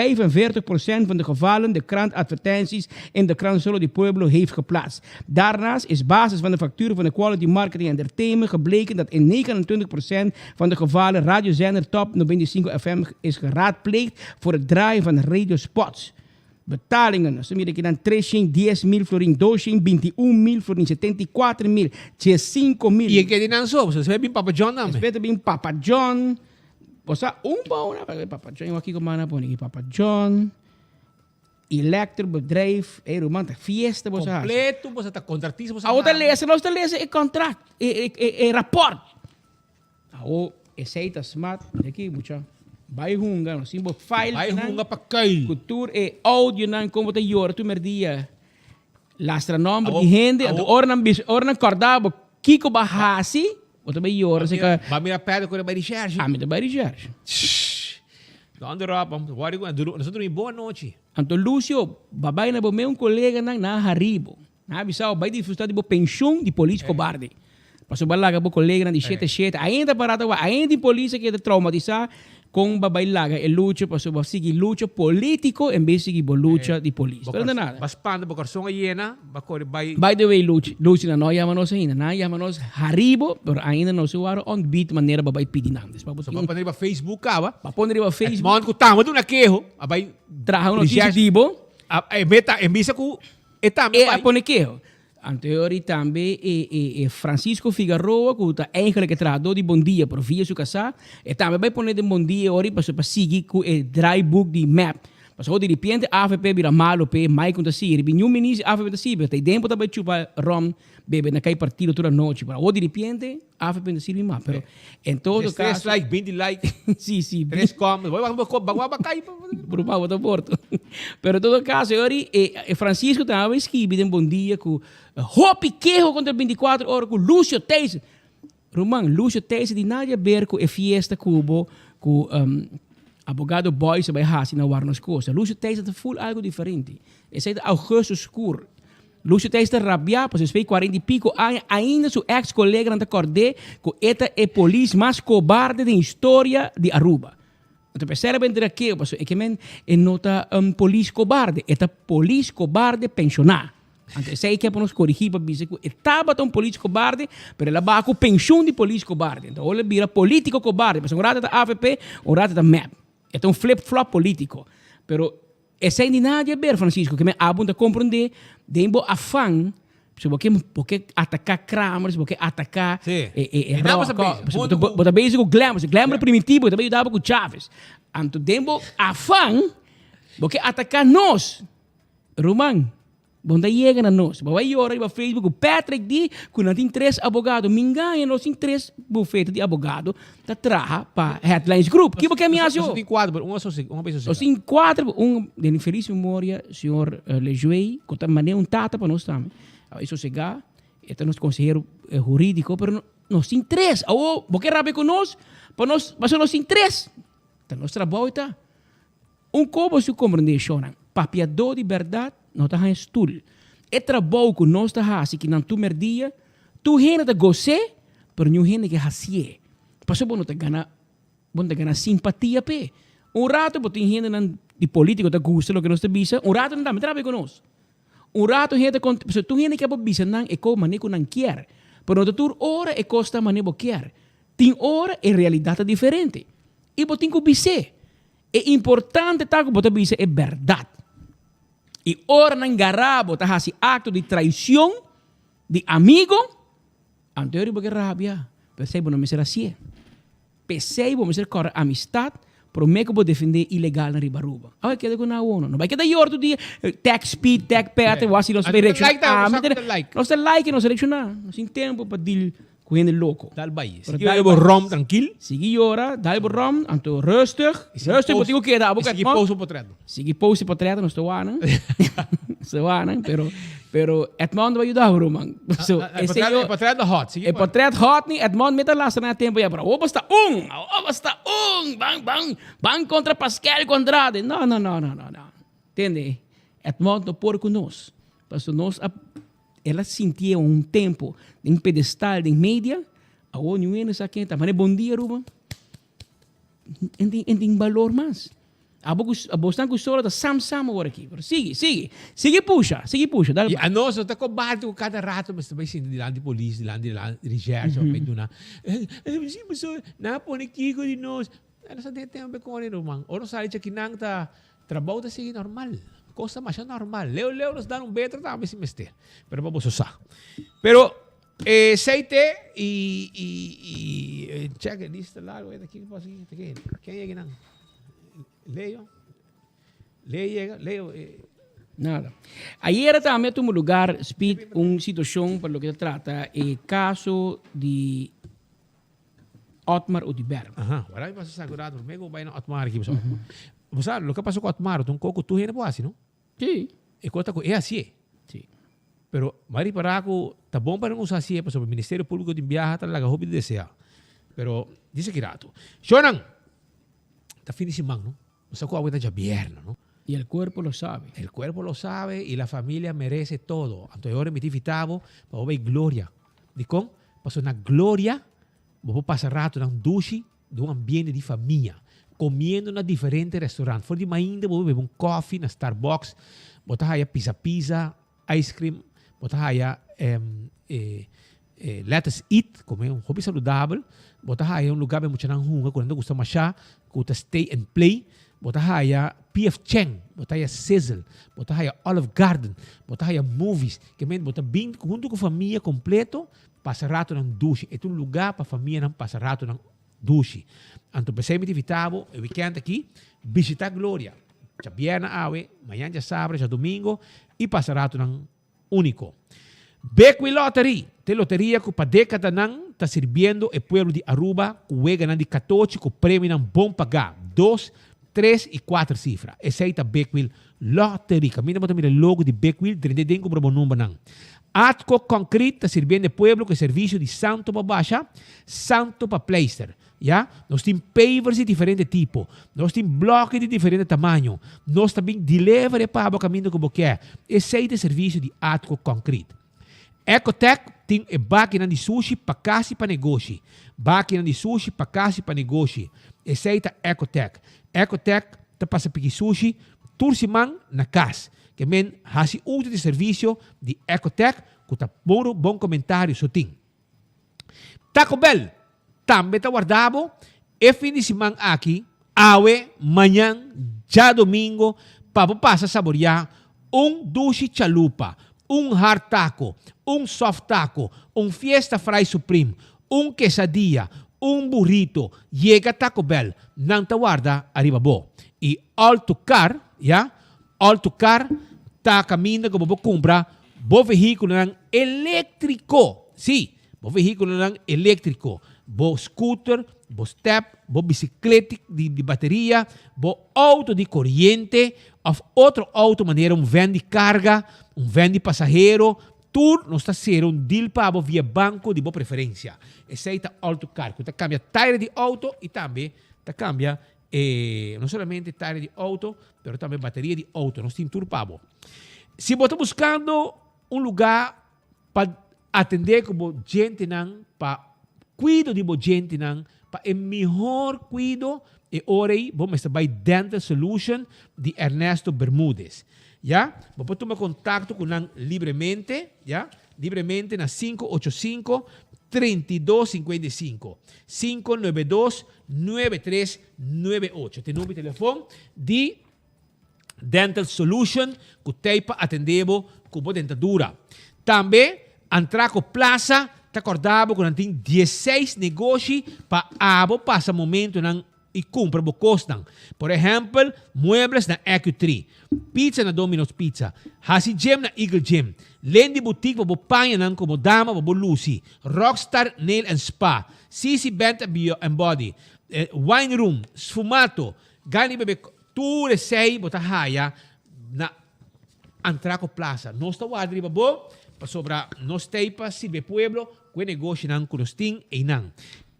van de gevallen de krant advertenties in de krant Solo di Pueblo heeft geplaatst. Daarnaast is basis van de factuur van de Quality Marketing Entertainment gebleken dat in 29% van de gevallen radiozender Top 95 FM is geraadpleegd voor het draaien van radiospots. Betalingen, Nos ta mira kinan 310 mil florin, 221 mil florin, 74 mil, 5 mil. Y e ke di nan so, so bin Papa John tambe. Despues ta bin Papa John. Osea, un pa una, Papa John, aki como nan a pone aki Papa John. Electrobedrijf, ey ruman ta fiesta bo sa haci. Completo bo sa ta contratista bo sa Awo ta haci. lesa, nos ta lesa e contract, e e e rapport. Awo esey ta smart, mira aki mucha, bay hunga, nos tin bo file Bay nan, hunga pa kuil. Cu tur e audionan con bo ta yora tur merdia, lastra nomber Awo, di hende, awo. anto ora nan bisa, ora nan corda bo kico bo a haci, bo ta bay yora asina Ba mira Pedro cu ta bay recherche. Ami ta bay recherche. Donde Rob, wou di cu nos a drumi bon anochi. Anto Lucio, babay na bo meun coleganan na haribo. Nan a bisa bo bay disfruta di bo pensioen di polis cobarde. Pasobra bo a laga bo coleganan di shete shete ainda para ta wak, ainda tin polis a keda traumatisa con bo bay laga e lucha pasobra bo a sigui lucha politico en bes sigui bo lucha di polis. Pero no ta nada. Bo a spanta, bo corazon a yena, bo a core bay. By the way Luchi, Luchi nan no a yama nos ainda. Nan a yama nos haribo, pero ainda nos a wòrdu ontbid manera bo bay pidi nan. So bo a pone riba Facebook caba. Bo a pone riba Facebook. Edmond cu tamba duna keho, a bay. Traha un noticia di bo. E meta, e bisa cu e tambe E a pone keho. Anteori tambe e e e Francisco Figaroa cu ta eigenlijk e trahador di Bondia pero via su casá, e tambe bay pone den Bondia ori pasobra pa sigui cu e draaiboek di mep. Pasobra di ripiente avp bira malo p'e, Mike no ta sirbi, niun minister di avp ta sirbi, ta e den por ta bay chupa rom, bebe na cay partido tur anochi, pero awor di ripiente avp no ta sirbi mas. Pero en todo Tres caso. like, 20 like. Si, si. Tres comments. Bo bo bo bo cay. Bruma bo ta morto. Pero en todo caso, ori e Francisco tambe a skibi den Bon Dia cu hopi keho contra 24 ora cu Lucio Thijssen. Ruman, Lucio Thijssen di nada haber cu e fiesta cu bo cu abogado Boyce a bay haci na Warner Scotia. Lucio Thijssen ta full algo diferente. Esey ta Augustus Koer. Lucio Thijs ta rabiá pasobra despues di cuarenta y pico aña ainda su ex coleganan ta cord'é cu e ta e polis mas cobarde den historia di Aruba. Anto p'esei a bendra keo pasobra e ke men e no ta un polis cobarde, e ta polis cobarde pensioná. Anto esei ke pa nos corigí pa bisa cu e tabata un polis cobarde pero el a baha cu pensioen di polis cobarde. Anto awor el a bira politico cobarde pasobra un rato e ta avp, un rato e ta mep. E ta un flip flop politico. Pero Esei di nada di haber, Francisco, ke men abo ta komprondé den bo afan, si bo ke bo ke ataká Kramers, bo ke ataká Sí. e e e E nan bo sa Rocco, bezig. bo Huntu ta ku bo ta bezig ku Glamour, si Glamour primitivo ta bai yuda bo ku Chavez. Anto den bo afan bo ke ataká nos, ruman. Bo ta yega na nos. Bo bai yora riba Facebook ku Patrick di ku nan tin tres abogado. Mi ngaña nos tin tres bufete di abogado ta traha pa Headlines Group. Ki bo ke mi hasi Nos ho? tin kuater, pero un a sosega, un a bai sosega. Nos tin kuater, un den infeliz memoria señor Lejuey ku ta manera un tata pa nos tambe a bai sosega. E ta nos consehero huridico, pero nos tin tres. Awor bo ke rabia ku nos pa nos pasobra nos tin tres. Ta nos trabou ta. Un kobo su komprendé shonnan, papiadó di bèrdat no ta haña stul. E trabou ku nos ta hasi kinan tur mèrdia, tur hende ta gos'é, pero niun hende ke hasié. Pasobra bo no ta gana, bo no ta gana simpatia p'e. Un rato bo tin hendenan di polítiko ta gusta loke nos ta bisa, un rato nan tambe ta rabia ku nos. Un rato hende ta kont, pasobra tur hende ke bo bisa nan e kos manera ku nan kier, pero no ta tur ora e kos ta manera bo kier. Tin ora e realidat ta diferente i bo tin ku bis'é. E importante ta ku bo ta bisa e bèrdat. I ora nan gara bo ta hasi akto di traishon di amigo, anto e riba ke rabia. P'esei bo no mester hasié. P'esei bo mester kòrda amistat promé ku bo defendé ilegalnan riba Aruba. Awe keda ku nan awono. No bai keda yora tur dia, tag Speed, tag Patrick, wak si nos ta bai reakshoná. Nos ta like i nos ta reakshoná. Nos tin tempu pa deal Ku hende loko. Dal bai. Pero Sigui dal yora bo bai. rom trankil. Sigui yora, dal bo rom, anto rustig. Rustig bo tin ku keda abo I sigui Edmond. post bo potret. Sigui post e potret, nos ta wak nan. Nos ta wak nan, pero, pero Edmond ta bai yuda bo ruman. So, Ah, ah, e esei potret, yo- e potret ta hot. Sigui E pone. potret hot ni Edmond meta lastra na tempo ya, pero awor bo sta un, awor bo sta un, ban, ban, ban kontra Pascal ku Andrade. No, no, no, no, no, no. Tende, Edmond no por ku nos. Paso nos a, el a sintié un tempo den pedestal den media, awor niun hende sa ken ta. Manera Bon Dia Aruba, en tin, en tin balor mas. Abo ku, bosnan ku solo ta sam sam awor aki. Pero sigui, sigui, sigui pusha, sigui pusha, dale I pa. anos no ta kobarte ku kada rato mester bai sinta dilanti polis, dilanti recherche, of bai duna, si pasobra nan a pone kiko di nos. Nan sa den tempo kore ruman. Ora nos sali djakinan ta trabou ta sigui normal. Kos ta masha normal. Leu leu nos dan un beter tambe si mester. Pero pa boso sa. Pero esei te i i i check e lista largo esta kiko pasa aki ta ken ken yega nan? Leo? Leo yega? Leo e. Nada. Ayera tambe a tuma lugar Speed un situacion pa loke ta trata e caso di Otmar Oduber. Aha, wara mi pasa sagrado, promé ku bai na Otmar aki. Bo sa, loke a pasa ku Otmar ta un kos ku tur hende por hasi, no? Sí. E kos ta ku e hasié. Sí. Pero mi a ripará ku ta bon pa nan usa hasié pasobra Ministerio Públiko tin biaha ta laga hopi di deseá. Pero dise ki rato. Shownan, ta fin di siman, no? Bo sa ku awe ta djabièrnè, no? Y el cuerpo lo sabe. El cuerpo lo sabe y la familia merece todo. Anto e ora mi ta invita bo pa bo bay Gloria. Dikon? Pasobra na Gloria bo por pasa ratonan dushi den un ambiente di famia, comiendo na diferente restaurant. For di mainta bo por bebe un coffee na Starbucks, bo ta haya pizza pizza, ice cream, bo ta haya Let Us Eat, come un hopi saludabel, bo ta haya un lugar pa e muchanan hunga cu nan ta gusta masha, cu ta Stay and Play, bo ta haya PF Chang, bo ta haya Sizzle, bo ta haya Olive Garden, bo ta haya movies, ke men bo ta bin hunto cu famia completo pasa ratonan dushi. E ta un lugar pa famianan pasa ratonan dushi. Anto p'esei mi ta invita bo e weekend aki bishita Gloria. Djabièrnè awe, mañan djasabra, djadumingo i pasa ratonan úniko. Bekwee Lottery ta e loteria ku pa dékadanan ta sirbiendo e pueblo di Aruba ku weganan di katochi ku premionan bon pagá, dos, tres i kuater sifra. Esei ta Bekwee Lottery. Kaminda bo ta mira e logo di Bekwee, drenta den kumpra bo numbernan. Atco Concrete ta sirbiendo e pueblo ku e servisio di santo pa basha, santo pa pleister. Ya, nos tin pavers di diferente tipo, nos tin bloki di diferente tamaño, nos ta bin deliver e pa bo kaminda ku bo ke. Esei ta e servisio di Atco Concrete. Ecotech tin e bakinan di sushi pa kas i pa negoshi. Bakinan di sushi pa kas i pa negoshi. Esei ta Ecotech. Ecotech ta pasa piki sushi tur siman na kas. Ke men hasi uso di servisio di Ecotech ku ta puru bon komentario so tin. Taco Bell tambe ta warda bo e fin di siman aki, awe, mañan, djadomingo, pa bo pasa saboreá un dushi chalupa, un hard taco, un soft taco, un fiesta fry supreme, un quesadilla, un burrito. Yega Taco Bell, nan ta warda ariba bo. I All to Car, ya, All to Car ta kaminda ku bo por kumpra bo vehíkulonan eléktriko. Sí, bo vehíkulonan eléktriko, bo scooter, bo step, bo bisikleta di bateria, bo outo di koriente òf otro outo manera un vèn di karga, un vèn di pasahero, tur nos ta sera un deal pa bo via banko di bo preferensia. Esei ta All to Car ku ta kambia taire di outo i tambe ta kambia E no solamente taire di auto, pero tambe bateria di auto. Nos tin tur pa bo. Si bo ta buscando un lugar pa atende cu bo djentenan, pa cuido di bo djentenan, pa e mihor cuido, e ora ei bo mester bai Dental Solution di Ernesto Bermudez. Ya, bo por tuma contacto cu nan libremente, ya, libremente na 585 32 55, 592 9398. Te number di telefon di Dental Solution ku tei pa atende bo ku bo dentadura. Tambe Antraco Plaza ta korda bo ku nan tin dieseis negoshi pa abo pasa momentonan i kumpra bo kosnan. Por ehèmpel, muebles na Ecu-Tree, pizza na Domino's Pizza, hasi gym na Eagle Gym, Lendi Boutique pa bo pañanan komo dama pa bo lusi, Rockstar Nail and Spa, Sisi Band and Body, Wine Room, Sfumato, Gani Bebe, tur esei bo ta haya na Antraco Plaza. Nos ta warda riba bo pasobra nos ta ei pa sirbi e pueblo ku e negoshinan ku nos tin einan.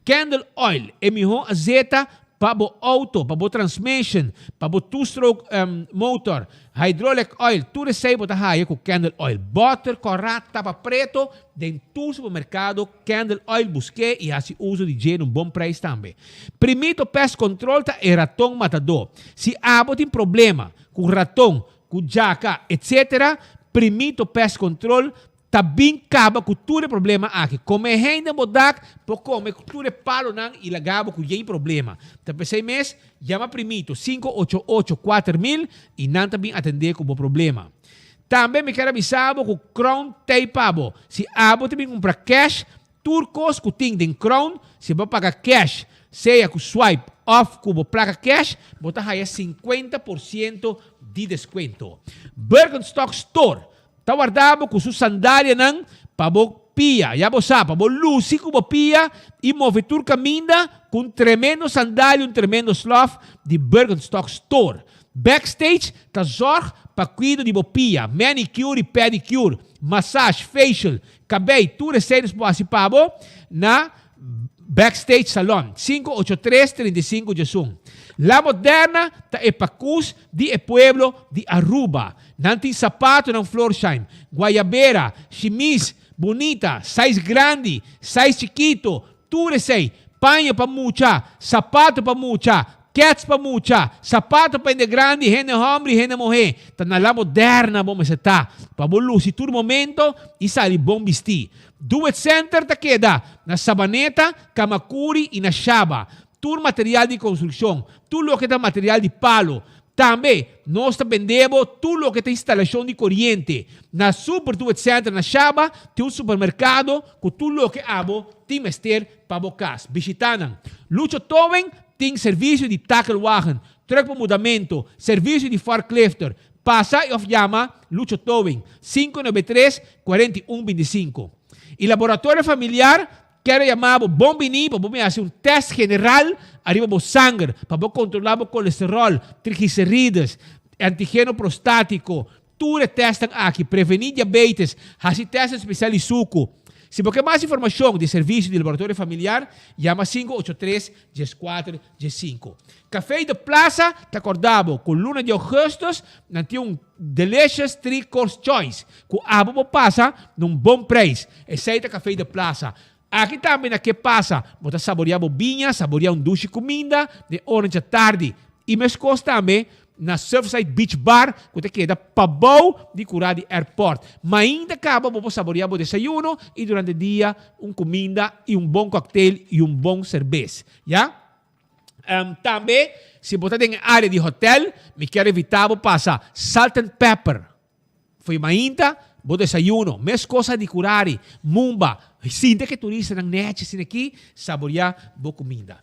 Candle Oil, e mihó azeta. pa bo auto, pa bo transmission, pa bo two-stroke motor, hydraulic oil, tur esey bo ta haya cu Candle Oil. Boter cora tapa preto den tur supermercado Candle Oil buske y haci uzo di dje na un bon prijs tambe. Primito Pest Control ta e raton matador. Si abo tin problema cu raton, cu djaka, etc. Primito Pest Control Ta bin kaba ku tur e problema aki. Kome hende bo dak por kome tur e palonan i laga bo ku yen problema. Ta p'esei mes, yama Primito, 588 4000 i nan ta bin atendé ku bo problema. Tambe mi ker a bisa bo ku Crown t'ei pa bo. Si abo ta bin kumpra cash, tur kos ku tin den Crown, si bo paga cash, sea ku swipe òf ku bo plaka cash, bo ta haya 50 por siento di deskuento. Birkenstock Store Ta warda bo ku su sandalianan pa bo pia, ya bo sa, pa bo lusi ku bo pia i move tur kaminda ku un tremendo sandalia, un tremendo slof di Birkenstock Store. Backstage ta zorg pa kuido di bo pia, manicure i pedicure, massage, facial, kabei, tur esei nos por hasi pa bo na Backstage Salon, 583 35 11. La Moderna ta e pakus di e pueblo di Aruba. Nan tin sapatonan Florsheim, guayabera, shimis, bunita, size grandi, size chikito, tur esei, paña pa mucha, sapato pa mucha, kets pa mucha, sapato pa hende grandi, hende homber y hende muhe. Ta na La Moderna bo mester ta, pa bo luci tur momento y sali bon bisti. Do It Center ta keda na Sabaneta, Camacuri y na Shaba. Tur material di construccion, tur loke ta material di palo. Tambe nos ta bende bo tur loke ta instalacion di coriente. Na Super Do It Center na Shaba tin un supermercado cu tur loke abo tin mester pa bo cas. Bishita nan. Lucho Towing tin servicio di takelwagen, truck pa mudamento, servicio di forklifter. Pasa y of yama Lucho Towing, 593 41 25. Y Laboratorio Familiar kier yama bo bon bini pa bo bin haci un test general ariba bo sanger, pa bo controla bo colesterol, triglicerides, antigeno prostatico, tur e testnan aki, preveni diabetes, haci test especial di sucu. Si bo kier mas informacion di servicio di Laboratorio Familiar, yama 583 14 15. Café de Plaza ta corda bo cu luna di augustus nan tin un delicious three course choice cu abo bo pasa na un bon prijs. Esey ta Café de Plaza. Aki tambe na Ke Pasa bo ta saborea bo biña, saborea un dushi cuminda den ora djatardi. Y mescos tambe na Surfside Beach Bar cu ta keda pabou di cura di airport. Mainta caba bo por saborea bo desayuno y durante dia un cuminda y un bon cocktail y un bon cerbes. Ya? Tambe si bo ta den e area di hotel mi kier invita bo pasa Salt and Pepper. Fo'i mainta bo desayuno, mescos a di Curari, Mumba, sinta ke turistanan nechi asina aki saborea bo cuminda.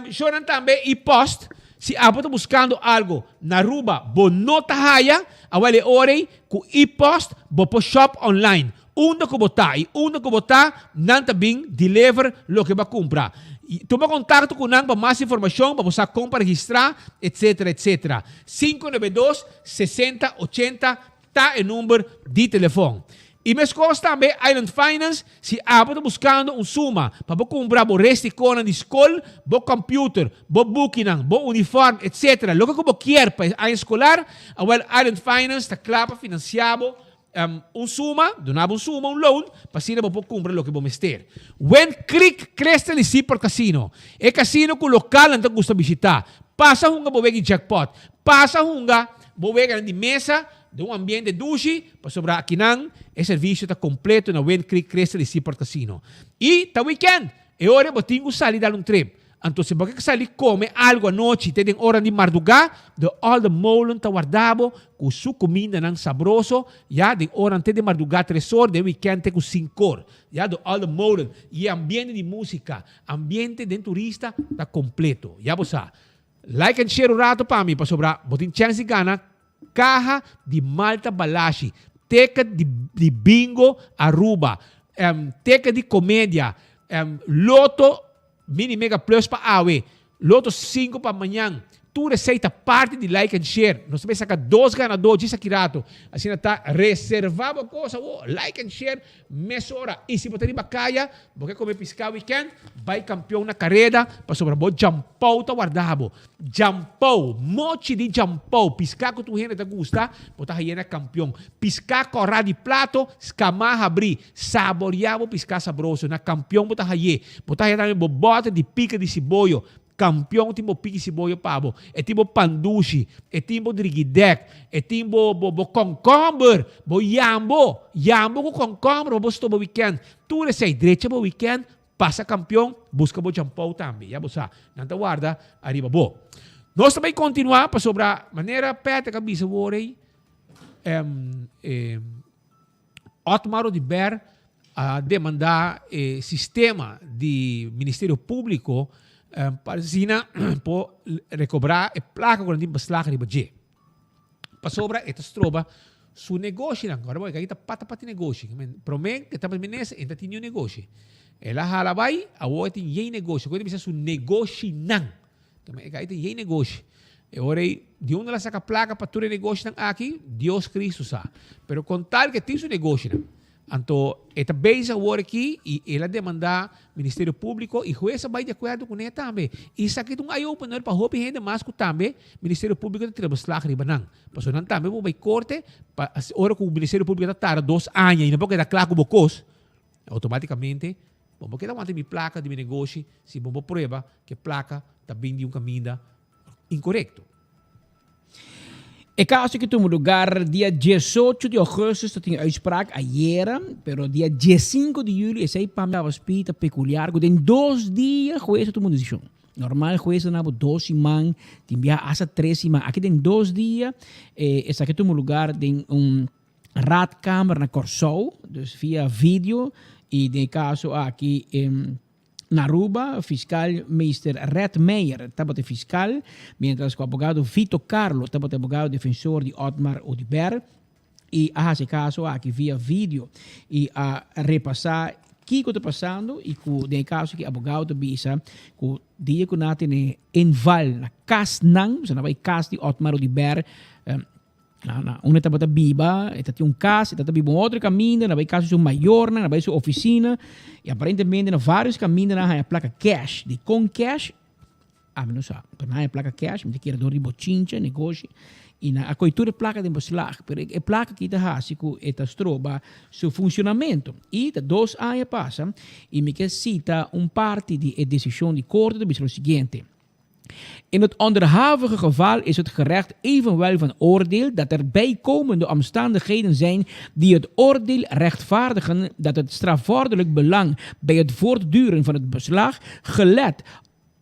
Shonan tambe y post, si abo ta buscando algo na Aruba bo no ta haya, awel e ora ey cu e-post bo por shop online. Unda cu bo ta y unda cu bo ta nan ta bin deliver loke bo a cumpra. Tuma contacto cu nan pa mas informacion pa bo sa con pa registra etc etc. 592 60 80 ta e number di telefon. Y mescos tambe Island Finance si abo ta buscando un suma pa bo cumpra bo resticonan di scol, bo computer, bo bukinan, bo uniform etc. Loke cu bo kier pa e aña escolar, awel Island Finance ta cla pa financia bo un suma, duna bo un suma, un loan, pa asina bo por cumpra loke bo mester. Wind Creek Crystal y Seaport Casino, e casino cu localnan ta gusta bishita. Pasa hunga bo wega di jackpot. Pasa hunga bo weganan di mesa den un ambiente dushi, pasobra akinan e servicio ta completo na Wind Creek Crystal y Seaport Casino. Y ta weekend, e ora bo tin cu sali dal un trip. Anto si bo ke sali come algo anochi te den ora di marduga, de Olde Molen ta warda bo cu su cumindanan sabroso, ya den oran te den marduga tres or, den weekend te cu cincor. Ya de Olde Molen y e ambiente di musica, ambiente den turista ta completo. Ya bo sa. Like and share un rato pa mi pasobra bo tin chance di gana caha di Malta Balashi, ticket di di bingo Aruba, ticket di comedia, loto Mini Mega Plus pa awe, Loto 5 pa mañan. Tur esei ta parti di like and share. Nos ta bay saca dos ganador djis aki rato. Asina ta reserva bo cos awo, like and share mesora. Y si bo ta riba caya, bo ke come pisca weekend, bay campeon na careda pasobra bo djampou ta warda bo. Djampou, mochi di djampou, pisca cu tur hende ta gusta, bo ta haye na campeon. Pisca cora di plato, scama habri, saboria bo pisca sabroso. Na campeon bo ta haye. Bo ta haye tambe bo boter di pica di siboyo. Kampion tin bo piki siboyo pa bo, e tin bo pandushi, e tin bo drigidek, e tin bo bo bo kònkòmber, bo yambo, yambo ku kònkòmber pa bo stoba wikènt. Tur esei, drecha bo wikènt, pasa kampion, buska bo djampou tambe. Ya bo sa, nan ta warda ariba bo. Nos ta bai kontinuá pasobra manera Patrick a bisa wor ei, e Otmar Oduber a demanda e sistema di Ministerio Publico pa asina por recobra e placa cu nan tin beslag riba dje. Pasobra e ta stroba su negoshinan. Ora bo aki ta pata pata negoshi. Prome cu e tabata minister e no ta tin niun negoshi. El a hala bay, awor e tin yen negoshi. Cu e ta bisa su negoshinan. E kai tin yen negoshi. E ora ei, di unda el a saka plaka pa tur e negoshinan aki? Dios Cristo sa. Pero kon tal ku e tin su negoshinan. Anto e ta bezig awor aki i el a demandá Ministerio Públiko i hues a bai di akuerdo kuné tambe. I esaki ta un eye opener pa hopi hende mas ku tambe Ministerio Públiko ta tira beslag riba nan. Pasobra nan tambe por bai korte pa ora ku Ministerio Públiko ta tarda dos aña i no por keda kla ku bo kos, outomátikamente Bo por keda wanta mi plaka di mi negoshi si bo por prueba ku e plaka ta bin di un kaminda inkorekto. E kaso ki tuma lugar dia diesocho di augustus ta tin uitspraak ayera, pero dia diesinco di juli esei pa mi tabata ta peculiar ku den dos dia hues a tuma un desishon. Normal hues ta na bo dos siman, tin biaha hasta tres siman. Aki den dos dia esaki a tuma lugar den un raadkamer na Kòrsou, dus via video i den e kaso aki na Aruba, fiskal meester Red Meijer tabata e fiskal, mientras ku abogado Vito Carlo tabata e abogado defensor di Otmar Oduber i a hasi e kaso aki via video i a repasá kiko ta pasando i ku den e kaso aki abogado ta bisa ku dia ku nan a tene inval na kasnan, pasobra nan bai kas di Otmar Oduber. Na, na unda e tabata biba, e ta tin un kas, e tabata biba un otro kaminda, nan bai kas di su mayornan, nan bai su ofisina, i aparentemente na vários kaminda nan a haña plaka cash. Dikon cash? Ami no sa. Pero nan a haña plaka cash, mi ta kere dor di bochincha, negoshi, i nan a kohe tur e plaka den beslag. Pero e plaka aki ta hasi ku e ta stroba su funshonamentu. I ta dos aña pasa, i mi ke sita un parti di e desishon di korte ta bisa lo siguiente. In het onderhavige geval is het gerecht evenwel van oordeel dat er bijkomende omstandigheden zijn die het oordeel rechtvaardigen dat het strafvorderlijk belang bij het voortduren van het beslag, gelet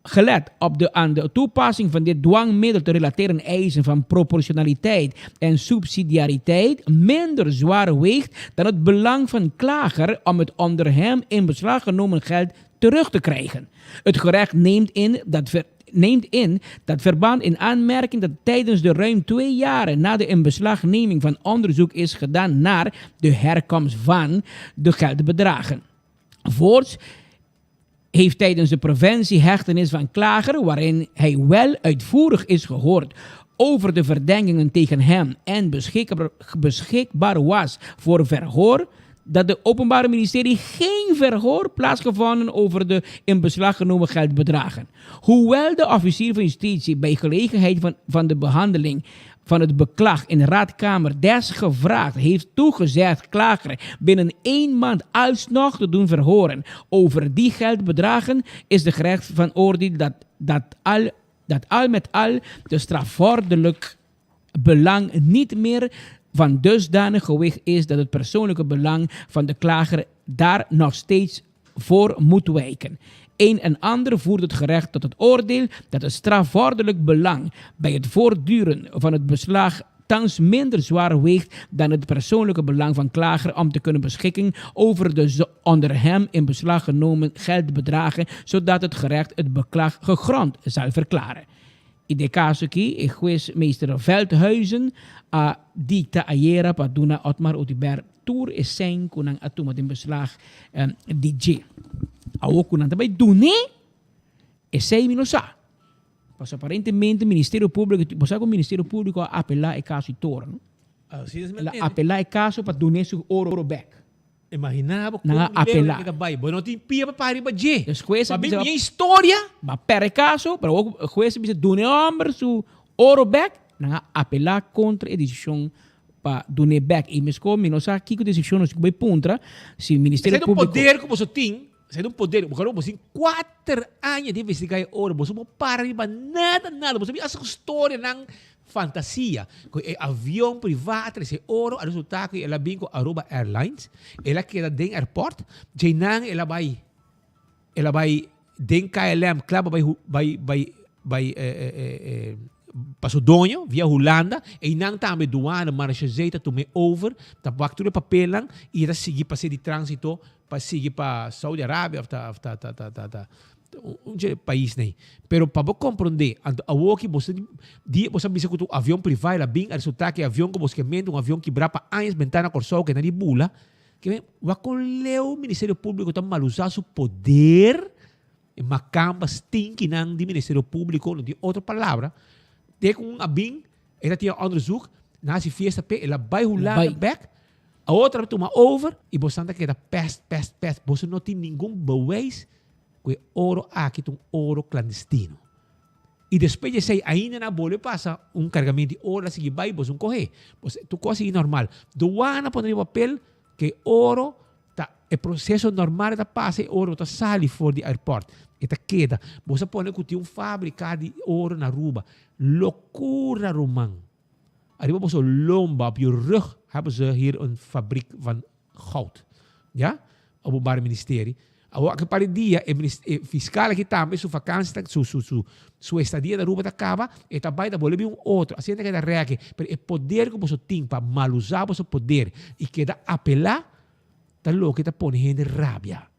gelet op de aan de toepassing van dit dwangmiddel te relateren eisen van proportionaliteit en subsidiariteit, minder zwaar weegt dan het belang van klager om het onder hem in beslag genomen geld terug te krijgen. Het gerecht neemt in dat neemt in dat verband in aanmerking dat tijdens de ruim twee jaren na de inbeslagneming van onderzoek is gedaan naar de herkomst van de geldbedragen. Voorts heeft tijdens de preventiehechtenis van klager, waarin hij wel uitvoerig is gehoord over de verdenkingen tegen hem en beschikbaar, beschikbaar was voor verhoor, dat de Openbare Ministerie geen verhoor plaatsgevonden over de in beslag genomen geldbedragen. Hoewel de officier van justitie bij gelegenheid van, van de behandeling van het beklag in raadkamer desgevraagd heeft toegezegd klager binnen één maand alsnog te doen verhoren over die geldbedragen, is de gerecht van oordeel dat, dat, al, dat al met al de strafvorderlijk belang niet meer van dusdanig gewicht is dat het persoonlijke belang van de klager daar nog steeds voor moet wijken. Een en ander voert het gerecht tot het oordeel dat het strafvorderlijk belang bij het voortduren van het beslag thans minder zwaar weegt dan het persoonlijke belang van klager om te kunnen beschikken over de onder hem in beslag genomen geldbedragen, zodat het gerecht het beklag gegrond zal verklaren. I den kaso aki e hues meester Veldhuizen a dikta ayera pa duna Otmar Oduber tur e sèn ku nan a tuma den beslag di dje. Awor ku nan ta bai dun'é, esei mi no sa. Pasobra aparentemente Ministerio Público, bo sa ku Ministerio Público a apelá e kaso i tora, no? Así es, El a apelá e kaso pa dun'é su oro bèk. Imaginá bo kon Nan a leu apelá. e ta bai. Bo no tin pia pa para riba dje. Dus hues a Pa bin bisa mi historia. Ba pèrdè e kaso, pero awor hues a bisa dun'é hòmber su oro bèk. Nan a apelá kontra e desishon pa dun'é bèk. I meskos mi no sa kiko desishon nos tin ku bai puntra si Ministerio Esei ta un Públiko. poder ku boso tin. Esei ta un poder. Bo karo boso tin kuater aña di investigá e oro. Boso no para riba nada, nada. Boso bin hasi ku storianan fantasia. Ku e avion privá a trese oro, a resultá ku el a bin ku Aruba Airlines. El a keda den airport. Djeinan el a bai, el a bai den KLM kla pa bai bai bai bai pa su doño via Hulanda. Einan tambe duana Marechaussee ta tum'é over, ta wak tur e papelnan i e ta sigui pa ser di tránsito pa sigui pa Saudi Arabia of ta of ta ta ta ta ta un dje pais nei. Pero pa bo komprondé, anto awoki bo sa di bo sa bisa ku ta un avion privá el a bin a resultá ku e avion ku bo skementa un avion kibrá pa añas bentá na Kòrsou ke nan di bula, ke men wak kon leu Ministerio Públiko ta malusá su poder, e makamba stinkinan di Ministerio Públiko, no tin otro palabra, te ku un a bin e ta tin onderzoek, nan hasi fiesta p'e, el a bai Hulanda bèk. A otro a tuma over y bosan ta keda pest, pest, pest. Boso no tin ningun bewijs cu e oro aki ta un oro clandestino. Y despues di esey ainda nan a bolbe pasa un cargamento di oro, a sigui bay, boso no coge. Boso, tur cos a sigui normal. Douane a pone riba papel cu e oro ta, e proceso normal ta pasa, e oro no ta sali for di airport. E ta keda. Boso a pone cu tin un fabrica di oro na Aruba. Locura ruman. Ariba boso lomba, op je rug, hebben ze hier een fabriek van goud. Ja? Openbaar Ministerie. Awor aki un par di dia e e fiscal aki tambe su vakantie ta su su su su estadia na Aruba ta caba, e ta bay ta bolbe bin un otro. Asina ta keda reki. Pero e poder cu boso tin pa malusa boso poder y keda apela ta loke ta pone hende rabia.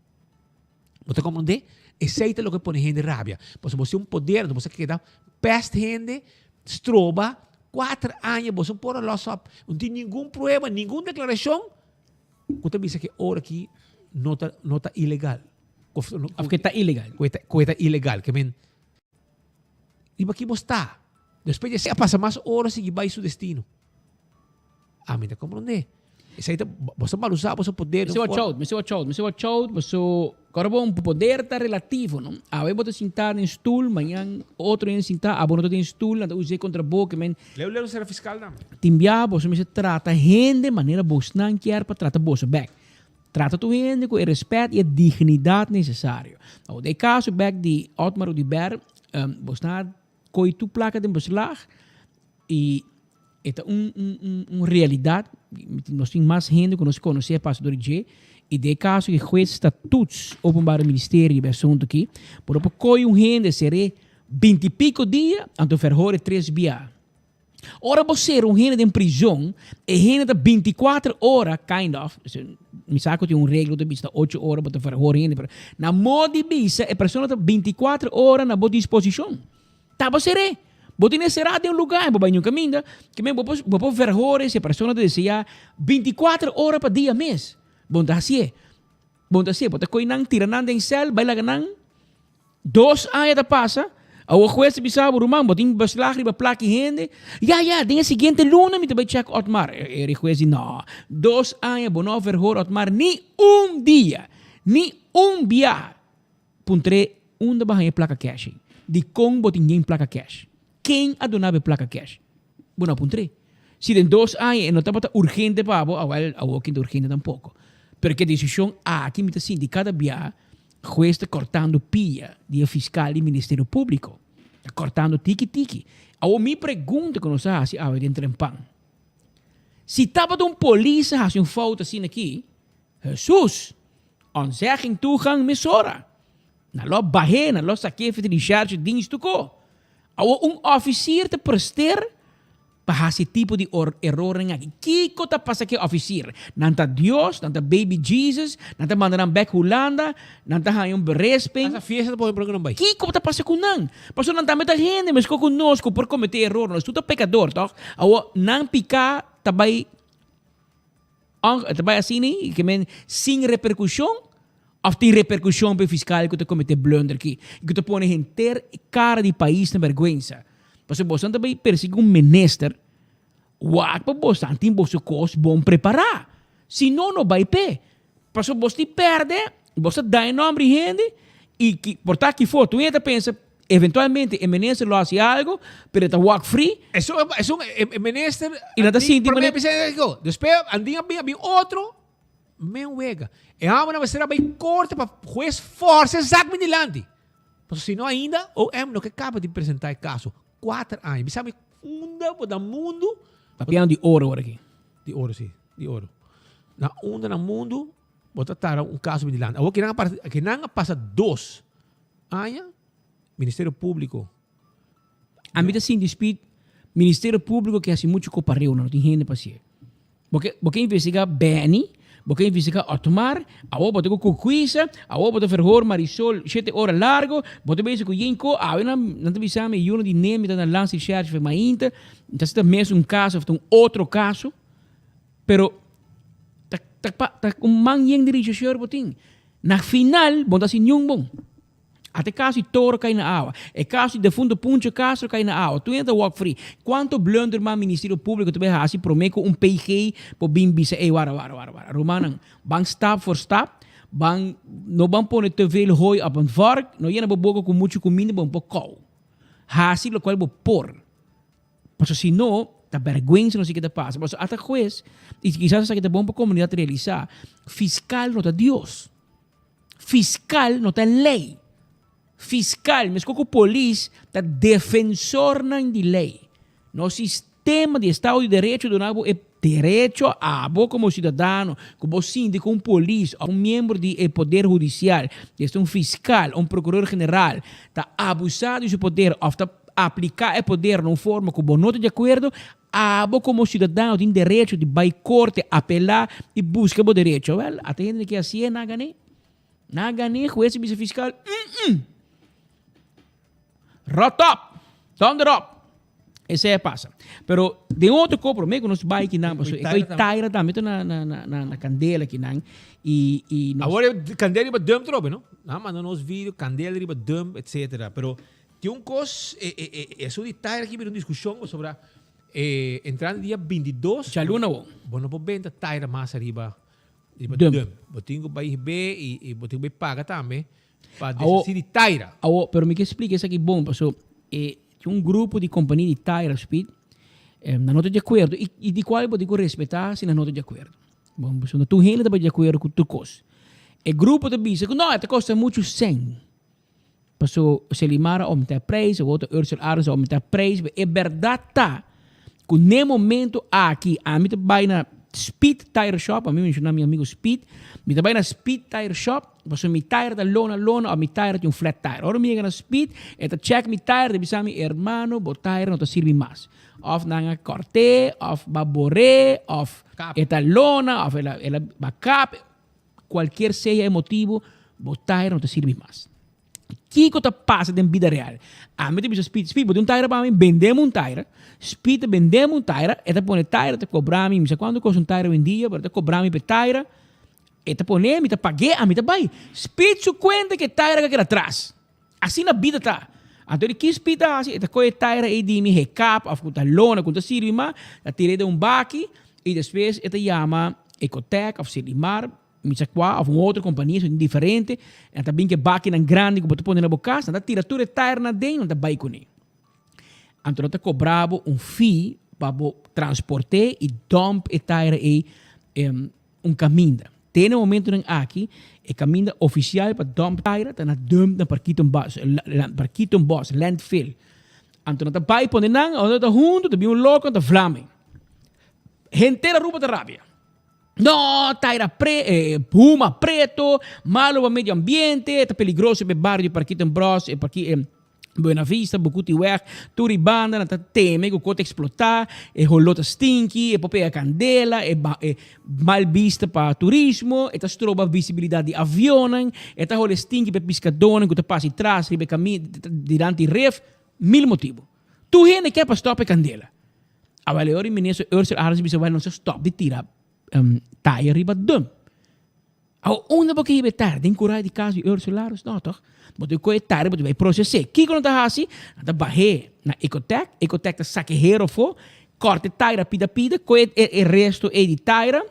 Bo ta comprende? Esey ta loke pone hende rabia. Pasobra bo tin un poder, enton bo sa keda pest hende, stroba, kuater aña bo no por a los op. No tin ningun prueba, ningun declaracion cu ta bisa cu e ora aki no ta, no ta ilegal. Of cu e ta ilegal. Cu e ta, cu e ta ilegal. Ke men, riba ki bo sta? Despues di esey a pasa mas ora sigui bay su destino. Ami ta comprende. Esey ta, bo ta mal usa boso poder. Mester watch out, mester watch out, mester watch out, boso, ora bo un poder ta relativo, no? Awe bo ta sinta den stoel, mañan otro hende sinta, abo no ta den stoel, nan ta us'é contra bo, ke men. Leu leu sera fiscal nan. Tin bia boso mester trata hende manera bosnan kier pa trata boso bek. Trata tur hende ku e respet i e dignidat nesesario. Awor den e kaso bek di Otmar Oduber, bosnan a koi tur plaka den beslag i E ta un un un realidad, nos tin mas hende cu nos conoce a pasa door di dje, y den e caso cu e huez ta toets Openbare Ministerie riba e asunto aki, por no por coy un hende ser'e binti pico dia, anto verhoor e tres bia. Ora bo sera un hende den prizon, e hende ta binticuater ora, kind of, mi sa cu tin un regla cu ta bisa ta ocho ora bo ta verhoor hende, pero na modo di bisa e persona ta binticuater ora na bo disposicion. Ta bo ser'é. Bo tene será den un lugá i bo bai niun kaminda, ke men bo por bo por verhore si e persona ta deseá bintikuater ora pa dia mes. Bo no ta hasié. Bo no ta hasié. Bo ta kohe nan, tira nan den sèl, bai laga nan. Dos aña ta pasa, awor hues ta bisa bo, Ruman, bo tin beslag riba plak i hende. Ya, ya, den e siguiente luna mi ta bai chèk Otmar. E e hues di, No, dos aña bo no a verhor Otmar ni un dia, ni un biaha. Puntr'é unda bo a haña e plaka cash ei. Dikon bo tin yen plaka cash? Ken a duna bo e plaka cash? Bo no a puntr'é. Si den dos aña e no tabata urgente pa bo, awel awor kin ta urgente tampoko. Pero ke desishon aki mi ta sinti kada bia hues ta kòrtando pia di e fiskal di Ministerio Públiko. Ta kòrtando tiki tiki. Awor mi pregunta ku nos a hasi awe den Trempan, si tabata un polis a hasi un fout asina aki, Hesus! Ontzegging toegang mesora. Nan lo bah'é, nan lo sak'é for di recherche dienst tuko. Awor un officier ta prester pa hasi tipo di erornan aki. Kiko ta pasa ku e officier? Nan ta Dios, nan ta baby Jesus, nan ta manda nan bek Hulanda, nan ta haña un beresping. Hasta fiesta ta pone por ku nan bai. Kiko ta pasa ku nan? Pasobra nan tambe ta hende, meskos ku nos ku por kometé eror. Nos tur ta pekador, tòg? Awor nan piká ta bai. Ong, e ta bai asina ei, ke men sin reperkushon? Of tin repercusion pa e fiscal cu ta comete blunder aki y cu ta pone henter e cara di pais na berguensa. Pasobra boso ta bay persigui un minister, wak pa boso tin boso cos bon prepara. Si no, no bay p'e. Pasobra boso tin perde, boso ta daña nomber di hende y ki por ta aki for. Tur hende ta pensa eventualmente e minister lo haci algo, pero e ta wak free. Esun, esun e minister. Y nan ta sinti manera. Despues andin a bin otro. Men wega. E hombernan mester a bai korte pa hues forsa e zak bin dilanti. Pasobra si no ainda OM no ke kaba di presenta e kaso. Kuater aña. Bisa mi unda bo na mundu. Papiando di oro ora aki. Di oro si. Di oro. Na unda na mundu bo ta tarda un kaso bin dilanti. Awor kinan a pasa, kinan a pasa dos aña Ministerio Publico. Ami ta sinti speed Ministerio Publico ke hasi mucho kopareo no tin hende pa hacié. Bo ke bo ke investiga Benny, bo ke investiga Otmar, awor bo ta ku Kukwisa, awor bo ta verhoor Marisol shete ora largo, bo ta bezig ku Yenko, awe nan nan ta bisa mi e yunan di Nemi ta na Landsrecherche for mainta, ta si ta mes un kaso of ta un otro kaso, pero ta ta pa ta un man yen di rechercheur bo tin. Na final bo no ta hasi niun bon. Ata e caso di Toro cay na awa. E caso di defunto Puncho Castro cay na awa. Tur hende ta walk free. Cuanto blunder mas Ministerio Publico ta bay haci prome cu un PG por bin bisa ey wara wara wara wara. Rumannan, ban stap voor stap. Ban, no ban pone te veel hooi op een vork. No yena bo boca cu mucho cuminda bo no por kou. Haci locual bo por. Pasobra si no, ta berguensa nos ke ta pasa. Pasobra ata hues, y kisas esaki ta bon pa comunidad realisa, fiscal no ta Dios. Fiscal no ta ley. Fiscal, mesco cu polis, ta defensornan di ley. Nos sistema di estado di derecho duna bo e derecho abo como ciudadano cu bo sinti cu un polis of un miembro di e poder hudicial, esta un fiscal, un procuror general, ta abusa di su poder of ta aplica e poder na un forma cu bo no ta di acuerdo, Abo komo siudadano tin derecho di bai korte, apelá i buska bo derecho. Wèl, ata hende ke hasié nan a gané. Nan a gané, hues a bisa fiskal, Mm-mm! Ròt òp! Dònder òp! Esei a pasa. Pero den otro kos, promé ku nos bai kinan, pasobra e koi taira tambe ta na na na na kandela kinan i i nos. Awor e kandela riba dump trobe, no? Nan a manda nos video, kandela riba dump, etcetera. Pero Tin un kos, e, e, e, esun di taira aki bira un diskushon pasobra e entrando dia 22, Djaluna bo. Bo no por benta taira mas ariba riba Dump. dump. Bo tin ku bai hib'é i, i bo tin ku bai paga tambe pa Awo, deshasí di taira. awo, pero mi ke splika esaki bon paso e tin un grupo di kompania di taira speed, eh, nan no ta di akuerdo i, i di kual bo tin ku respetá si nan no ta di akuerdo. Bon, pasobra tur hende ta bai di akuerdo ku tur kos. E grupo ta bisa ku no, e ta kosta muchu sèn. Paso Selimar a aumenta e prijs, e otro Ursel Arends a aumenta e prijs, pero e berdad ta cu n'e momento aki ami ta bay na Speed Tire Shop, ami menciona mi amigo Speed, mi ta bay na Speed Tire Shop pasobra mi tire ta lona lona of mi tire tin un flat tire. Ora mi yega na Speed e ta check mi tire, e ta bisa mi, hermano bo tire no ta sirbi mas. Of nan a corte, of ba bore, of e ta lona, of el a ba kap. Cualkier sea e motibo, bo taira no ta sirbi mas. Kico ta pasa den bida real? Ami ta bisa Speed, Speed, bo tin un taira pa mi? Bendemi un taira. Speed ta bendemi un taira, e ta pone taira, ta cobra mi, mi sa cuanto costa un taira hoy-en-dia, pero e ta cobra mi pa e taira, e ta pone, mi ta pag'e, ami ta bay. Speed su cuenta cu e taira ka keda atras. Asina bida ta. Anto di ki Speed ta haci? E ta coge e taira ey di mi hekap of cu ta lona cu no ta sirbi mas, ta tir'e den un baki y despues e ta yama Ecotec of Selimar, mi sa cua, of un otro compania, son diferente, nan ta bin cu e bakinan grandi cu bo ta pone na bo cas, nan ta tira tur e tairanan aden, nan ta bay cune. Anto nan ta cobra bo un fee pa bo transporte y dump e taira ey un caminda. Te na e momentonan aki, e caminda oficial pa dump taira ta na dump na Parkietenbos, Parkietenbos, landfill. Anto nan ta bay pone nan, ora nan ta hunto, ta bin un loco, nan ta vlame. Henter Aruba ta rabia. No, taira pre, eh, huma preto, malo pa medio ambiente, ta peligroso pa e bario di Parkietenbos, e parki, eh, Buena Vista, Bukutiweg, tur e banda nan ta teme ku kos ta eksplotá, e holó ta stinki, e por pega kandela, e e mal bista pa turismo, e ta stroba visibilidat di avionnan, e ta hole stinki pa e piskadónan ku ta pasa i tras riba e kaminda dilanti ref, mil motibu. Tur hende ke pa stòp e kandela. Awel e ora e minister Ursel Arends bisa, wèl nos a stòp di tira taya riba dum. Awo unda bo ke hiba e taira? Den kurai di kas di Ursularis? No toch? Bo tin kohe e taira bo tin bai proses'é. Kiko nan ta hasi? Nan ta bah'é na Ecotec, Ecotec ta saka e hero afó, kòrta e taira pida pida, kohe e resto ei di taira,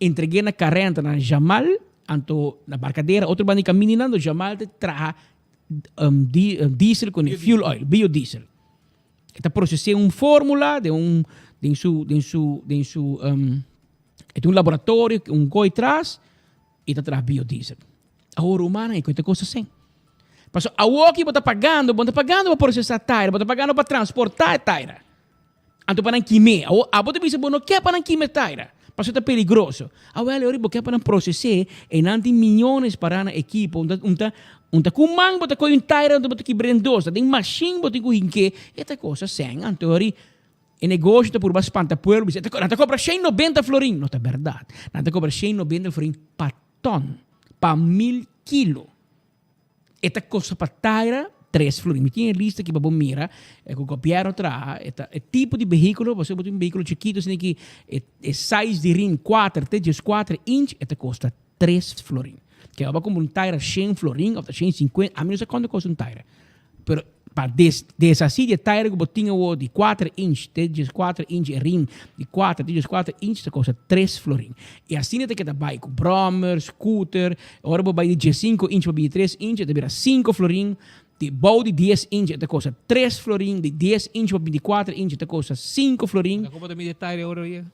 entreg'é na Carenta na Jamal, anto na Barcadera, otro banda di kaminda nan, Jamal ta traha diesel ku fuel oil, biodiesel. E ta proses'é un fórmula den un den su den su den su e tin un laboratorio un koi tras i ta traha biodiesel. Awor rumannan e koi ta kosta sen. Pasobra awoki bo ta pagando, bo no ta pagando pa prosesá taira, bo ta pagando pa transportá e taira. Anto pa nan kim'é. Awor abo ta bisa bo no ke pa nan kima e taira pasobra ta peligroso. Awel e ora bo ke pa nan proses'é e nan tin miyones pará na ekipo un ta un ta un ta ku man bo ta kohe un taira anto bo ta kibra den dos ta den mashin bo tin ku hink'é e ta kosa sèn. Anto ora e negoshi ta purba spanta pueblo bisa nan ta kobra shen nobenta florin. No ta bèrdat. Nan ta kobra shen nobenta florin pa tòn, pa mil kilo. E ta kosta pa taira tres florin. Mi tin e lista aki pa bo mira e ku gobièrnu traha. E ta e tipo di vehíkulo, pasobra bo tin un vehíkulo chikitu asina ki e e size di rin kuater te dieskuater inch e ta kosta tres florin. Ke abo a kumpra un taira shen florin òf ta shen sinkuenta, ami no sa kuantu kosta un taira. Pero pa des deshasí di e taira ku bo tin awor di kuater inch te dieskuater inch e rim di kuater te dieskuater inch ta kosta tres florin. I asina ta keda bai ku bròmer, scooter, ora bo bai di diesinku inch pa bintitres inch e ta bira sinku florin, di bou di dies inch e ta kosta tres florin, di dies inch pa bintikuater inch e ta kosta sinku florin. Ta komo ta midi e taira ora yega?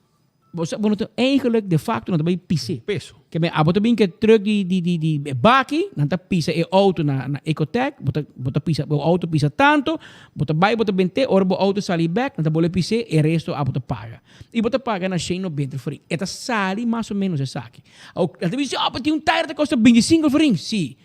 Bo sa, bo no ta, eigenlijk de facto nan ta bai pis'é. Peso. Ke men abo ta bin ke truck di di di di e baki, nan ta pisa e auto na na Ecotec, bo ta bo ta pisa bo auto pisa tanto, bo ta bai bo ta bent'é, ora bo auto sali bek nan ta bole pis'é, e resto abo ta paga. I bo ta paga na shen nobenta florin. E ta sali mas o menos esaki. Awor nan ta bisa, oh, pero tin un taira ta kosta bintisinko florin. Si.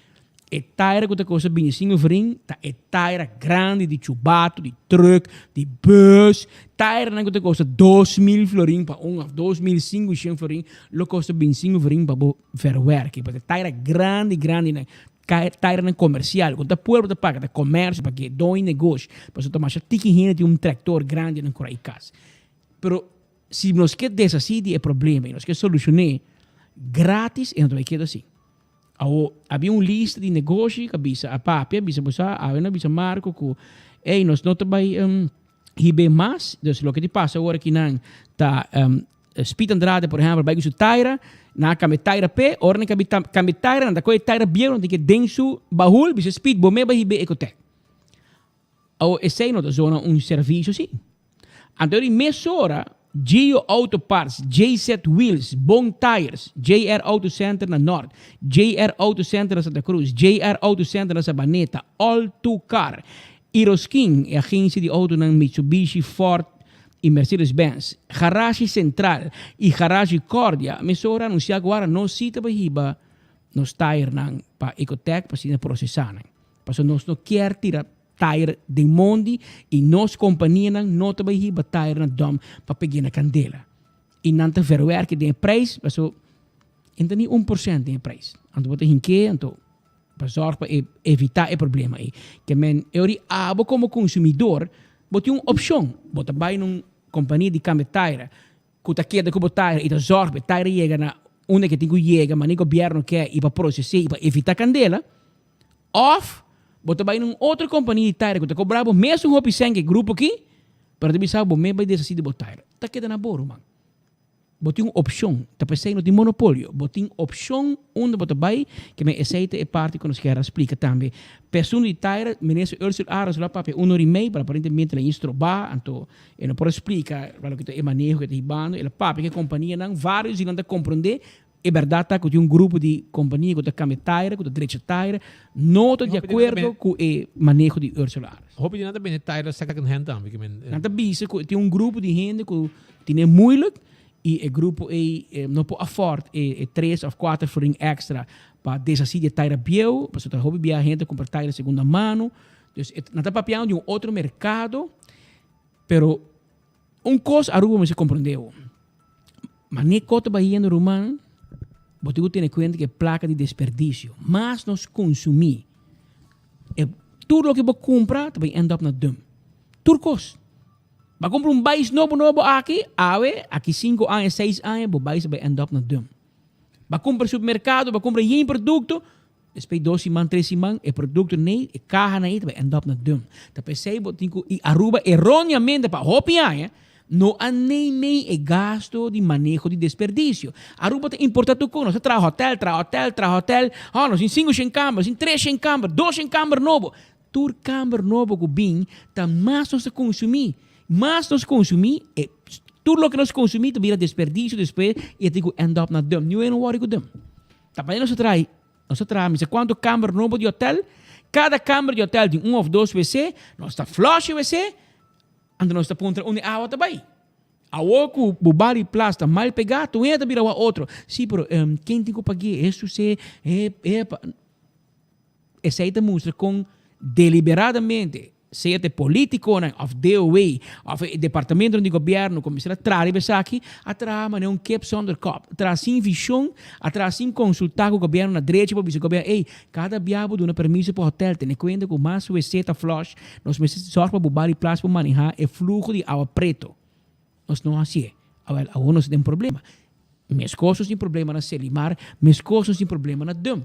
E taira ku ta kosta bintisinko florin ta e taira grandi di chubato, di truck, di bus. Tairanan ku ta kosta 2000 florin pa un òf 2500 florin lo kosta bintisinko florin pa bo verwerki. Pasobra e taira grandi grandi nan, tairanan komersial ku ta pueblo ta paga, ta komersio pa ke doño negoshi. Pasobra ta masha tiki hende tin un traktor grandi nan kura i kas. Pero si nos ke deshasí di e problema i nos ke solushon'é gratis e no ta bai keda así. Awo, habia un lista di negoshi ku a bisa, a papia, a bisa bo sa, awe no a bisa Marco ku, ey, nos no ta bai hib'é mas, dus loke di pasa awor aki nan ta Speed Andrade por ehèmpel bai ku su taira, nan a kambia taira p'e, ora nan kambia kambia taira nan ta kohe e taira bieu nan tin ke den su bahul, bisa Speed bo me bai hib'é Ecotec. Awo esei no ta zona un servisio si. Anto di mesora Gio Auto Parts, JZ Wheels, Bon Tires, JR Auto Center na Nort, JR Auto Center na Santa Cruz, JR Auto Center na Sabaneta, All Two Car, Iroskin, e agensia di autonan Mitsubishi, Ford y Mercedes Benz, Garashi Central y Garashi Cordia mesora anunsia ku ara no si ta bai hiba nos tayernan pa Ecotec pa asina prosesa nan. Pasobra nos no kier tira tayer den mondi y nos companianan no ta bay hiba tayer na dom pa peg'é na candela. Y nan ta verwerke den e prijs, pasobra e no ta ni un porcent den e prijs. Anto bo ta hink'é, anto pa zorg pa e evita e problema ei. Ke men e ora abo como consumidor bo tin un opcion, bo ta bay na un compania di cambia tayer ku ta keda ku bo tayer y ta zorg pa e tayer yega na unda ke tin ku yega, mane gobierno ke y pa proces'é y pa evita candela. Of bo ta bai na un otro kompania di taira ku ta kobra bo mesun hopi sèn ku e grupo aki, pero ta bisa bo mes bai deshasí di bo taira. Ta keda na bo, ruman. Bo tin un opshon. Ta p'esei no tin monopolio. Bo tin opshon unda bo ta bai, ke men esei ta e parti ku nos kier a splika tambe. P'e asuntu di taira, Minister Ursula Arends lo a papia un ora i mei, pero aparentemente el a instrobá, anto e no por a splika loke ta e maneho ku e ta hibando. El a papia ku e kompanianan, vários di nan ta komprondé, E bèrdat ta ku tin un grupo di kompania ku ta kambia taira, ku ta drecha taira, no ta di akuerdo ku e maneho di Ursula Arends. Hopi di nan ta bende taira second hand tambe. Nan ta bisa ku tin un grupo di hende ku tine moeilijk i e grupo ei no por afford e tres òf kuater florin èkstra pa deshasí di e taira bieu, pasobra ta hopi bia hende ta kumpra taira segunda mano. Dus nan ta papiando di un otro merkado, pero un kos Aruba mester komprondé awo. Mane ko ta bayendo ruman, bo tin ku tene kuenta ku e plaka di desperdisio. Mas nos konsumí, e tur loke bo kumpra ta bai end up na dump. Tur kos. Bo a kumpra un bais nobo nobo aki, awe, aki sinku aña, seis aña, bo bais ta bai end up na dump. Bo a kumpra supermerkado, bo a kumpra yen produkto, despues dos siman, tres siman, e produkto nei, e kaha nan ei ta bai end up na dump. Ta p'esei bo tin ku, i Aruba eroneamente pa hopi aña, no a neimei e gasto di maneho di desperdisio. Aruba ta importa tur kos, nos ta traha hotel, traha hotel, traha hotel, oh nos tin sinku shen kamber, nos tin tres shen kamber, dos shen kamber nobo. Tur kamber nobo ku bin ta mas nos ta konsumí. Mas nos konsumí, e tur loke nos konsumí ta bira desperdisio despues i e tin ku end up na dump. Niun hende no wòri ku dump. Ta pasobra nos ta traha, nos ta traha mester kuantu kamber nobo di hotel, kada kamber di hotel tin un òf dos wc, nos ta flush e wc, anto nos ta puntra unda e awa ta bai. Awor ku bo bari plas ta mal pegá, tur hende ta bira wak otro. Sí, pero ken tin ku pag'é? Hesus e, e, e. Esei ta mustra kon deliberadamente, sea ta e politikonan òf DOW òf e departamentonan di gobièrnu ku mester a traha riba esaki, a traha manera un kip zonder kòp, a traha sin vishon, a traha sin konsultá ku gobièrnu na drechi pa bisa gobièrnu, ey, kada bia bo duna permiso pa hotèl, tene kuenta ku mas wc ta flòsh, nos mester sòrg pa bo bali plas pa manehá e fluho di awa preto. Nos no hasié. Awèl, awor nos tin problema. Meskos nos tin problema na Selimar, meskos nos tin problema na Dum.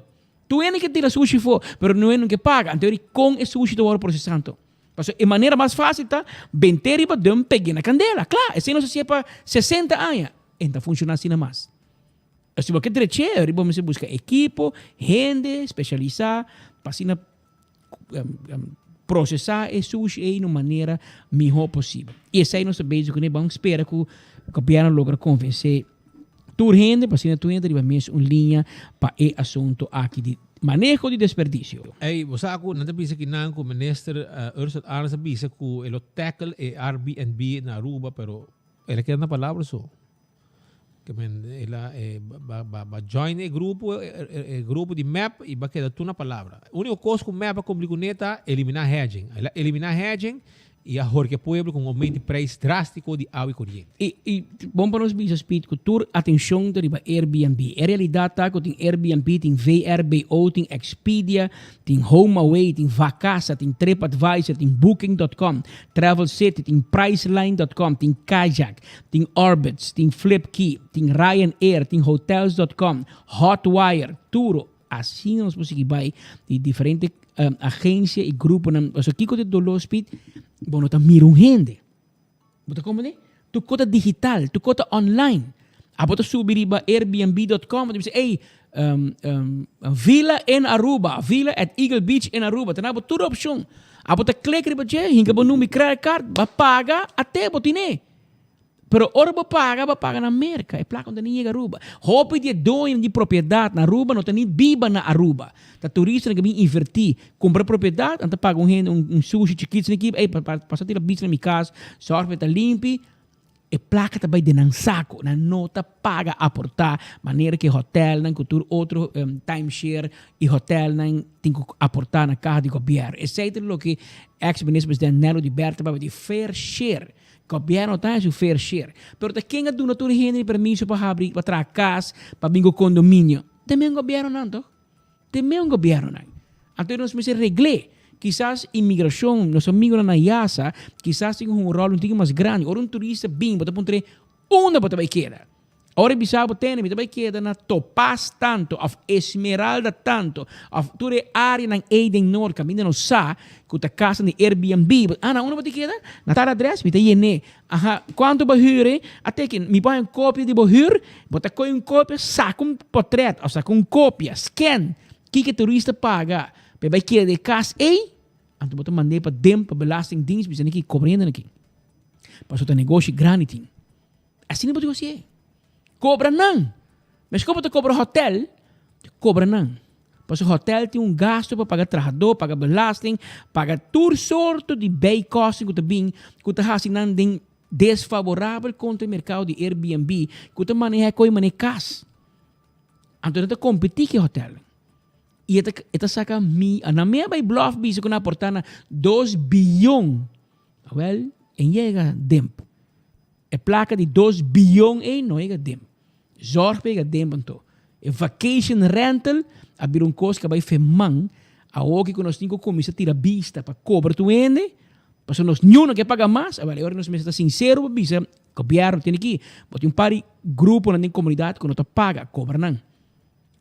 Tur hende ke tira sushi for, pero no hende ke paga. Anto di kon e sushi ta wòrdu prosesá anto? Pasobra e manera mas fásil ta bent'é riba dum, peg'é na kandela. Kla, esei nos hasié pa sesenta aña. E no ta funshoná asina mas. Si bo ke drech'é, riba bo mester buska ekipo, hende spesialisá pa asina prosesá e sushi ei na un manera mihó posibel. I esei nos ta bezig kuné. Ban spera ku gobièrnu logra konvensé tur hende pa asina tur hende ta riba mes un liña pa e asuntu aki di maneho di desperdisio. Ey, bo sa ku nan ta bisa kinan ku minister Ursell Arends a bisa ku e lo tackle e Airbnb na Aruba pero el a keda na palabra so. Ke men el a ba ba ba join e grupo e grupo di mep y ba keda tur na palabra. Unico cos cu mep a cumpli cune ta elimina hedging. El a elimina hedging y a horkia pueblo cu un aumento di prijs drastico di awa y coriente. Y y bon pa nos bisa Speed cu tur atencion ta riba Airbnb. E realidad ta cu tin Airbnb, tin VRBO, tin Expedia, Tin HomeAway, tin Vacasa, tin TripAdvisor, tin Booking.com, Travel City, tin Priceline.com, tin Kayak, tin Orbitz, tin Flipkey, tin Ryanair, tin Hotels.com, Hotwire, Turo. Asina nos por sigui bai di diferente agencia y gruponan. Pasobra kiko ta e dolor, Speed? Bo no ta mira un hende. Bo ta comprende? Tur kos ta digital, tur kos ta online. Abo ta subi riba Airbnb.com, bo ta bisa, ey, um, um, villa in Aruba, villa at Eagle Beach in Aruba. Ta na bo tur opcion. Abo ta click riba dje, hinka bo number credit card, bo paga, ate bo tine. Pero ora bo paga, bo paga na Merca. E placa no ta ni yega Aruba. Hopi di e doñonan di propiedad na Aruba no ta ni biba na Aruba. Ta turistanan ke bin invertí, kumpra propiedat, nan ta paga un hende un sushi chikit esaki, ey pasa tira bichi na mi kas, sòrg pa e ta limpi, e plaka ta bai den nan sako, nan no ta paga aportá manera ku e hotèlnan ku tur otro timeshare i hotèlnan tin ku aportá na kaha di gobièrnu. Esei ta loke eks minister presidente Nel Oduber ta papia di fair share. Gobièrnu ta haña su fair share, pero ta ken a duna tur hende e permiso pa habri, pa traha kas, pa bin ku kondominio? Ta men gobièrnunan tòg. Te meun gobiernonan. Anto nos mester regl'é. Kisas inmigrashon, nos amigonan na Yasa, kisas tin un ròl un tiki mas grandi. Ora un turista bin, bo ta puntr'é, Unda bo ta bai keda? Ora e bisa bo, Tene, mi ta bai keda na Topaz tantu òf Esmeralda tantu òf tur e áreanan ei den nort kaminda nos sa ku ta kasnan di Airbnb. Ah, na unda bo ta keda? Na tal adrès? Mi ta yen'é. Aha, kuantu bo hür e? A teken, mi por haña un kopia di bo hür? Bo ta kohe un kopia, saka un potret òf saka un kopia, scan, kiko e turista paga pa e bai keda den e kas ei, anto bo ta mand'é pa den pa belastingdienst bisa nan ki kobra hende nan aki. Pasobra ta negoshi grandi tin. Asina bo ta hasié. Kobra nan! Meskos bo ta kobra hotèl, kobra nan. Pasobra hotèl tin un gasto pa paga trahadó, paga belasting, paga tur sorto di bijkosten ku ta bin, ku ta hasi nan den desfavorabel kontra e merkado di Airbnb, ku ta manehá e koi manera kas. Anto nan ta kompetí ku e hotèlnan. I e ta e ta saka mi, nan mea bai blòf bisa ku nan aportá na dos biyon. Awèl, e yega demp. E plaka di dos biyon ei no yega demp. Zorg pa yega demp anto. E vacation rental a bira un kos ku a bai feman. Awoki ku nos tin ku kuminsá tira bista pa kobra tur hende, pasobra nos niun no ke paga mas. Awèl, e ora nos mester ta sinsero pa bisa gobièrnu tene ki, bo tin un par di gruponan den komunidat ku no ta paga, kobra nan.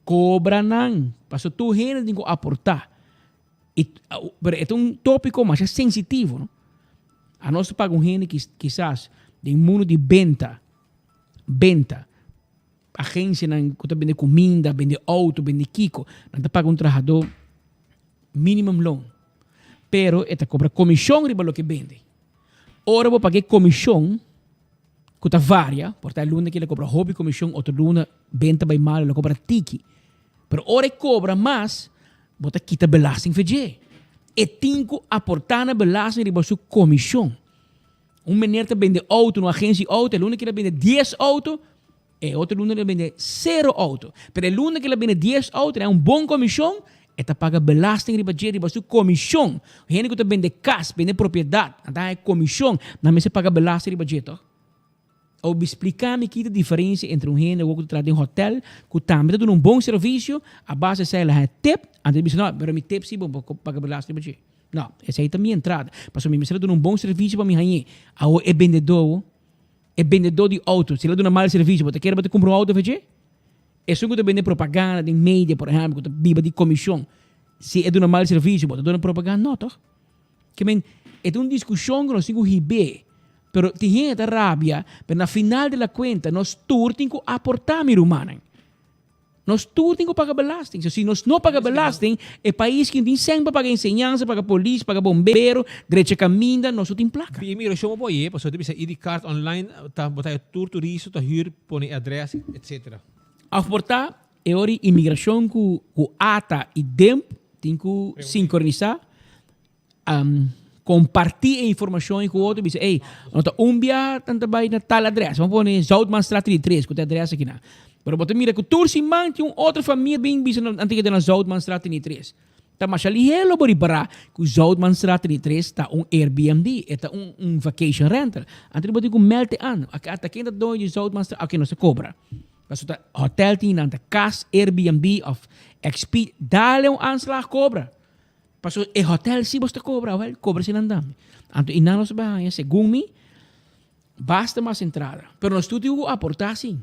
Cobra nan. Paso tur hende tin cu aporta. Y, pero e ta un topico masha sensitivo, no? Anos ta paga un hende kisas den mundo di benta, benta, agencianan cu ta bende cuminda, bende auto, bende kico, nan ta paga un trahador minimum loon. Pero e ta cobra comision riba loke bende. Ora bo paga e comision, cu ta varia, por ta e luna ki el a cobra hopi comision, otro luna benta bay malo el a cobra tiki. Pero ora e cobra mas, bo ta kita belasting for dje. E tin cu aporta na belasting riba su comision. Un meneer ta bende auto na un agencia di auto, e luna ki el a bende dies auto, e otro luna el a bende cero auto. Pero e luna ki el a bende dies auto, el a un bon comision, e ta paga belasting riba dje, riba su comision. Hende cu ta bende cas, bende propiedad, nan ta haña comision, nan mester paga belasting riba dje, toch? Obi splica mi ki ta diferencia entre un hende awor cu ta traha den hotel cu tambe ta duna un bon servicio, a base esey el a haña tip, anto el bisa no, pero mi tip si bo por paga belasting riba dje. No, esey ta mi entrada, pasobra mi mester a duna un bon servicio pa mi hañ'é. Awor e bendedor, e bendedor di auto, si el a duna mal servicio, bo ta kere bo ta cumpra un auto for dje? Esun cu ta bende propaganda den media, por ehempel, cu ta biba di comision, si e duna mal servicio, bo ta duna propaganda? No, toch? Ke men, e ta un diskushon ku nos tin ku hib'é, pero tin hende ta rabia, pero na final di la kuenta nos tur tin ku aportá, mi rumannan. Nos tur tin ku paga belasting. So si nos no paga belasting, e pais ki no tin sèn pa paga enseñansa, paga polis, paga bombero, drecha kaminda, nos no tin plaka. Bi migrashon bo por oye, pasobra ta bisa ID card online ta bo ta e tur turista ta hür pone e adres etcetera. Of por ta E ora imigrashon ku ku ata i DEMP tin ku sinkronisá, kompartí e informashon ku otro bisa ey no ta un bia nan ta bai na tal adrès, bo pone Zoutmanstraat 33 ku ta e adrès akinan. Pero bo ta mira ku tur siman tin un otro famia bin bisa nan ta keda na Zoutmanstraat 33. Ta masha lihé lo bo ripará ku Zoutmanstraat 33 ta un Airbnb, e ta un un vacation rental. Anto bo tin ku mèlt e an, ata ken ta doño di Zoutmanstraat? Oke nos ta kobra. Pasobra ta hotel tin nan ta cas Airbnb of Expedia dale un aanslag cobra. Pasobra e hotel si bos ta cobra awel cobra si nan tambe. Anto y nan nos ta bay haña segun mi basta mas entrada. Pero nos tur tin cu aporta si.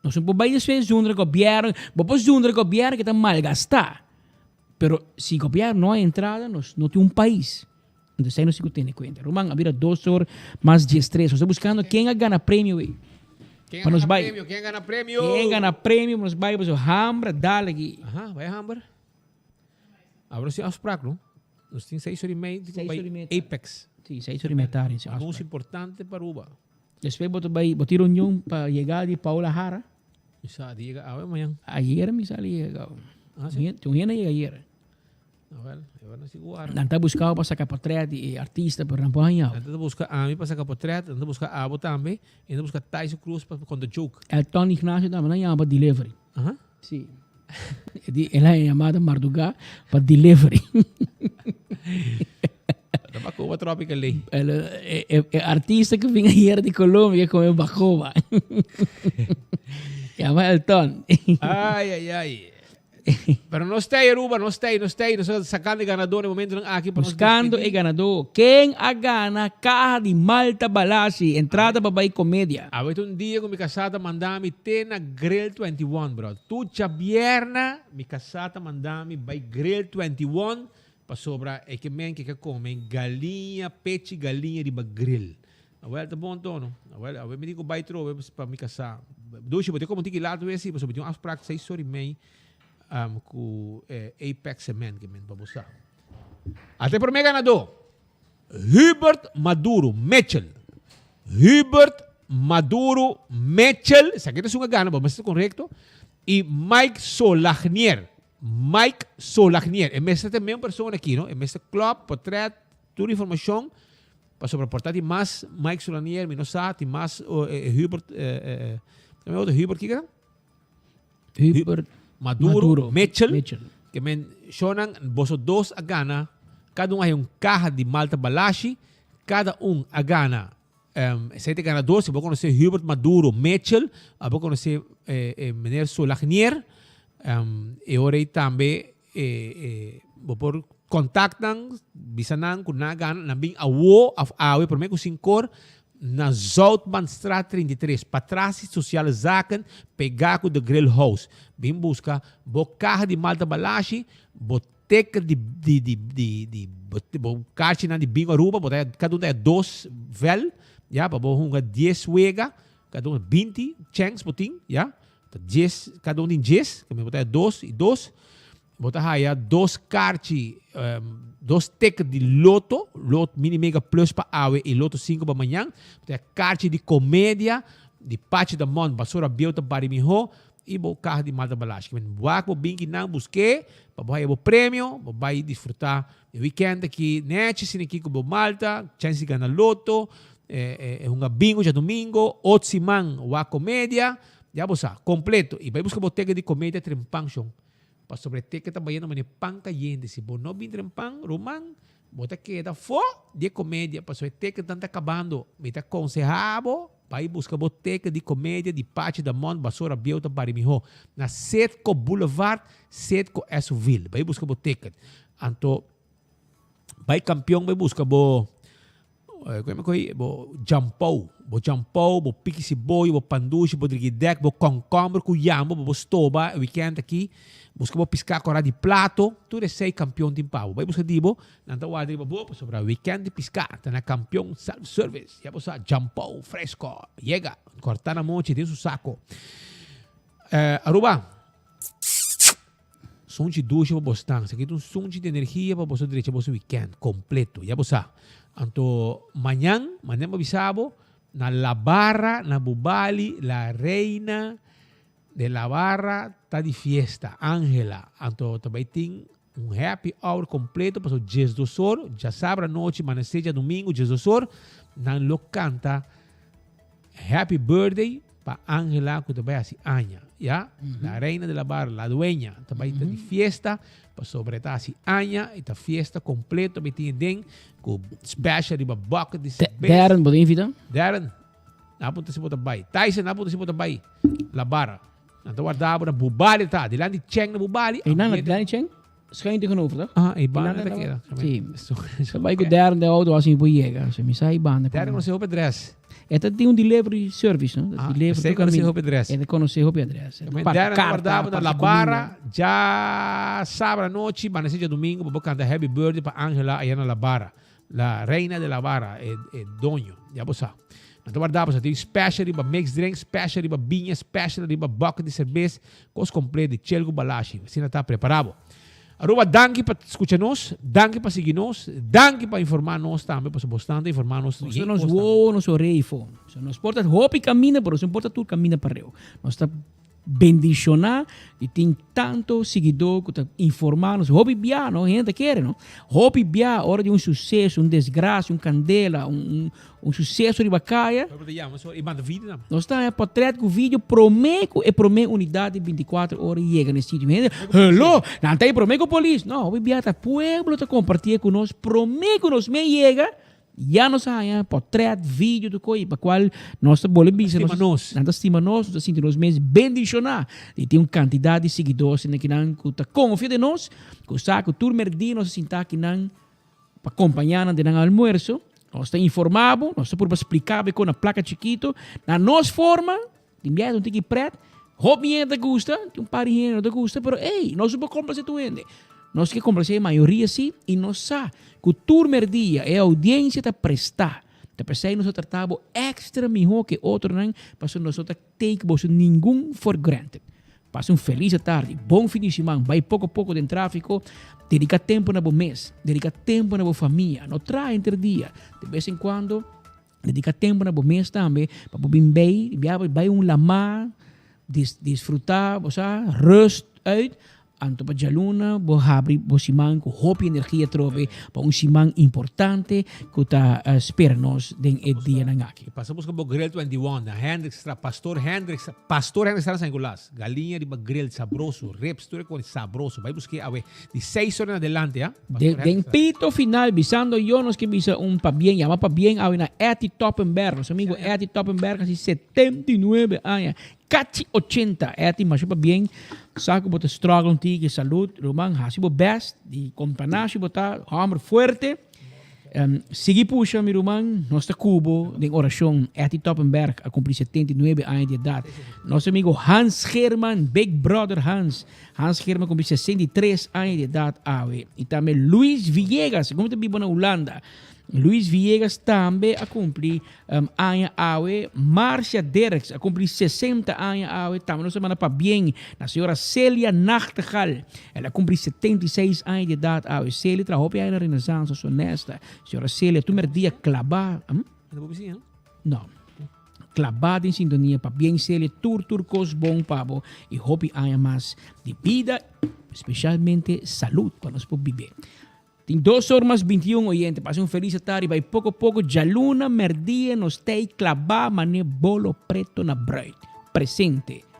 Nos no por bay despues zundra gobierno. Bo por zundra gobierno que ta malgasta. Pero si gobierno no hay entrada nos no tin un pais. Entonces esei nos tin ku tene kuenta. Ruman, a bira dos or mas diestres. Nos ta buskando ken a gana premio ei. Ken Pa a nos gana bai. premio? Ken a gana premio? Ken gana premio pa nos bai pasobra hambra dale aki. Aha, bai hamber. Awor nos tin afspraak, no? Nos tin seis or y mei Seis bai or y mei tardi. Apex. Sí, seis or y mei tardi si Anuncio afspraak. importante pa Aruba. Despues bo ta bai, bo tin reunion pa yegada di Paola Jara. Mi sa di yega awe mañan. Ayer mi sa di yega. Ah, sí? Tin un hende a yega ayer. Nan ta buska bo pa saka portret di e artista pero nan por haña bo. Nan ta buska ami pa saka portret, nan ta buska abo tambe y nan ta buska Tyson Cruz pa konta joke. Elton Ignacio tambe nan yama pa delivery. Aha. Si. E di el haña yamada marduga pa delivery. Ta bacoba tropical ley. El, e, e, e artista ku bin ayer di Colombia come bacoba. Yama Elton. Ay, ay, ay. Pero no stay Aruba, no stay, no stay. Nos ta sacando e ganador na e momentonan aki pa nos Buscando e despedi. ganador. Ken a gana caha di Malta Balashi, entrada pa bay comedia? Awe ta un dia cu mi casá ta manda mi te na Grill 21, bro. Tur djabièrnè mi casá ta manda mi bay Grill 21 pasobra e ke men ke ke come galiña, pechi galiña riba grill. Awel ta bon tono. Awel, awe mi tin ku bai trobe pa mi kasá. Dushi, bo tin komo un tiki laat wes si, pasobra mi tin un afsprak seis ora i mei ku Apex Cement ke men pa bo sa. Ata e promé ganadó, Hubert Maduro Mitchell. Hubert Maduro Mitchell, esaki ta esun a gana, bo mester ta korekto, i Mike Solagnier. Mike Solagnier. E mester ta e mesmo persona aki, no? E mester klòp, potrèt, tur informashon. Pasobra por ta tin mas Mike Solanier, mi no sa, tin mas Hubert, e otro Hubert kiko ta? Hubert Maduro, Maduro Mitchell, Mitchell. Ke men shonan boso dos a gana, kada un a haña un kaha di Malta Balashi, kada un a gana, um, esei ta e ganador, si bo konosé Hubert Maduro Mitchell, abo konosé meneer Solagnier, um, e ora ei tambe E e bo por contact nan, bisa nan cu nan a gana, nan bin awo of awe prome cu sincor, na Zoutmanstraat 33, patras di Sociale Zaken, pegá ku The Grill House. Bin buska bo kaha di Malta Balashi, bo ticket di di di di di bo karchinan di Bingo Aruba, bo ta kada un ta dos vel, ya, pa bo hunga dies wega, kada un 20 chèns bo tin, ya, ta dies, kada un tin dies, bo ta dos i dos. Bo ta haya dos karchi, dos ticket di loto, lot mini mega plus pa awe i loto sinku pa mañan. Bo ta haya karchi di komedia di Pachi Damon, Basora Bieu ta bari mihó i bo kaha di Malta Balashi. Kimen wak bo bin kinan busk'é pa bo haya bo premio, bo bai disfrutá e weekend aki nechi asina aki ku bo malta, chèns di gana loto, e hunga bingo djadumingo, ot siman wak komedia, ya bo sa, kompleto. I bai buska bo ticket di komedia Trempan shon. Pasobra e teken ta bayendo manera pan kayente. Si bo no bin tren pan, ruman, bo ta keda afó di e komedia, pasobra e tekennan ta kabando. Mi ta konsehá bo bai buska bo teken di komedia di Pachi Damon, Basora Bieu ta bari mihó. Na Setco Boulevard, Setco Esoville. Bai buska bo teken. Anto bai Kampion bai buska bo. Bo jampou, bo jampou, bo piki siboyo, bo pandushi, bo drigidek, bo kònkòmber ku yambo pa bo stoba e wikènt aki. Buska bo piská kòrá di plato, tur esei Kampion tin pa bo. Bai buska di bo, nan ta warda riba bo pasobra wikènt di piská ta na Kampion Self Service. Ya bo sa, jampou fresko, yega, kòrtá na mochi den su sako. Aruba. Sunchi dushi pa bo stan. Esaki ta un sunchi di energia pa boso drecha boso weekend completo. Ya bo sa. Anto mañan, mañan bo bisa bo, na La Barra, na Bubali, la reina de La Barra ta di fiesta, Angela. Anto ta bay tin un happy hour completo paso diesdos or, djasabra anochi, manece djadomingo, diesdos or, nan lo canta Happy birthday pa Angela ku ta bai hasi aña, ya. La reina de la barra, la dueña, ta bai ta di fiesta pasobra e ta hasi aña i ta fiesta completo mi tin den ku special riba bucket di cerveza. Darren, bo ta invita? Darren, na punta si bo ta bai. Tyson, na punta si bo ta bai la barra. Nan ta warda bo na Bubali ta, dilanti Cheng na Bubali. Ei nan, dilanti Cheng? Schuin tegenover, toch? Aha, e banda ta keda. Sí. Sa bai ku Darren de auto as in por yega. So mi sa e banda. Darren conoce hopi adres. E ta tin un delivery service, no? Ah, delivery conoce hopi adres. E ta conoce hopi adres. Darren ta guardabo na La Barra dja sabra anochi, banda si djadomingo pa bo canta happy birthday pa Angela aya na La Barra. La reina de la barra, e e doño. Ya bo sa. Nan ta warda bo sa tin special riba mixed drink, special riba biña, special riba bucket di serbes, kos completo di chel ku balashi. Asina ta prepara bo. Aruba danki pa skucha nos, danki pa sigui nos, danki pa informa nos tambe pasobra bo stan ta informa nos Nos ta nos wowo, nos oreifo. So nos por ta hopi kaminda, pero nos no por ta tur kaminda pareu. Nos ta Bendiciona di tin tanto siguidor cu ta informa nos. Hopi bia no, hende ta kere no. Hopi bia ora di un suceso, un desgracia, un candela, un, un, un suceso riba caya. Pueblo ta yama so y manda video nan. Nos ta haña portret cu video prome cu e prome unidad di 24 ora yega na e sitio. Hende, hello, nan ta ahí prome cu polis. No, hopi bia ta pueblo ta comparti cu nos prome cu nos me yega. Ya nos a haña portret, video tur koe pa kual nos ta bolbe bisa Stima nos. Nan ta stima nos, nos ta sinti nos mes bendishoná di tin un kantidat di siguidó asina kinan ku ta konfia den nos, ku sa ku tur mèrdia nos a sinta akinan pa kompañá nan den nan almuerso. Nos ta informá bo, nos ta purba spliká bo e kon na plaka chikitu, na nos forma, tin biaha ta un tiki pret, hopi hende ta gusta, tin un par di hende no ta gusta, pero ey, nos no por komplase tur hende. Nos ke komplase e mayoria si i nos sa ku tur merdia e oudiensia ta prestá. Ta p'esei nos ta trata bo èkstra mihó ke otronan pasobra nos no ta take boso ningun for granted. Pasa un felis atardi, bon fin di siman, bai poko poko den tráfiko, dediká tempu na bo mes, dediká tempu na bo famia, no traha henter dia, de bes en kuando Dedica tempo na bo mes tambe pa bo bin bay, bia bay un lama, dis disfruta, bo sa, rust uit, anto pa djaluna bo habri bo siman cu hopi energia atrobe pa un siman importante cu ta spera nos den e dianan aki. Pasa busca bo grill 21 na Hendrikstra, Pastor Hendrikstra, Pastor Hendrikstra na San Nicolas. Galiña riba grill sabroso, ribs tur e cos sabroso. Bay busque awe di seis ora en adelante, ha. De, den pito final, bisando yo nos ke bisa un pabien, yama pabien awe na Etty Toppenberg. Nos amigo Etty Toppenberg hasi 79 aña, kachi 80. Etty, masha pabien. Sa ku bo ta struggle un tiki, salud, ruman, hasi bo best. Di kompanashi bo ta, homber fuerte. Um, sigui pusha, mi ruman, nos ta cu bo den oracion. Etty Toppenberg a cumpli 79 aña di edad. Nos amigo Hans German, Big Brother Hans. Hans German cumpli 63 aña di edad awe. Y tambe Luis Villegas, como ta biba na Hulanda. Luis Villegas tambe a cumpli um, aña awe. Marcia Derks a cumpli 60 aña awe. Tambe nos ta manda pabien na señora Celia Nachtegaal. El a cumpli 76 aña di edad awe. Celia traha hopi aña na Renaissance, nos honesta. Señora Celia, tur merdia claba. Hm? No. Claba den sintonia. Pabien Celia, tur tur cos bon pa bo y hopi aña mas di bida, specialmente salud pa nos por bibe. Tin dos or mas 21 oyente. Pasa un feliz atardi. Bai poco poco. Djaluna merdia nos tei claba mane bolo preto na bruid. Presente.